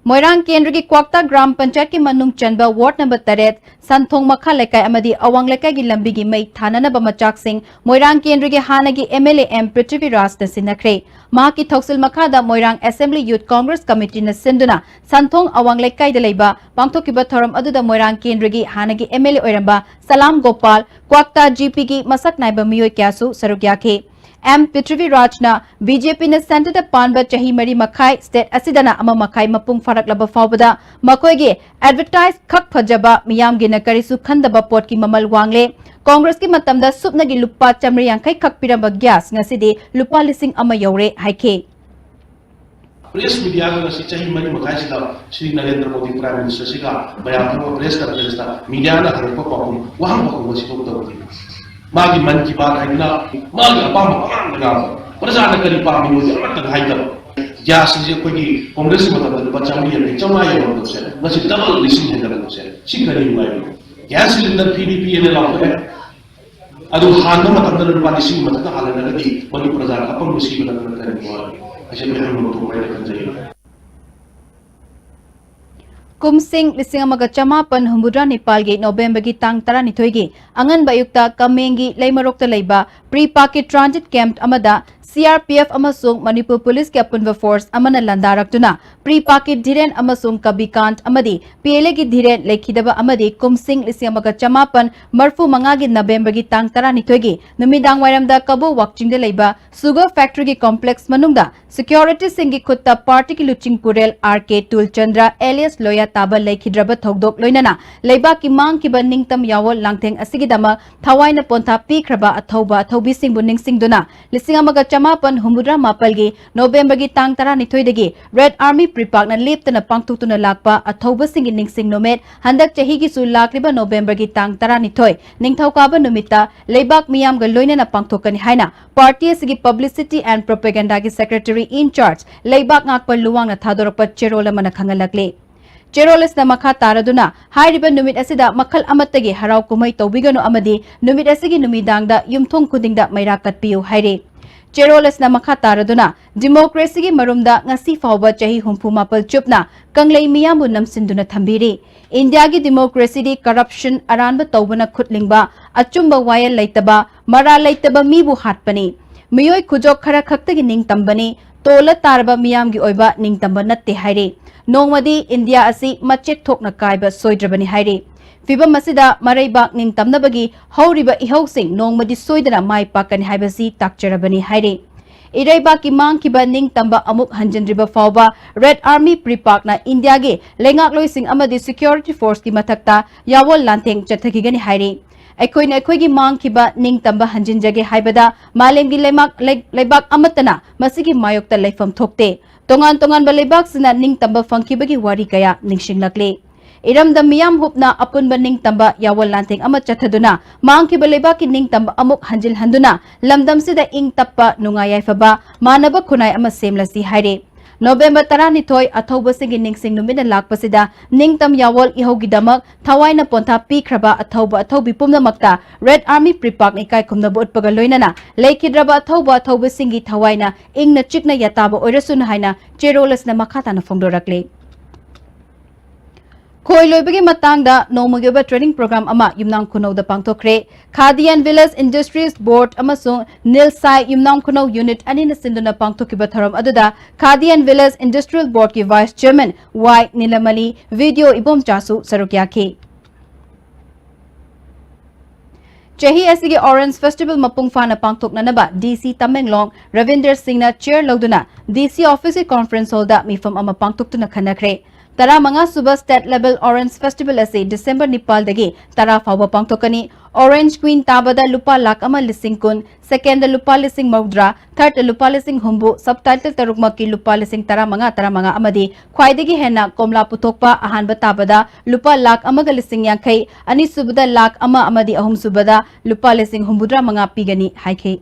ꯃꯣꯏꯔꯥꯡ ꯀꯦꯟꯗ꯭ꯔꯒꯤ ꯀ꯭ꯋꯥꯛꯇꯥ ꯒ꯭ꯔꯥꯝ ꯄꯟꯆꯥꯌꯠꯀꯤ ꯃꯅꯨꯡ ꯆꯟꯕ ꯋꯥꯔꯗ ꯅꯝꯕꯔ ꯇꯔꯦꯠ, ꯁꯟꯊꯣꯡ ꯃꯈꯥ ꯂꯩꯀꯥꯏ ꯑꯃꯗꯤ ꯑꯋꯥꯡ ꯂꯩꯀꯥꯏꯒꯤ ꯂꯝꯕꯤꯒꯤ ꯃꯩ ꯊꯥꯅꯅꯕ ꯃꯆꯥꯛꯁꯤꯡ ꯃꯣꯏꯔꯥꯡ ꯀꯦꯟꯗ꯭ꯔꯒꯤ ꯍꯥꯟꯅꯒꯤ ꯑꯦꯝ ꯑꯦꯜ ꯑꯦ ꯑꯦꯝ ꯄ꯭ꯔꯤꯊꯤꯕꯤꯔꯥꯖꯅ ꯁꯤꯟꯅꯈ꯭ꯔꯦ꯫ ꯃꯍꯥꯛꯀꯤ ꯊꯧꯁꯤꯜ ꯃꯈꯥꯗ ꯃꯣꯏꯔꯥꯡ ꯑꯦꯁꯦꯝꯕ꯭ꯂꯤ ꯌꯨꯊ ꯀꯣꯡꯒ꯭ꯔꯦꯁ ꯀꯃꯤꯇꯤꯅ ꯁꯤꯟꯗꯨꯅ ꯁꯟꯊꯣꯡ ꯑꯋꯥꯡ ꯂꯩꯀꯥꯏꯗ ꯂꯩꯕ ꯄꯥꯡꯊꯣꯛꯈꯤꯕ ꯊꯧꯔꯝ ꯑꯗꯨꯗ ꯃꯣꯏꯔꯥꯡ ꯀꯦꯟꯗ꯭ꯔꯒꯤ ꯍꯥꯟꯅꯒꯤ ꯑꯦꯝ ꯑꯦꯜ ꯑꯦ ꯑꯣꯏꯔꯝꯕ ꯁꯂꯥꯝ ꯒꯣꯄꯥꯜ, ꯀ꯭ꯋꯥꯛꯇꯥ ꯖꯤ ꯄꯤꯒꯤ ꯃꯁꯛ ꯅꯥꯏꯕ ꯃꯤꯑꯣꯏ ꯀꯌꯥꯁꯨ ꯁꯔꯨꯛ ꯌꯥꯈꯤ꯫ ꯑꯦꯝ ꯄ꯭ꯔꯤꯊꯤꯕꯤꯔꯥꯖꯅ ꯕꯤ ꯖꯦ ꯄꯤꯅ ꯁꯦꯟꯇꯔꯗ ꯄꯥꯟꯕ ꯆꯍꯤ ꯃꯔꯤ ꯃꯈꯥꯏ, ꯁ꯭ꯇꯦꯠ ꯑꯁꯤꯗꯅ ꯑꯃ ꯃꯈꯥꯏ ꯃꯄꯨꯡ ꯐꯥꯔꯛꯂꯕ ꯐꯥꯎꯕꯗ ꯃꯈꯣꯏꯒꯤ ꯑꯦꯗꯚꯔꯇꯥꯏꯖ ꯈꯛ ꯐꯖꯕ, ꯃꯤꯌꯥꯝꯒꯤꯅ ꯀꯔꯤꯁꯨ ꯈꯟꯗꯕ ꯄꯣꯠꯀꯤ ꯃꯃꯜ ꯋꯥꯡꯂꯦ꯫ ꯀꯣꯡꯒ꯭ꯔꯦꯁꯀꯤ ꯃꯇꯝꯗ ꯁꯨꯞꯅꯒꯤ ꯂꯨꯄꯥ ꯆꯥꯃꯔꯤ ꯌꯥꯡꯈꯩ ꯈꯛ ꯄꯤꯔꯝꯕ ꯒ꯭ꯌꯥꯁ ꯉꯁꯤꯗꯤ ꯂꯨꯄꯥ ꯂꯤꯁꯤꯡ ꯑꯃ ꯌꯧꯔꯦ ꯍꯥꯏꯈꯤ꯫ ꯄ꯭ꯔꯦꯁ ꯃꯤꯗꯤꯌꯥꯒ ꯉꯁꯤ ꯆꯍꯤ ꯃꯔꯤ ꯃꯈꯥꯏꯁꯤꯗ ꯁ꯭ꯔꯤ ꯅꯔꯦꯟꯗ꯭ꯔ ꯃꯣꯗꯤ ꯄ꯭ꯔꯥꯏꯝ ꯃꯤꯅꯤꯁꯇꯔꯁꯤꯒ ꯃꯌꯥꯝ ꯊꯣꯛꯄ ꯄ꯭ꯔꯦꯁ ꯀꯟꯐꯔꯦꯟꯁꯇ ꯃꯤꯗꯤꯌꯥꯅ ꯍꯪꯉꯛꯄ ꯄꯥꯎꯈꯨꯝ, ꯋꯥꯍꯪ ꯄꯥꯎꯈꯨꯝ ꯑꯁꯤ ꯊꯣꯛꯇꯕꯅꯤ꯫ ꯃꯥꯒꯤ ꯃꯟ ꯀꯤ ꯕꯥꯠ ꯍꯥꯏꯗꯅ ꯃꯥꯒꯤ ꯑꯄꯥꯝꯕ ꯄꯉꯥꯡꯗ ꯉꯥꯡꯕ, ꯄ꯭ꯔꯖꯥꯅ ꯀꯔꯤ ꯄꯥꯝꯃꯤꯅꯣꯗꯤ ꯑꯃꯠꯇ ꯍꯥꯏꯗꯕ꯫ ꯒ꯭ꯌꯥꯁꯁꯤꯡꯁꯦ ꯑꯩꯈꯣꯏꯒꯤ ꯀꯣꯡꯒ꯭ꯔꯦꯁꯀꯤ ꯃꯇꯝꯗ ꯂꯨꯄꯥ ꯆꯥꯃꯔꯤ ꯌꯥꯡꯈꯩ, ꯆꯥꯝꯃꯉꯥ ꯌꯧꯔꯝꯕꯁꯦ ꯉꯁꯤ ꯗꯕꯜ, ꯂꯤꯁꯤꯡ ꯍꯦꯟꯒꯠꯂꯛꯄꯁꯦ ꯁꯤ ꯀꯔꯤ ꯅꯨꯡꯉꯥꯏꯕꯅꯣ? ꯒ꯭ꯌꯥꯁ ꯁꯤꯂꯤꯟꯗꯔ ꯐ꯭ꯔꯤꯗꯤ ꯄꯤꯌꯦꯅ ꯂꯥꯎꯊꯣꯛꯑꯦ, ꯑꯗꯨ ꯍꯥꯟꯕ ꯃꯇꯝꯗ ꯂꯨꯄꯥ ꯂꯤꯁꯤꯡ ꯃꯊꯛꯇ ꯍꯥꯜꯍꯜꯂꯒꯗꯤ ꯃꯅꯤꯄꯨꯔ ꯄ꯭ꯔꯖꯥ ꯑꯄꯪꯕ ꯁꯤꯕ ꯅꯠꯇꯅ ꯀꯔꯤꯅꯣ ꯍꯥꯏꯁꯦ ꯑꯩꯈꯣꯏ ꯍꯪꯕ ꯊꯣꯛꯄ ꯍꯥꯏꯅ ꯈꯟꯖꯩ꯫ ꯀꯨꯝꯁꯤꯡ ꯂꯤꯁꯤꯡ ꯑꯃꯒ ꯆꯃꯥꯄꯟ ꯍꯨꯝꯐꯨꯇꯔꯥ ꯅꯤꯄꯥꯜꯒꯤ ꯅꯣꯕꯦꯝꯕꯔꯒꯤ ꯇꯥꯡ ꯇꯔꯥꯅꯤꯊꯣꯏꯒꯤ ꯑꯉꯟꯕ ꯑꯌꯨꯛꯇ ꯀꯃꯦꯡꯒꯤ ꯂꯩꯃꯔꯣꯛꯇ ꯂꯩꯕ ꯄ꯭ꯔꯤ ꯄꯥꯛꯀꯤ ꯇ꯭ꯔꯥꯟꯖꯤꯠ ꯀꯦꯝꯞ ꯑꯃꯗ C R P F ꯑꯃꯁꯨꯡ ꯃꯅꯤꯄꯨꯔ ꯄꯨꯂꯤꯁꯀꯤ ꯑꯄꯨꯟꯕ ꯐꯣꯔꯁ ꯑꯃꯅ ꯂꯥꯟꯗꯥꯔꯛꯇꯨꯅ ꯄ꯭ꯔꯤ ꯄꯥꯛꯀꯤ ꯙꯤꯔꯦꯟ ꯑꯃꯁꯨꯡ ꯀꯕꯤꯀꯥꯟꯠ ꯑꯃꯗꯤ ꯄꯤ ꯑꯦꯜ ꯑꯦꯒꯤ ꯙꯤꯔꯦꯟ ꯂꯩꯈꯤꯗꯕ ꯑꯃꯗꯤ ꯀꯨꯝꯁꯤꯡ ꯂꯤꯁꯤꯡ ꯑꯃꯒ ꯆꯃꯥꯄꯟ ꯃꯔꯐꯨ ꯃꯉꯥꯒꯤ ꯅꯕꯦꯝꯕꯔꯒꯤ ꯇꯥꯡ ꯇꯔꯥꯅꯤꯊꯣꯏꯒꯤ ꯅꯨꯃꯤꯗꯥꯡ ꯋꯥꯏꯔꯝꯗ ꯀꯕꯣ ꯋꯥꯛꯆꯤꯡꯗ ꯂꯩꯕ sugar factory ꯒꯤ complex ꯃꯅꯨꯡꯗ security ꯁꯤꯡꯒꯤ ꯈꯨꯠꯇ party ꯒꯤ ꯂꯨꯆꯤꯡ ꯄꯨꯔꯦꯜ R K ꯇꯨꯜꯆꯟꯗ꯭ꯔ alias ꯂꯣꯌꯥ ꯇꯥꯕ ꯂꯩꯈꯤꯗ꯭ꯔꯕ ꯊꯧꯗꯣꯛ ꯂꯣꯏꯅꯅ ꯂꯩꯕꯥꯛꯀꯤ ꯃꯥꯡꯈꯤꯕ ꯅꯤꯡꯇꯝ ꯌꯥꯋꯣꯜ ꯂꯥꯡꯊꯦꯡ ꯑꯁꯤꯒꯤꯗꯃꯛ ꯊꯋꯥꯏꯅ ꯄꯣꯟꯊꯥ ꯄꯤꯈ꯭ꯔꯕ ꯑꯊꯧꯕ ꯑꯊꯧꯕꯤꯁꯤꯡꯕꯨ ꯅꯤꯡꯁꯤꯡꯗꯨꯅ ꯂꯤꯁꯤꯡ ꯑꯃꯒ ꯆꯃꯥꯄꯟ ꯍꯨꯝꯐꯨꯇꯔꯥ ꯃꯥꯄꯜꯒꯤ ꯅꯣꯕꯦꯝꯕꯔꯒꯤ ꯇꯥꯡ ꯇꯔꯥꯅꯤꯊꯣꯏꯗꯒꯤ Red Army ꯄ꯭ꯔꯤꯄꯥꯛꯅ ꯂꯦꯞꯇꯅ ꯄꯥꯡꯊꯣꯛꯇꯨꯅ ꯂꯥꯛꯄ ꯑꯊꯧꯕꯁꯤꯡꯒꯤ ꯅꯤꯡꯁꯤꯡ ꯅꯨꯃꯤꯠ ꯍꯟꯗꯛ ꯆꯍꯤꯒꯤꯁꯨ ꯂꯥꯛꯂꯤꯕ ꯅꯣꯕꯦꯝꯕꯔꯒꯤ ꯇꯥꯡ ꯇꯔꯥꯅꯤꯊꯣꯏ ꯅꯤꯡꯊꯧꯀꯥꯕ ꯅꯨꯃꯤꯠꯇ ꯂꯩꯕꯥꯛ ꯃꯤꯌꯥꯝꯒ ꯂꯣꯏꯅꯅ ꯄꯥꯡꯊꯣꯛꯀꯅꯤ ꯍꯥꯏꯅ party ꯑꯁꯤꯒꯤ publicity and propaganda ꯒꯤ secretary in charge ꯂꯩꯕꯥꯛ ꯉꯥꯛꯄ ꯂꯨꯋꯥꯡꯅ ꯊꯥꯗꯣꯔꯛꯄ ꯆꯦꯔꯣꯜ ꯑꯃꯅ ꯈꯪꯍꯜꯂꯛꯂꯤ꯫ ꯆꯦꯔꯣꯜ ꯑꯁꯤꯅ ꯃꯈꯥ ꯇꯥꯔꯗꯨꯅ ꯍꯥꯏꯔꯤꯕ ꯅꯨꯃꯤꯠ ꯑꯁꯤꯗ ꯃꯈꯜ ꯑꯃꯠꯇꯒꯤ ꯍꯔꯥꯎ ꯀꯨꯝꯍꯩ ꯇꯧꯕꯤꯒꯅꯨ ꯑꯃꯗꯤ ꯅꯨꯃꯤꯠ ꯑꯁꯤꯒꯤ ꯅꯨꯃꯤꯗꯥꯡꯗ ꯌꯨꯝꯊꯣꯡ ꯈꯨꯗꯤꯡꯗ ꯃꯩꯔꯥ ꯀꯠꯄꯤꯌꯨ ꯍꯥꯏꯔꯤ꯫ ꯆꯦꯔꯣꯜ ꯑꯁꯤꯅ ꯃꯈꯥ ꯇꯥꯔꯗꯨꯅ democracy ꯒꯤ ꯃꯔꯨꯝꯗ ꯉꯁꯤ ꯐꯥꯎꯕ ꯆꯍꯤ ꯍꯨꯝꯐꯨ ꯃꯥꯄꯜ ꯆꯨꯞꯅ ꯀꯪꯂꯩ ꯃꯤꯌꯥꯝꯕꯨ ꯅꯝꯁꯤꯟꯗꯨꯅ ꯊꯝꯕꯤꯔꯤ꯫ India ꯒꯤ democracy ꯗꯤ corruption, ꯑꯔꯥꯟꯕ ꯇꯧꯕꯅ ꯈꯨꯠ ꯂꯤꯡꯕ, ꯑꯆꯨꯝꯕ ꯋꯥꯌꯦꯜ ꯂꯩꯇꯕ, ꯃꯔꯥꯜ ꯂꯩꯇꯕ ꯃꯤꯕꯨ ꯍꯥꯠꯄꯅꯤ꯫ ꯃꯤꯑꯣꯏ ꯈꯨꯖꯣꯛ ꯈꯔ ꯈꯛꯇꯒꯤ ꯅꯤꯡꯇꯝꯕꯅꯤ꯫ ꯇꯣꯜꯂ ꯇꯥꯔꯕ ꯃꯤꯌꯥꯝꯒꯤ ꯑꯣꯏꯕ ꯅꯤꯡꯇꯝꯕ ꯅꯠꯇꯦ ꯍꯥꯏꯔꯤ꯫ ꯅꯣꯡꯃꯗꯤ ꯏꯟꯗꯤꯌꯥ ꯑꯁꯤ ꯃꯆꯦꯠ ꯊꯣꯛꯅ ꯀꯥꯏꯕ ꯁꯣꯏꯗ꯭ꯔꯕꯅꯤ ꯍꯥꯏꯔꯤ꯫ ꯐꯤꯚꯝ ꯑꯁꯤꯗ ꯃꯔꯩꯕꯥꯛ ꯅꯤꯡꯇꯝꯅꯕꯒꯤ ꯍꯧꯔꯤꯕ ꯏꯍꯧꯁꯤꯡ ꯅꯣꯡꯃꯗꯤ ꯁꯣꯏꯗꯅ ꯃꯥꯏ ꯄꯥꯛꯀꯅꯤ ꯍꯥꯏꯕꯁꯤ ꯇꯥꯛꯆꯔꯕꯅꯤ ꯍꯥꯏꯔꯤ꯫ ꯏꯔꯩꯕꯥꯛꯀꯤ ꯃꯥꯡꯈꯤꯕ ꯅꯤꯡꯇꯝꯕ ꯑꯃꯨꯛ ꯍꯟꯖꯤꯟꯗ꯭ꯔꯤꯕ ꯐꯥꯎꯕ Red Army ꯄ꯭ꯔꯤꯄꯥꯛꯅ ꯏꯟꯗꯤꯌꯥꯒꯤ ꯂꯩꯉꯥꯛꯂꯣꯏꯁꯤꯡ ꯑꯃꯗꯤ security force ꯀꯤ ꯃꯊꯛꯇ ꯌꯥꯋꯣꯜ ꯂꯥꯟꯊꯦꯡ ꯆꯠꯊꯈꯤꯒꯅꯤ ꯍꯥꯏꯔꯤ꯫ ꯑꯩꯈꯣꯏꯅ ꯑꯩꯈꯣꯏꯒꯤ ꯃꯥꯡꯈꯤꯕ ꯅꯤꯡꯇꯝꯕ ꯍꯟꯖꯤꯟꯖꯒꯦ ꯍꯥꯏꯕꯗ ꯃꯥꯂꯦꯝꯒꯤ ꯂꯩꯃꯥꯛ-, ꯂꯩ-, ꯂꯩꯕꯥꯛ ꯑꯃꯠꯇꯅ ꯃꯁꯤꯒꯤ ꯃꯥꯌꯣꯛꯇ ꯂꯩꯐꯝ ꯊꯣꯛꯇꯦ꯫ ꯇꯣꯉꯥꯟ ꯇꯣꯉꯥꯟꯕ ꯂꯩꯕꯥꯛꯁꯤꯡꯅ ꯅꯤꯡꯇꯝꯕ ꯐꯪꯈꯤꯕꯒꯤ ꯋꯥꯔꯤ ꯀꯌꯥ ꯅꯤꯡꯁꯤꯡꯂꯛꯂꯤ꯫ ꯏꯔꯝꯗꯝ ꯃꯤꯌꯥꯝ ꯍꯨꯞꯅ ꯑꯄꯨꯟꯕ ꯅꯤꯡꯇꯝꯕ ꯌꯥꯋꯣꯜ ꯂꯥꯟꯊꯦꯡ ꯑꯃ ꯆꯠꯊꯗꯨꯅ ꯃꯥꯡꯈꯤꯕ ꯂꯩꯕꯥꯛꯀꯤ ꯅꯤꯡꯇꯝꯕ ꯑꯃꯨꯛ ꯍꯟꯖꯤꯜꯍꯟꯗꯨꯅ ꯂꯝꯗꯝꯁꯤꯗ ꯏꯪ ꯇꯞꯄ, ꯅꯨꯡꯉꯥꯏ ꯌꯥꯏꯐꯕ, ꯃꯥꯟꯅꯕ ꯈꯨꯟꯅꯥꯏ ꯑꯃ ꯁꯦꯝꯂꯁꯤ ꯍꯥꯏꯔꯤ꯫ ꯅꯣꯕꯦꯝꯕꯔ ꯇꯔꯥꯅꯤꯊꯣꯏ ꯑꯊꯧꯕꯁꯤꯡꯒꯤ ꯅꯤꯡꯁꯤꯡ ꯅꯨꯃꯤꯠꯅ ꯂꯥꯛꯄꯁꯤꯗ ꯅꯤꯡꯇꯝ ꯌꯥꯋꯣꯜ ꯏꯍꯧꯒꯤꯗꯃꯛ ꯊꯋꯥꯏꯅ ꯄꯣꯟꯊꯥ ꯄꯤꯈ꯭ꯔꯕ ꯑꯊꯧꯕ ꯑꯊꯧꯕꯤ ꯄꯨꯝꯅꯃꯛꯇ Red Army ꯄ꯭ꯔꯤꯄꯥꯛꯅ ꯏꯀꯥꯏ ꯈꯨꯝꯅꯕ ꯎꯠꯄꯒ ꯂꯣꯏꯅꯅ ꯂꯩꯈꯤꯗ꯭ꯔꯕ ꯑꯊꯧꯕ ꯑꯊꯧꯕꯁꯤꯡꯒꯤ ꯊꯋꯥꯏꯅ ꯏꯪꯅ ꯆꯤꯛꯅ ꯌꯥꯇꯥꯕ ꯑꯣꯏꯔꯁꯅꯨ ꯍꯥꯏꯅ ꯆꯦꯔꯣꯜ ꯑꯁꯤꯅ ꯃꯈꯥ ꯇꯥꯅ ꯐꯣꯡꯗꯣꯔꯛꯂꯤ꯫ ꯈꯣꯏ ꯂꯣꯏꯕꯒꯤ ꯃꯇꯥꯡꯗ ꯅꯣꯡꯃꯒꯤ ꯑꯣꯏꯕ training program ꯑꯃ ꯌꯨꯝꯅꯥꯝ ꯈꯨꯅꯧꯗ ꯄꯥꯡꯊꯣꯛꯈ꯭ꯔꯦ꯫ Khadi and Village Industries Board ꯑꯃꯁꯨꯡ ꯅꯤꯜꯁꯥꯏ ꯌꯨꯝꯅꯥꯝ ꯈꯨꯅꯧ unit ꯑꯅꯤꯅ ꯁꯤꯟꯗꯨꯅ ꯄꯥꯡꯊꯣꯛꯈꯤꯕ ꯊꯧꯔꯝ ꯑꯗꯨꯗ Khadi and Village Industrial Board ꯀꯤ vice chairman ꯋꯥꯏ ꯅꯤꯂꯃꯅꯤ, ꯕꯤ ꯗꯤ ꯑꯣ ꯏꯕꯣꯝꯆꯥꯁꯨ ꯁꯔꯨꯛ ꯌꯥꯈꯤ꯫ ꯆꯍꯤ ꯑꯁꯤꯒꯤ Orange Festival ꯃꯄꯨꯡ ꯐꯥꯅ ꯄꯥꯡꯊꯣꯛꯅꯅꯕ ꯗꯤ ꯁꯤ ꯇꯃꯦꯡꯂꯣꯡ ꯔꯕꯤꯟꯗꯔ ꯁꯤꯡꯅ chair ꯂꯧꯗꯨꯅ ꯗꯤ ꯁꯤ office ꯀꯤ conference hall ꯗ ꯃꯤꯐꯝ ꯑꯃ ꯄꯥꯡꯊꯣꯛꯇꯨꯅ ꯈꯟꯅꯈ꯭ꯔꯦ꯫ ꯇꯔꯥꯃꯉꯥ ꯁꯨꯕ state level Orange Festival ꯑꯁꯤ December ꯅꯤꯄꯥꯜꯗꯒꯤ ꯇꯔꯥ ꯐꯥꯎꯕ ꯄꯥꯡꯊꯣꯛꯀꯅꯤ꯫ Orange Queen ꯇꯥꯕꯗ ꯂꯨꯄꯥ ꯂꯥꯈ ꯑꯃ ꯂꯤꯁꯤꯡ ꯀꯨꯟ, second ꯗ ꯂꯨꯄꯥ ꯂꯤꯁꯤꯡ ꯃꯧꯗ꯭ꯔꯥ, third ꯗ ꯂꯨꯄꯥ ꯂꯤꯁꯤꯡ ꯍꯨꯝꯐꯨ, sub title ꯇꯔꯨꯛꯃꯛꯀꯤ ꯂꯨꯄꯥ ꯂꯤꯁꯤꯡ ꯇꯔꯥꯃꯉꯥ, ꯇꯔꯥꯃꯉꯥ ꯑꯃꯗꯤ ꯈ꯭ꯋꯥꯏꯗꯒꯤ ꯍꯦꯟꯅ ꯀꯣꯝꯂꯥ ꯄꯨꯊꯣꯛꯄ ꯑꯍꯥꯟꯕ ꯇꯥꯕꯗ ꯂꯨꯄꯥ ꯂꯥꯈ ꯑꯃꯒ ꯂꯤꯁꯤꯡ ꯌꯥꯡꯈꯩ, ꯑꯅꯤꯁꯨꯕꯗ ꯂꯥꯈ ꯑꯃ ꯑꯃꯗꯤ ꯑꯍꯨꯝꯁꯨꯕꯗ ꯂꯨꯄꯥ ꯂꯤꯁꯤꯡ ꯍꯨꯝꯐꯨꯇꯔꯥ ꯃꯉꯥ ꯄꯤꯒꯅꯤ ꯍꯥꯏꯈꯤ꯫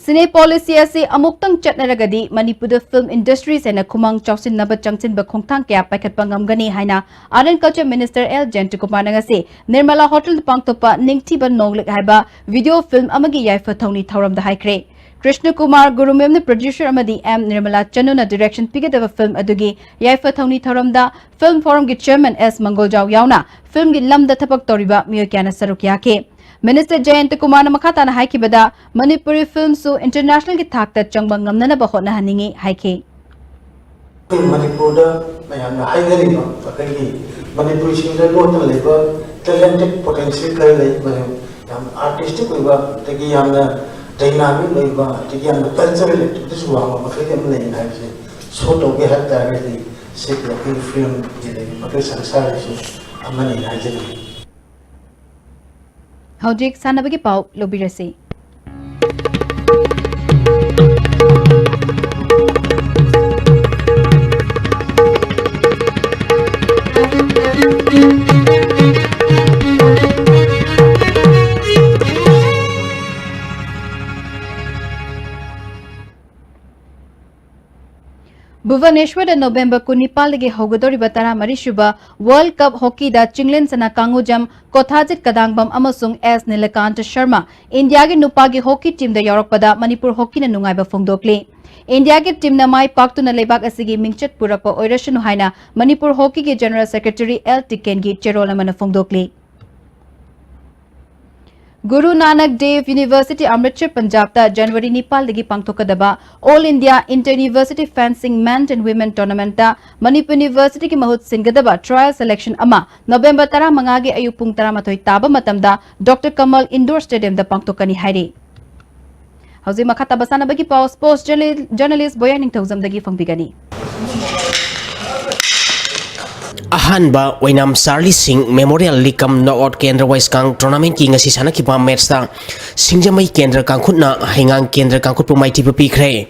Cine policy ꯑꯁꯤ ꯑꯃꯨꯛꯇꯪ ꯆꯠꯅꯔꯒꯗꯤ ꯃꯅꯤꯄꯨꯔꯗ film industries ꯍꯦꯟꯅ ꯈꯨꯃꯥꯡ ꯆꯥꯎꯁꯤꯟꯅꯕ ꯆꯪꯁꯤꯟꯕ ꯈꯣꯡꯊꯥꯡ ꯀꯌꯥ ꯄꯥꯏꯈꯠꯄ ꯉꯝꯒꯅꯤ ꯍꯥꯏꯅ Art and Culture Minister L ꯖꯌꯟꯇꯀꯨꯃꯥꯔꯅ ꯉꯁꯤ ꯅꯤꯔꯃꯂꯥ Hotel ꯗ ꯄꯥꯡꯊꯣꯛꯄ ꯅꯤꯡꯊꯤꯕ ꯅꯣꯡꯂꯤꯛ ꯍꯥꯏꯕ video film ꯑꯃꯒꯤ ꯌꯥꯏꯐ ꯊꯧꯅꯤ ꯊꯧꯔꯝꯗ ꯍꯥꯏꯈ꯭ꯔꯦ꯫ ꯀ꯭ꯔꯤꯁꯅ ꯀꯨꯃꯥꯔ ꯒꯨꯔꯨꯃꯦꯝꯅ producer ꯑꯃꯗꯤ ꯑꯦꯝ ꯅꯤꯔꯃꯂꯥ ꯆꯅꯨꯅ direction ꯄꯤꯒꯗꯕ film ꯑꯗꯨꯒꯤ ꯌꯥꯏꯐ ꯊꯧꯅꯤ ꯊꯧꯔꯝꯗ film forum ꯒꯤ chairman ꯑꯦꯁ ꯃꯪꯒꯣꯜꯖꯥꯎ ꯌꯥꯎꯅ film ꯒꯤ ꯂꯝꯗ ꯊꯕꯛ ꯇꯧꯔꯤꯕ ꯃꯤꯑꯣꯏ ꯀꯌꯥꯅ ꯁꯔꯨꯛ ꯌꯥꯈꯤ꯫ Minister ꯖꯌꯟꯇ ꯀꯨꯃꯥꯔꯅ ꯃꯈꯥ ꯇꯥꯅ ꯍꯥꯏꯈꯤꯕꯗ, ꯃꯅꯤꯄꯨꯔꯤ film ꯁꯨ international ꯒꯤ ꯊꯥꯛꯇ ꯆꯪꯕ ꯉꯝꯅꯅꯕ ꯍꯣꯠꯅꯍꯟꯅꯤꯡꯏ ꯍꯥꯏꯈꯤ꯫ ꯑꯩꯈꯣꯏ ꯃꯅꯤꯄꯨꯔꯗ ꯃꯌꯥꯝꯅ ꯍꯥꯏꯅꯔꯤꯕ ꯑꯩꯈꯣꯏꯒꯤ ꯃꯅꯤꯄꯨꯔꯤꯁꯤꯡꯗ ꯂꯣꯟꯅ ꯂꯩꯕ talented potential ꯈꯔ ꯂꯩ, ꯃꯌꯥꯝ ꯌꯥꯝ artistic ꯑꯣꯏꯕ, ꯑꯗꯒꯤ ꯌꯥꯝꯅ dynamic ꯑꯣꯏꯕ, ꯑꯗꯒꯤ ꯌꯥꯝꯅ cultural activities ꯋꯥꯡꯕ ꯃꯈꯩ ꯑꯃ ꯂꯩ ꯍꯥꯏꯕꯁꯦ show ꯇꯧꯒꯦ ꯍꯥꯏꯕ ꯇꯥꯔꯒꯗꯤ ꯁꯤ ꯑꯩꯈꯣꯏ film ꯒꯤ ꯂꯩꯔꯤꯕ ꯑꯩꯈꯣꯏ ꯁꯪꯁꯥꯔꯁꯤꯁꯨ ꯑꯃꯅꯤ ꯍꯥꯏꯖꯅꯤꯡꯏ꯫ ꯍꯧꯖꯤꯛ ꯁꯥꯟꯅꯕꯒꯤ ꯄꯥꯎ ꯂꯧꯕꯤꯔꯁꯤ꯫ ꯚꯨꯕꯅꯦꯁ꯭ꯋꯔꯗ ꯅꯣꯚꯦꯝꯕꯔ ꯀꯨꯟꯅꯤꯄꯥꯜꯗꯒꯤ ꯍꯧꯒꯗꯧꯔꯤꯕ ꯇꯔꯥꯃꯔꯤ ꯁꯨꯕ ꯋꯥꯔꯜꯗ ꯀꯞ ꯍꯣꯀꯤꯗ ꯆꯤꯡꯂꯦꯟ ꯁꯅꯥ ꯀꯥꯡꯉꯨꯖꯝ ꯀꯣꯊꯥꯖꯤꯠ ꯀꯗꯥꯡꯕꯝ ꯑꯃꯁꯨꯡ ꯑꯦꯁ ꯅꯤꯂꯀꯥꯟꯇ ꯁꯔꯃ ꯏꯟꯗꯤꯌꯥꯒꯤ ꯅꯨꯄꯥꯒꯤ ꯍꯣꯀꯤ ꯇꯤꯝꯗ ꯌꯥꯎꯔꯛꯄꯗ ꯃꯅꯤꯄꯨꯔ ꯍꯣꯀꯤꯅ ꯅꯨꯡꯉꯥꯏꯕ ꯐꯣꯡꯗꯣꯛꯂꯤ꯫ ꯏꯟꯗꯤꯌꯥꯒꯤ ꯇꯤꯝꯅ ꯃꯥꯏ ꯄꯥꯛꯇꯨꯅ ꯂꯩꯕꯥꯛ ꯑꯁꯤꯒꯤ ꯃꯤꯡꯆꯠ ꯄꯨꯔꯛꯄ ꯑꯣꯏꯔꯁꯅꯨ ꯍꯥꯏꯅ ꯃꯅꯤꯄꯨꯔ ꯍꯣꯀꯤꯒꯤ ꯖꯦꯅꯔꯦꯜ ꯁꯦꯀ꯭ꯔꯦꯇꯔꯤ ꯑꯦꯜ ꯇꯤꯀꯦꯟꯒꯤ ꯆꯦꯔꯣꯜ ꯑꯃꯅ ꯐꯣꯡꯗꯣꯛꯂꯤ꯫ ꯒꯨꯔꯨ ꯅꯥꯅꯛ ꯗꯦꯕ ꯌꯨꯅꯤꯚꯔꯁꯤꯇꯤ ꯑꯃ꯭ꯔꯤꯠꯁꯔ ꯄꯟꯖꯥꯕꯇ ꯖꯅꯋꯥꯔꯤ ꯅꯤꯄꯥꯜꯗꯒꯤ ꯄꯥꯡꯊꯣꯛꯀꯗꯕ All India Inter University Fencing Men and Women Tournamentꯇ Manipur ꯌꯨꯅꯤꯚꯔꯁꯤꯇꯤꯒꯤ ꯃꯍꯨꯠ ꯁꯤꯟꯒꯗꯕ trial selection ꯑꯃ ꯅꯣꯚꯦꯝꯕꯔ ꯇꯔꯥꯃꯉꯥꯒꯤ ꯑꯌꯨꯛ ꯄꯨꯡ ꯇꯔꯥꯃꯥꯊꯣꯏ ꯇꯥꯕ ꯃꯇꯝꯗ ꯗꯣꯛꯇꯔ ꯀꯃꯜ ꯏꯟꯗꯣꯔ ꯁ꯭ꯇꯦꯗꯤꯌꯝꯗ ꯄꯥꯡꯊꯣꯛꯀꯅꯤ ꯍꯥꯏꯔꯤ꯫ ꯍꯧꯖꯤꯛ ꯃꯈꯥ ꯇꯥꯕ ꯁꯥꯟꯅꯕꯒꯤ ꯄꯥꯎ ꯁ꯭ꯄꯣꯔꯠꯁ ꯖꯔꯅꯦ-, ꯖꯔꯅꯦꯂꯤꯁ ꯕꯣꯌꯥꯅꯤꯡꯊꯧꯖꯝꯗꯒꯤ ꯐꯪꯕꯤꯒꯅꯤ꯫ ꯑꯍꯥꯟꯕ ꯑꯣꯏꯅꯥꯝ ꯆꯥꯔꯂꯤ ꯁꯤꯡ ꯃꯦꯃꯣꯔꯤꯌꯦꯜ ꯂꯤꯒ ꯀꯝ ꯅꯣꯛꯑꯥꯎꯠ ꯀꯦꯟꯗ꯭ꯔ ꯋꯥꯏꯁꯀꯥꯡ ꯇꯣꯔꯅꯥꯃꯦꯟꯠꯀꯤ ꯉꯁꯤ ꯁꯥꯟꯅꯈꯤꯕ ꯃꯦꯠꯁꯇ ꯁꯤꯡꯖꯃꯩ ꯀꯦꯟꯗ꯭ꯔ ꯀꯥꯡꯈꯨꯠꯅ ꯍꯩꯉꯥꯡ ꯀꯦꯟꯗ꯭ꯔ ꯀꯥꯡꯈꯨꯠꯄꯨ ꯃꯥꯏꯊꯤꯕ ꯄꯤꯈ꯭ꯔꯦ꯫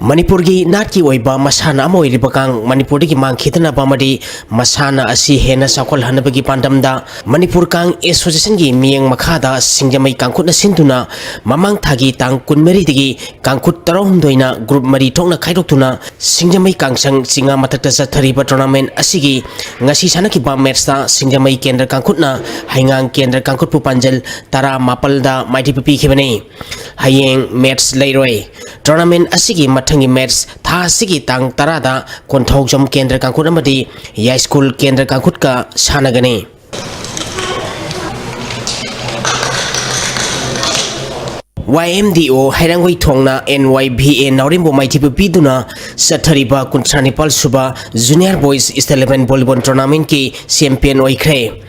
ꯃꯅꯤꯄꯨꯔꯒꯤ ꯅꯥꯠꯀꯤ ꯑꯣꯏꯕ ꯃꯁꯥꯟꯅ ꯑꯃ ꯑꯣꯏꯔꯤꯕ ꯀꯥꯡ ꯃꯅꯤꯄꯨꯔꯗꯒꯤ ꯃꯥꯡꯈꯤꯗꯅꯕ ꯑꯃꯗꯤ ꯃꯁꯥꯟꯅ ꯑꯁꯤ ꯍꯦꯟꯅ ꯆꯥꯎꯈꯠꯍꯟꯅꯕꯒꯤ ꯄꯥꯟꯗꯝꯗ ꯃꯅꯤꯄꯨꯔ ꯀꯥꯡ ꯑꯦꯁꯣꯁꯤꯌꯦꯁꯟꯒꯤ ꯃꯤꯠꯌꯦꯡ ꯃꯈꯥꯗ ꯁꯤꯡꯖꯃꯩ ꯀꯥꯡꯈꯨꯠꯅ ꯁꯤꯟꯗꯨꯅ ꯃꯃꯥꯡ ꯊꯥꯒꯤ ꯇꯥꯡ ꯀꯨꯟꯃꯔꯤꯗꯒꯤ ꯀꯥꯡꯈꯨꯠ ꯇꯔꯥꯍꯨꯝꯗꯣꯏꯅ ꯒ꯭ꯔꯨꯞ ꯃꯔꯤ ꯊꯣꯛꯅ ꯈꯥꯏꯗꯣꯛꯇꯨꯅ ꯁꯤꯡꯖꯃꯩ ꯀꯥꯡꯁꯪ ꯆꯤꯉꯥ ꯃꯊꯛꯇ ꯆꯠꯊꯔꯤꯕ ꯇꯣꯔꯅꯥꯃꯦꯟꯠ ꯑꯁꯤꯒꯤ ꯉꯁꯤ ꯁꯥꯟꯅꯈꯤꯕ ꯃꯦꯠꯁꯇ ꯁꯤꯡꯖꯃꯩ ꯀꯦꯟꯗ꯭ꯔ ꯀꯥꯡꯈꯨꯠꯅ ꯍꯩꯉꯥꯡ ꯀꯦꯟꯗ꯭ꯔ ꯀꯥꯡꯈꯨꯠꯄꯨ ꯄꯥꯟꯖꯜ ꯇꯔꯥꯃꯥꯄꯜꯗ ꯃꯥꯏꯊꯤꯕ ꯄꯤꯈꯤꯕꯅꯤ꯫ ꯍꯌꯦꯡ ꯃꯦꯠꯁ ꯂꯩꯔꯣꯏ꯫ ꯇꯣꯔꯅꯥꯃꯦꯟꯠ ꯑꯁꯤꯒꯤ ꯃꯊꯪꯒꯤ ꯃꯦꯠꯁ ꯊꯥ ꯑꯁꯤꯒꯤ ꯇꯥꯡ ꯇꯔꯥꯗ ꯀꯣꯟꯊꯧꯖꯝ ꯀꯦꯟꯗ꯭ꯔ ꯀꯥꯡꯈꯨꯠ ꯑꯃꯗꯤ ꯌꯥꯏꯁ꯭ꯀꯨꯜ ꯀꯦꯟꯗ꯭ꯔ ꯀꯥꯡꯈꯨꯠꯀ ꯁꯥꯟꯅꯒꯅꯤ꯫ ꯋꯥꯏ ꯑꯦꯝ ꯗꯤ ꯑꯣ ꯍꯩꯔꯥꯡꯒꯣꯏ ꯊꯣꯡꯅ ꯑꯦꯟ ꯋꯥꯏ ꯚꯤ ꯑꯦ ꯅꯥꯎꯔꯦꯝꯕꯨ ꯃꯥꯏꯊꯤꯕ ꯄꯤꯗꯨꯅ ꯆꯠꯊꯔꯤꯕ ꯀꯨꯟꯊ꯭ꯔꯥ ꯅꯤꯄꯥꯜ ꯁꯨꯕ Junior Boys State Eleven Volleyball Tournamentꯀꯤ ꯆꯦꯝꯄꯤꯌꯟ ꯑꯣꯏꯈ꯭ꯔꯦ꯫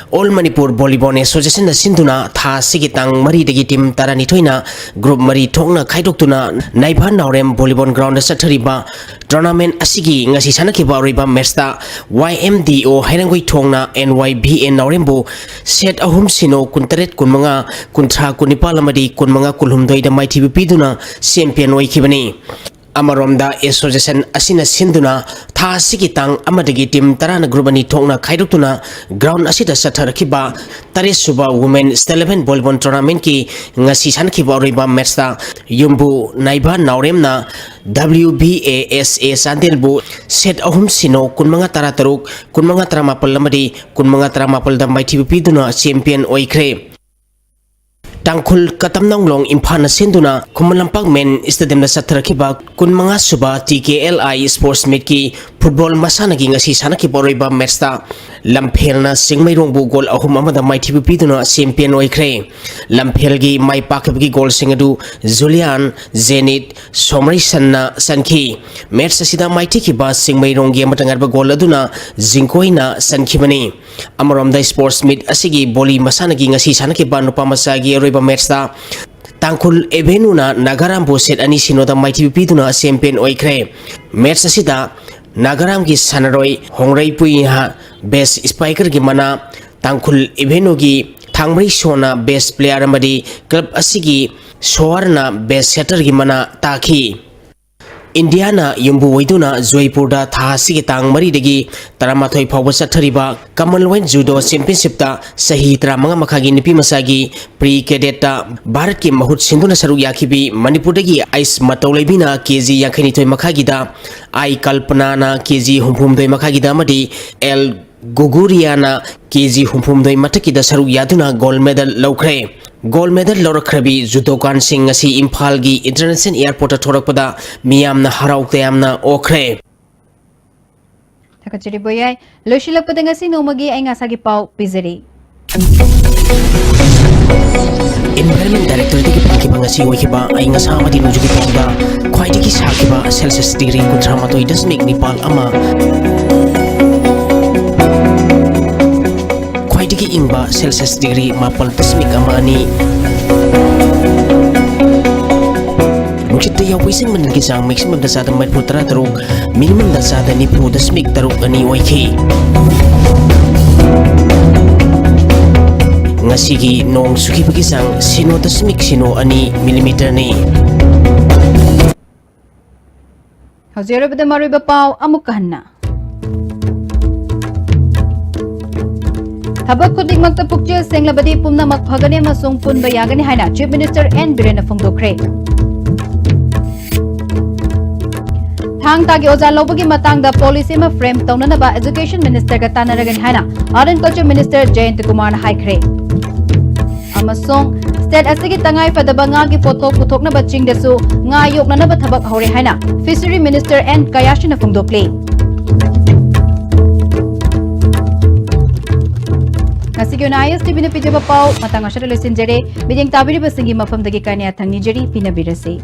All Manipur Volleyball Associationꯅ ꯁꯤꯟꯗꯨꯅ ꯊꯥ ꯑꯁꯤꯒꯤ ꯇꯥꯡ ꯃꯔꯤꯗꯒꯤ ꯇꯤꯝ ꯇꯔꯥꯅꯤꯊꯣꯏꯅ ꯒ꯭ꯔꯨꯞ ꯃꯔꯤ ꯊꯣꯛꯅ ꯈꯥꯏꯗꯣꯛꯇꯨꯅ ꯅꯥꯏꯚꯥ ꯅꯥꯎꯔꯦꯝ ꯚꯣꯂꯤꯕꯣꯜ ꯒ꯭ꯔꯥꯎꯟꯗ ꯆꯠꯊꯔꯤꯕ ꯇꯣꯔꯅꯥꯃꯦꯟꯠ ꯑꯁꯤꯒꯤ ꯉꯁꯤ ꯁꯥꯟꯅꯈꯤꯕ ꯑꯔꯣꯏꯕ ꯃꯦꯠꯁꯇ ꯋꯥꯏ ꯑꯦꯝ ꯗꯤ ꯑꯣ ꯍꯩꯔꯥꯡꯒꯣꯏ ꯊꯣꯡꯅ ꯑꯦꯟ ꯋꯥꯏ ꯚꯤ ꯑꯦ ꯅꯥꯎꯔꯦꯝꯕꯨ ꯁꯦꯠ ꯑꯍꯨꯝ ꯁꯤꯅꯣ, ꯀꯨꯟꯇꯔꯦꯠ ꯀꯨꯟꯃꯉꯥ, ꯀꯨꯟꯊ꯭ꯔꯥ ꯀꯨꯟꯅꯤꯄꯥꯜ ꯑꯃꯗꯤ ꯀꯨꯟꯃꯉꯥ ꯀꯨꯟꯍꯨꯝꯗꯣꯏꯗ ꯃꯥꯏꯊꯤꯕ ꯄꯤꯗꯨꯅ ꯆꯦꯝꯄꯤꯌꯟ ꯑꯣꯏꯈꯤꯕꯅꯤ꯫ ꯑꯃꯔꯣꯝꯗ, association ꯑꯁꯤꯅ ꯁꯤꯟꯗꯨꯅ ꯊꯥ ꯑꯁꯤꯒꯤ ꯇꯥꯡ ꯑꯃꯗꯒꯤ team ꯇꯔꯥꯅ group ꯑꯅꯤ ꯊꯣꯛꯅ ꯈꯥꯏꯗꯣꯛꯇꯨꯅ ground ꯑꯁꯤꯗ ꯆꯠꯊꯔꯛꯈꯤꯕ ꯇꯔꯦꯠ ꯁꯨꯕ Women State Level Volleyball Tournamentꯀꯤ ꯉꯁꯤ ꯁꯥꯟꯅꯈꯤꯕ ꯑꯔꯣꯏꯕ matchꯇ ꯌꯨꯝꯕꯨ ꯅꯥꯏꯕ ꯅꯥꯎꯔꯦꯝꯅ W B A S A ꯆꯥꯟꯗꯦꯜꯕꯨ set ꯑꯍꯨꯝ ꯁꯤꯅꯣ, ꯀꯨꯟꯃꯉꯥ ꯇꯔꯥꯇꯔꯨꯛ, ꯀꯨꯟꯃꯉꯥ ꯇꯔꯥꯃꯥꯄꯜ ꯑꯃꯗꯤ ꯀꯨꯟꯃꯉꯥ ꯇꯔꯥꯃꯥꯄꯜꯗ ꯃꯥꯏꯊꯤꯕ ꯄꯤꯗꯨꯅ champion ꯑꯣꯏꯈ꯭ꯔꯦ꯫ ꯇꯥꯡꯈꯨꯜ ꯀꯇꯝꯅꯥꯡꯂꯣꯡ ꯏꯝꯐꯥꯜꯅ ꯁꯤꯟꯗꯨꯅ ꯈꯨꯃꯟ ꯂꯝꯄꯥꯛ main stadiumꯗ ꯆꯠꯊꯔꯛꯈꯤꯕ ꯀꯨꯟꯃꯉꯥ ꯁꯨꯕ T K L I Sports Meetꯀꯤ football ꯃꯁꯥꯟꯅꯒꯤ ꯉꯁꯤ ꯁꯥꯟꯅꯈꯤꯕ ꯑꯔꯣꯏꯕ matchꯇ ꯂꯝꯐꯦꯜꯅ ꯆꯤꯡꯃꯩꯔꯣꯡꯕꯨ goal ꯑꯍꯨꯝ ꯑꯃꯗ ꯃꯥꯏꯊꯤꯕ ꯄꯤꯗꯨꯅ champion ꯑꯣꯏꯈ꯭ꯔꯦ꯫ ꯂꯝꯐꯦꯜꯒꯤ ꯃꯥꯏ ꯄꯥꯛꯈꯤꯕꯒꯤ goalꯁꯤꯡ ꯑꯗꯨ ꯖꯨꯂꯤꯌꯥꯟ, ꯖꯦꯅꯤꯠ, ꯁꯣꯃꯔꯤꯁꯟꯅ ꯆꯟꯈꯤ꯫ Match ꯑꯁꯤꯗ ꯃꯥꯏꯊꯤꯈꯤꯕ ꯆꯤꯡꯃꯩꯔꯣꯡꯒꯤ ꯑꯃꯇ ꯉꯥꯏꯔꯕ goal ꯑꯗꯨꯅ ꯖꯤꯡꯀꯣꯏꯅ ꯆꯟꯈꯤꯕꯅꯤ꯫ ꯑꯃꯔꯣꯝꯗ, sports meet ꯑꯁꯤꯒꯤ volley ꯃꯁꯥꯟꯅꯒꯤ ꯉꯁꯤ ꯁꯥꯟꯅꯈꯤꯕ ꯅꯨꯄꯥ ꯃꯆꯥꯒꯤ ꯑꯔꯣꯏꯕ matchꯇ ꯇꯥꯡꯈꯨꯜ ꯑꯦꯚꯦꯅꯨꯅ ꯅꯥꯒꯥꯔꯥꯝꯕꯨ set ꯑꯅꯤ ꯁꯤꯅꯣꯗ ꯃꯥꯏꯊꯤꯕ ꯄꯤꯗꯨꯅ champion ꯑꯣꯏꯈ꯭ꯔꯦ꯫ Match ꯑꯁꯤꯗ ꯅꯥꯒꯥꯔꯥꯝꯒꯤ ꯁꯥꯟꯅꯔꯣꯏ ꯍꯣꯡꯔꯩ ꯄꯨꯏꯍ best strikerꯒꯤ ꯃꯅꯥ, ꯇꯥꯡꯈꯨꯜ ꯑꯦꯚꯦꯅꯨꯒꯤ ꯊꯥꯡꯃꯩ ꯁꯣꯅ best player ꯑꯃꯗꯤ club ꯑꯁꯤꯒꯤ ꯁꯣꯍꯔꯅ best setterꯒꯤ ꯃꯅꯥ ꯇꯥꯈꯤ꯫ ꯏꯟꯗꯤꯌꯥꯅ ꯌꯨꯝꯕꯨ ꯑꯣꯏꯗꯨꯅ ꯖꯣꯏꯄꯨꯔꯗ ꯊꯥ ꯑꯁꯤꯒꯤ ꯇꯥꯡ ꯃꯔꯤꯗꯒꯤ ꯇꯔꯥꯃꯥꯊꯣꯏ ꯐꯥꯎꯕ ꯆꯠꯊꯔꯤꯕ Commonwealth Judo Championshipꯇ ꯆꯍꯤ ꯇꯔꯥꯃꯉꯥ ꯃꯈꯥꯒꯤ ꯅꯨꯄꯤ ꯃꯆꯥꯒꯤ pre cadetꯇ ꯚꯥꯔꯠꯀꯤ ꯃꯍꯨꯠ ꯁꯤꯟꯗꯨꯅ ꯁꯔꯨꯛ ꯌꯥꯈꯤꯕꯤ ꯃꯅꯤꯄꯨꯔꯗꯒꯤ ꯑꯥꯏꯁ ꯃꯇꯧ ꯂꯩꯕꯤꯅ ꯀꯦ ꯖꯤ ꯌꯥꯡꯈꯩꯅꯤꯊꯣꯏ ꯃꯈꯥꯒꯤꯗ, ꯑꯥꯏ ꯀꯜꯄꯅꯥꯅ ꯀꯦ ꯖꯤ ꯍꯨꯝꯐꯨꯍꯨꯝꯗꯣꯏ ꯃꯈꯥꯒꯤꯗ ꯑꯃꯗꯤ ꯑꯦꯜ ꯒꯨꯒꯨꯔꯤꯌꯥꯅ ꯀꯦ ꯖꯤ ꯍꯨꯝꯐꯨꯍꯨꯝꯗꯣꯏ ꯃꯊꯛꯀꯤꯗ ꯁꯔꯨꯛ ꯌꯥꯗꯨꯅ gold medal ꯂꯧꯈ꯭ꯔꯦ꯫ Gold medal ꯂꯧꯔꯛꯈ꯭ꯔꯕꯤ ꯖꯨꯗꯣꯀꯥꯟꯁꯤꯡ ꯉꯁꯤ ꯏꯝꯐꯥꯜꯒꯤ International Airportꯇ ꯊꯣꯔꯛꯄꯗ ꯃꯤꯌꯥꯝꯅ ꯍꯔꯥꯎ ꯇꯌꯥꯝꯅ ꯑꯣꯛꯈ꯭ꯔꯦ꯫ ꯊꯥꯒꯠꯆꯔꯤ ꯕꯣꯌꯥꯏ꯫ ꯂꯣꯏꯁꯤꯜꯂꯛꯄꯗ ꯉꯁꯤ ꯅꯣꯡꯃꯒꯤ ꯑꯏꯪ ꯑꯁꯥꯒꯤ ꯄꯥꯎ ꯄꯤꯖꯔꯤ꯫ Environment Directorateꯇꯒꯤ ꯐꯪꯈꯤꯕ ꯉꯁꯤ ꯑꯣꯏꯈꯤꯕ ꯑꯏꯪ ꯑꯁꯥ ꯑꯃꯗꯤ ꯅꯣꯡꯖꯨꯒꯤ ꯄꯥꯎꯗ ꯈ꯭ꯋꯥꯏꯗꯒꯤ ꯁꯥꯈꯤꯕ Celsius degree ꯀꯨꯟꯊ꯭ꯔꯥ ꯃꯥꯊꯣꯏ ꯗꯁꯃꯤꯛ ꯅꯤꯄꯥꯜ ꯑꯃ, ꯈ꯭ꯋꯥꯏꯗꯒꯤ ꯏꯪꯕ Celsius degree ꯃꯥꯄꯜ ꯗꯁꯃꯤꯛ ꯑꯃ ꯑꯅꯤ, ꯅꯨꯡꯁꯤꯠꯇ ꯌꯥꯎꯕ ꯏꯁꯤꯡ ꯃꯅꯤꯜꯒꯤ ꯆꯥꯡ maximumꯗ ꯆꯥꯗ ꯃꯔꯤꯐꯨ ꯇꯔꯥ ꯇꯔꯨꯛ, minimumꯗ ꯆꯥꯗ ꯅꯤꯐꯨ ꯗꯁꯃꯤꯛ ꯇꯔꯨꯛ ꯑꯅꯤ ꯑꯣꯏꯈꯤ꯫ ꯉꯁꯤꯒꯤ ꯅꯣꯡ ꯆꯨꯈꯤꯕꯒꯤ ꯆꯥꯡ ꯁꯤꯅꯣ ꯗꯁꯃꯤꯛ ꯁꯤꯅꯣ ꯑꯅꯤ millimeterꯅꯤ꯫ ꯍꯧꯖꯤꯛ ꯑꯔꯣꯏꯕꯗ ꯃꯔꯨꯑꯣꯏꯕ ꯄꯥꯎ ꯑꯃꯨꯛꯀ ꯍꯟꯅ꯫ ꯊꯕꯛ ꯈꯨꯗꯤꯡꯃꯛꯇ ꯄꯨꯛꯆꯦꯜ ꯁꯦꯡꯂꯕꯗꯤ ꯄꯨꯝꯅꯃꯛ ꯐꯒꯅꯤ ꯑꯃꯁꯨꯡ ꯄꯨꯟꯕ ꯌꯥꯒꯅꯤ ꯍꯥꯏꯅ Chief Minister N ꯕꯤꯔꯦꯟꯅ ꯐꯣꯡꯗꯣꯛꯈ꯭ꯔꯦ꯫ ꯊꯥꯡ ꯇꯥꯒꯤ ꯑꯣꯖꯥ ꯂꯧꯕꯒꯤ ꯃꯇꯥꯡꯗ policy ꯑꯃ frame ꯇꯧꯅꯅꯕ Education Ministerꯒ ꯇꯥꯟꯅꯔꯒꯅꯤ ꯍꯥꯏꯅ Art and Culture Minister ꯖꯌꯟꯇ ꯀꯨꯃꯥꯔꯅ ꯍꯥꯏꯈ꯭ꯔꯦ꯫ ꯑꯃꯁꯨꯡ state ꯑꯁꯤꯒꯤ ꯇꯉꯥꯏ ꯐꯗꯕ ꯉꯥꯒꯤ ꯄꯣꯠꯊꯣꯛ ꯄꯨꯊꯣꯛꯅꯕ ꯆꯤꯡꯗꯁꯨ ꯉꯥ ꯌꯣꯛꯅꯅꯕ ꯊꯕꯛ ꯍꯧꯔꯦ ꯍꯥꯏꯅ Fishery Minister N ꯀꯌꯥꯁꯤꯅ ꯐꯣꯡꯗꯣꯛꯂꯤ꯫ ꯉꯁꯤꯒꯤ ꯑꯣꯏꯅ ISTVꯅ ꯄꯤꯖꯕ ꯄꯥꯎ ꯃꯇꯥꯡ ꯑꯁꯤꯗ ꯂꯣꯏꯁꯤꯟꯖꯔꯦ꯫ ꯃꯤꯠꯌꯦꯡ ꯇꯥꯕꯤꯔꯤꯕꯁꯤꯡꯒꯤ ꯃꯐꯝꯗꯒꯤ ꯀꯥꯏꯅ ꯌꯥꯊꯪ ꯅꯤꯖꯔꯤ, ꯄꯤꯅꯕꯤꯔꯁꯤ꯫